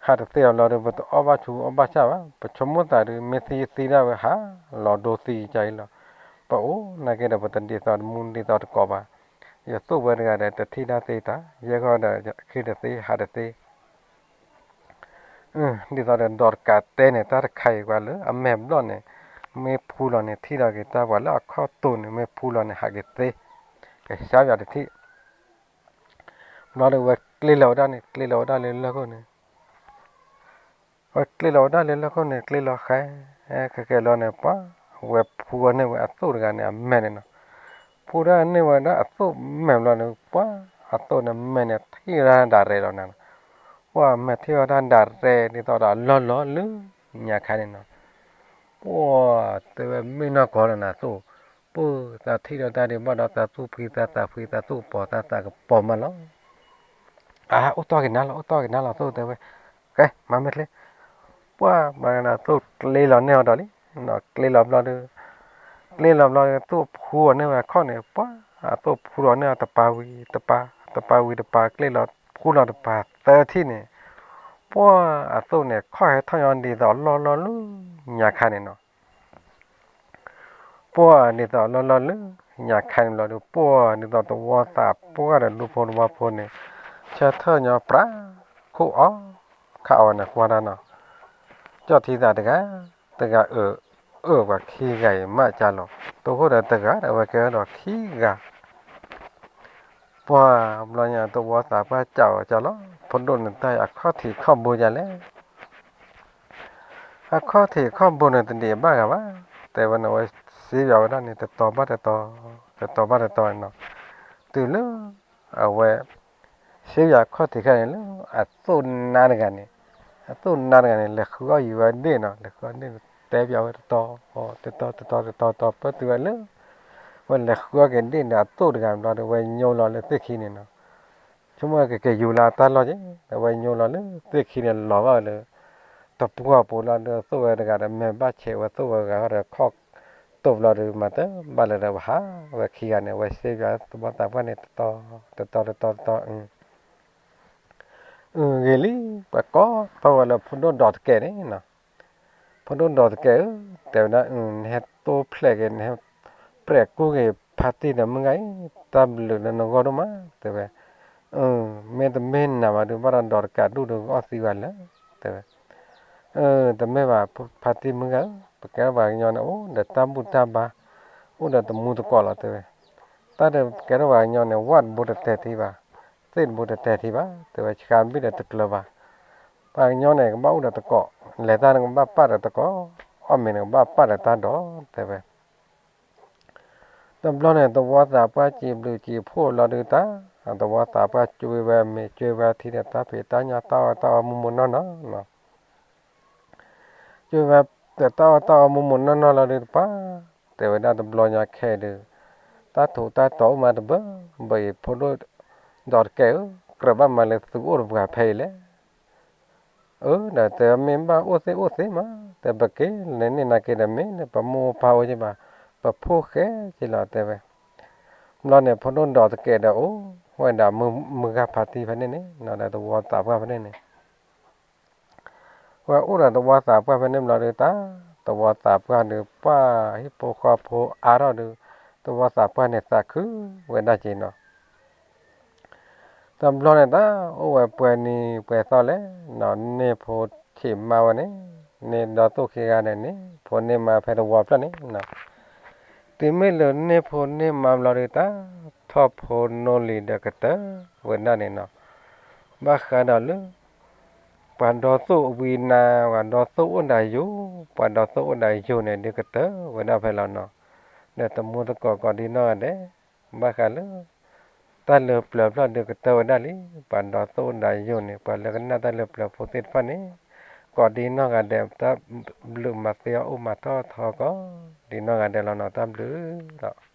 ဟးတသ့ဘၣ်လီၤဒီး ပတအီၣ်ဘၣ်ဆူးအီၣ်ဘၣ်ဆၣ်ဘၣ်, ပဆိကမိၣ်သးဒီး မ့ၢ်သံသံဒၣ်ဝဲဟးလီၤဒိသံကၢ်အံၤလီၤ, ပအိၣ်နာ်က့ဒီး ပတဒ်သိးတမူဒ်သိးတကိးဘၣ်, ယသိၣ်ဝဲတဂၤဒီး တထံၣ်တၢ်သ့တၢ်, ယဲဃီဒီး ဃ့တသ့ ဟးတသ့ ဒ်သိးဒီးဒီးတကးတဲန့ၣ် တၢ်တခါအံၤကွၢ်လၢအမဲာ်ဘျီၣ်န့ၣ် မ့ၢ်ဖူလီၤန့ၣ် ထံၣ်ထီၣ်က့ၤတၢ်ပှၤလၢအခီၣ်တိၢ်န့ၣ် မ့ၢ်ဖူလီၤန့ၣ် ဟးက့ၤသ့, ကစါပၠးတထံၣ်, ဘျီဒီးဝဲကျ့လီၤဝဲဒၣ်န့ၣ် ကျ့လီၤဝဲဒၣ်လၢလၢၢ်ခိၣ်န့ၣ်, ဝဲကျ့လီၤဝဲဒၣ်လၢလၢၢ်ခိၣ်န့ၣ် ကျ့လီၤဃဲ, ဃဲဃဲလီၤန့ၣ် ပှၤ, ဝဲဖူန့ၢ်ဝဲအသိၣ်တဂၤန့ၣ် အမဲာ်န့ၣ်နီၤ, ဖူဒၣ်န့ၢ်ဝဲဒၣ်အသိၣ်မဲာ်ဘျီန့ၣ် ပှၤ, အသိၣ်န့ၣ်မဲာ်န့ၣ် ထံၣ်ဝဲဒၣ်ဒၣ်ရဲၣ်လီၤနၤ, ပှၤမဲာ်ထံၣ်ဝဲဒၣ်ဒၣ်ရဲၣ်ဒ်သိးဒီးအလီၢ်လီၤလၢညါခါန့ၣ်နီၤ, ပှၤတဲဝဲမ့ၢ်နီၢ်ကီၢ်လီၤနၤသိၣ်, ပၢ်သးထံၣ်ဒီးတၢ်ဒံးဘၣ်ဒီးသးသူၣ်ဖှံသးသးဖှံသးသူၣ်ပီၤသးသးကပီၤမးလီၤ အါ အိၣ်တီၢ်က့ၤနၤလီၤ အိၣ်တီၢ်က့ၤနၤလီၤ သိၣ်တဲဝဲ, ကဲ မၤမ့ၢ်ချ့, ပှၤမၤကနၤသိၣ်ကျ့လီၤန့ၢ်အီၤဒီးလံ, ကျ့လီၤဘျီဒီး, ကျ့လီၤဘျီဒီး သိၣ်ဖူအီၤန့ၢ်ဝဲအခီၣ်န့ၣ် ပှၤ, အသိၣ်ဖူအီၤန့ၢ်အီၤတပၤဝံၤတပၤ, တပၤဝံၤတပၤ ကျ့လီၤဖူလီၤတပၤသၢထံၣ်န့ၣ်, ပှၤ, အသိၣ်န့ၣ် ခီၣ်ဟဲထီၣ်ညီဒ်သိးလီၢ်လီၢ်လၢညါခါန့ၣ်နီၤ ပှၤဒ်သိးလီၢ်လီၢ်လၢညါခါန့ၣ်လီၤဒီး ပှၤဒ်သိးတဝီသးပှၢ်ဒီးဒူဖိတဝီဖိန့ၣ်, ဆၢထၢၣ်ညီပြးခိၣ်အီၣ်ခးအီၤန့ၣ် ကွၢ်တၢ်နီၤ, ကၠီၣ်ထံသးတဂၤ, တဂၤအၢၣ်, အၢၣ်ပှၤခံဂၤအံၤမးကၢ်လီၤ, တဃိဒီးတဂၤဒီးဝဲကဲထီၣ်ခံဂၤ ပှၤဘျီညါတဝီသးပှၢ်ကၠးအီၤကၢ်လီၤ, ဖိဒိၣ်န့ၣ်တၢ်အံၤအခီၣ်ထံးခီၣ်ဘိဒ်လဲၣ်, အခီၣ်ထံးခီၣ်ဘိန့ၣ်တဒံးဘၣ်ဂၤဘၣ်, တဲဝဲန့ၣ်ဝဲစံးဘၣ်ဝဲဒၣ်န့ၣ် တတီၤဘၣ်တတီၤ တတီၤဘၣ်တတီၤနီၤ, တုၤလၢ အဝဲ စ့ယၤခီၣ်ထံးခဲန့ၣ်လၢ အသိၣ်နါတဂၤန့ၣ်, အသိၣ်နါတဂၤန့ၣ် လဲၤဃုအီၣ်ယံၤဝဲဒ့ၣ်နီၤ, လဲၤဃုအီၣ်ဒ့ၣ် တဲပၠးဝဲတတီၤ တတီၤ တတီၤ တတီၤ တတီၤ ပတုၤဝဲလၢ ဝဲလဲၤဃုအီၣ်က့ၤဒ့ၣ်ဒီးအသိၣ်တဂၤဘျီဒီး ဝဲညိလီၤလၢသ့ၣ်ခံန့ၣ်နီၤ, ဆိကမိၣ်ကက့ၤယူၤလၢတၢ်လီၢ်က့ၤ ဒီးဝဲညိလီၤလၢသ့ၣ်ခံန့ၣ် လီၤဘၣ်ဝဲလၢ တပှၢ်ပူၤလီၤဒီး သိၣ်ဝဲတဂၤဒီး မဲာ်ဘၣ်ဆဲးဝဲသိၣ်ဝဲဂၤဃီဒီး ခီၣ်တိၢ်ဘျီဒီး မၤတဘၣ်လၢၤဒီး ပဟးဝဲခံဂၤန့ၣ် ဝဲစ့ပၠးသဝီသးပှၢ်န့ၣ် တတီၤ တတီၤ တတီၤ တတီၤ အု ဂ့ၤလံ, ပှၤကိးထီၣ်ဝဲလၢဖိဒိၣ်ဒီးတကဲးန့ၣ်နီၤ, ဖိဒိၣ်ဒီးတကဲးဧၢ, တဲဝဲဒၣ် နဟဲတိဖျဲးက့ၤ နဟဲပြဲးကူၣ်က့ၤဖါတံၢ်ဒီးမုၢ်ဂၤအံၤ တၢ်ဘျုးလၢနဂီၢ်ဒိၣ်မး တဲဝဲ, မ့တမ့ၢ်နၤဘၣ်ဒီး ဘၣ်ဒီးဒီးတကးဒူၣ်ဒီးအီၣ်သံဝဲလၢ တဲဝဲ, တမ့ၢ်ဘၣ် ဖါတံၢ်မုၢ်ဂၤဧၢ, ပကဲထီၣ်ပှၤကညီန့ၣ် အိၣ်ဒီးတၢ်ဘူၣ်တၢ်ဘါ, အိၣ်ဒီးတမူတကိးလီၤ တဲဝဲ, တၢ်ဒီးပကဲထီၣ်ပှၤကညီန့ၣ် ဝၣ်တဘိတတဲာ်ထံဘၣ်, သ့ၣ်တဘိတတဲာ်ထံဘၣ် တဲဝဲ, ဆှါဘံၣ်ဒီးတကျၢၤဘၣ်, ပှၤကညီန့ၣ် ကဘၣ်အိၣ်ဒီးတကိး, လဲၤတၢ်န့ၣ် ကဘၣ်ပာ်ဒီးတကိး, အီၣ်မ့ၤန့ၣ် ကဘၣ်ပာ်ဒီးတၢ်ဒိး တဲဝဲ တဘျီန့ၣ် သဝီသးပှၢ်စံးဘျုးစံးဖှိၣ်လီၤဒုးတၢ်, သဝီသးပှၢ်ကွ့ဝဲမ့ၤကွ့ဝဲထံဒီးတၢ်ဖံးတၢ်ညၣ်တၢ်အီၣ်တၢ်အီမူးမူးနီၢ်နီၢ်နီၤ, ကွ့ဝဲတၢ်အီၣ်တၢ်အီမူးမူးနီၢ်နီၢ်လီၤဒုးတပှၢ်, တဲဝဲဒၣ်တဘျီညါခဲအံၤဒီး တၢ်ထူးတၢ်တီၤအိၣ်မးတဘၢဘၢအံၤ ဖိဒိၣ်ဒီးတကဲးဧၢ, ကြၢးဘၣ်မၤလၢသုအိၣ်တပှၤဖဲအံၤလဲၣ် အၢ ဒီးတဲမ့ၢ်ဘၣ်အိၣ်သ့ၣ်အိၣ်သ့ၣ်မး, တဲပက့ၤလဲၤန့ၢ်နာ်က့ၤဒီး မ့ၢ်လၢပမိၢ်ပၢ်အိၣ်က့ၤဘၣ်, ပဖိၣ်ဃဲက့ၤလီၤ တဲဝဲ, ဘျီန့ၣ် ဖိဒိၣ်ဒီးတကဲးဒီးအိၣ်ဝဲဒၣ်မုၢ်ဂၤဖါတံၢ်ဖဲန့ၣ်န့ၣ်နီၤ ဒီးသဝီသးပှၢ်ဖဲန့ၣ်န့ၣ် ဝဲအိၣ်ဒီးသဝီသးပှၢ်ဖဲန့ၣ်ဘျီဒုးတၢ်, သဝီသးပှၢ်ဒုးပှၢ်ဟံၣ်ဖိဃီဖိအါထီၣ်ဒုး, သဝီသးပှၢ်န့ၣ်သးခုဝဲဒၣ်က့ၤနီၤ တဘျီန့ၣ်တၢ် အိၣ်ဝဲပှဲၤနံၤပှဲၤသီလဲၣ်နီၤ န့ၢ်ဖိဆံးမါဝဲန့ၣ်, န့ၢ်ဒီသိၣ်ခံဂၤန့ၣ်န့ၣ် ဖိန့ၢ်မါဖဲသဝီဖျၢၣ်န့ၣ်နီၤ, တုၤမ့ၢ်လၢန့ၢ်ဖိန့ၢ်မါဘျီဒုးတၢ်, ထီၣ်ဖိနီၢ်လံၤဒီးကတၢၢ်ဝဲဒၣ်န့ၣ်နီၤ, ဘၣ်ဃးဒီးလၢ ပှၤဒီသိၣ်ဝံၤနၤ ပှၤဒီသိၣ်အိၣ်ဒၣ်ယိာ်, ပှၤဒီသိၣ်အိၣ်ဒၣ်ယိာ်န့ၣ် ဒုးကတၢၢ်ဝဲဒၣ်ဖဲလီၤနီၤ, ဒီးတမူသကိးကိးဒ်နီၢ်ဂၤဒဲး, ဘၣ်ဃးလၢ တၢ်လၢပျၢၤဖျၢၣ်ဒုးကတၢၢ်ဝဲဒၣ်လံ, ပှၤဒီသိၣ်အိၣ်ဒၣ်ယိာ်န့ၣ် ပှၤလၢကနၣ်တၢ်လၢပျၢၤဖိသ့ၣ်တဖၣ်န့ၣ်, ကိးဒ်နီၢ်ဂၤဒဲး တၢ်ဘျုးမၤသ့အီၤအိၣ်မၤထီၣ်ထီကိးဒ်နီၢ်ဂၤဒဲးလီၤနီၤ တၢ်ဘျုးလီၤ.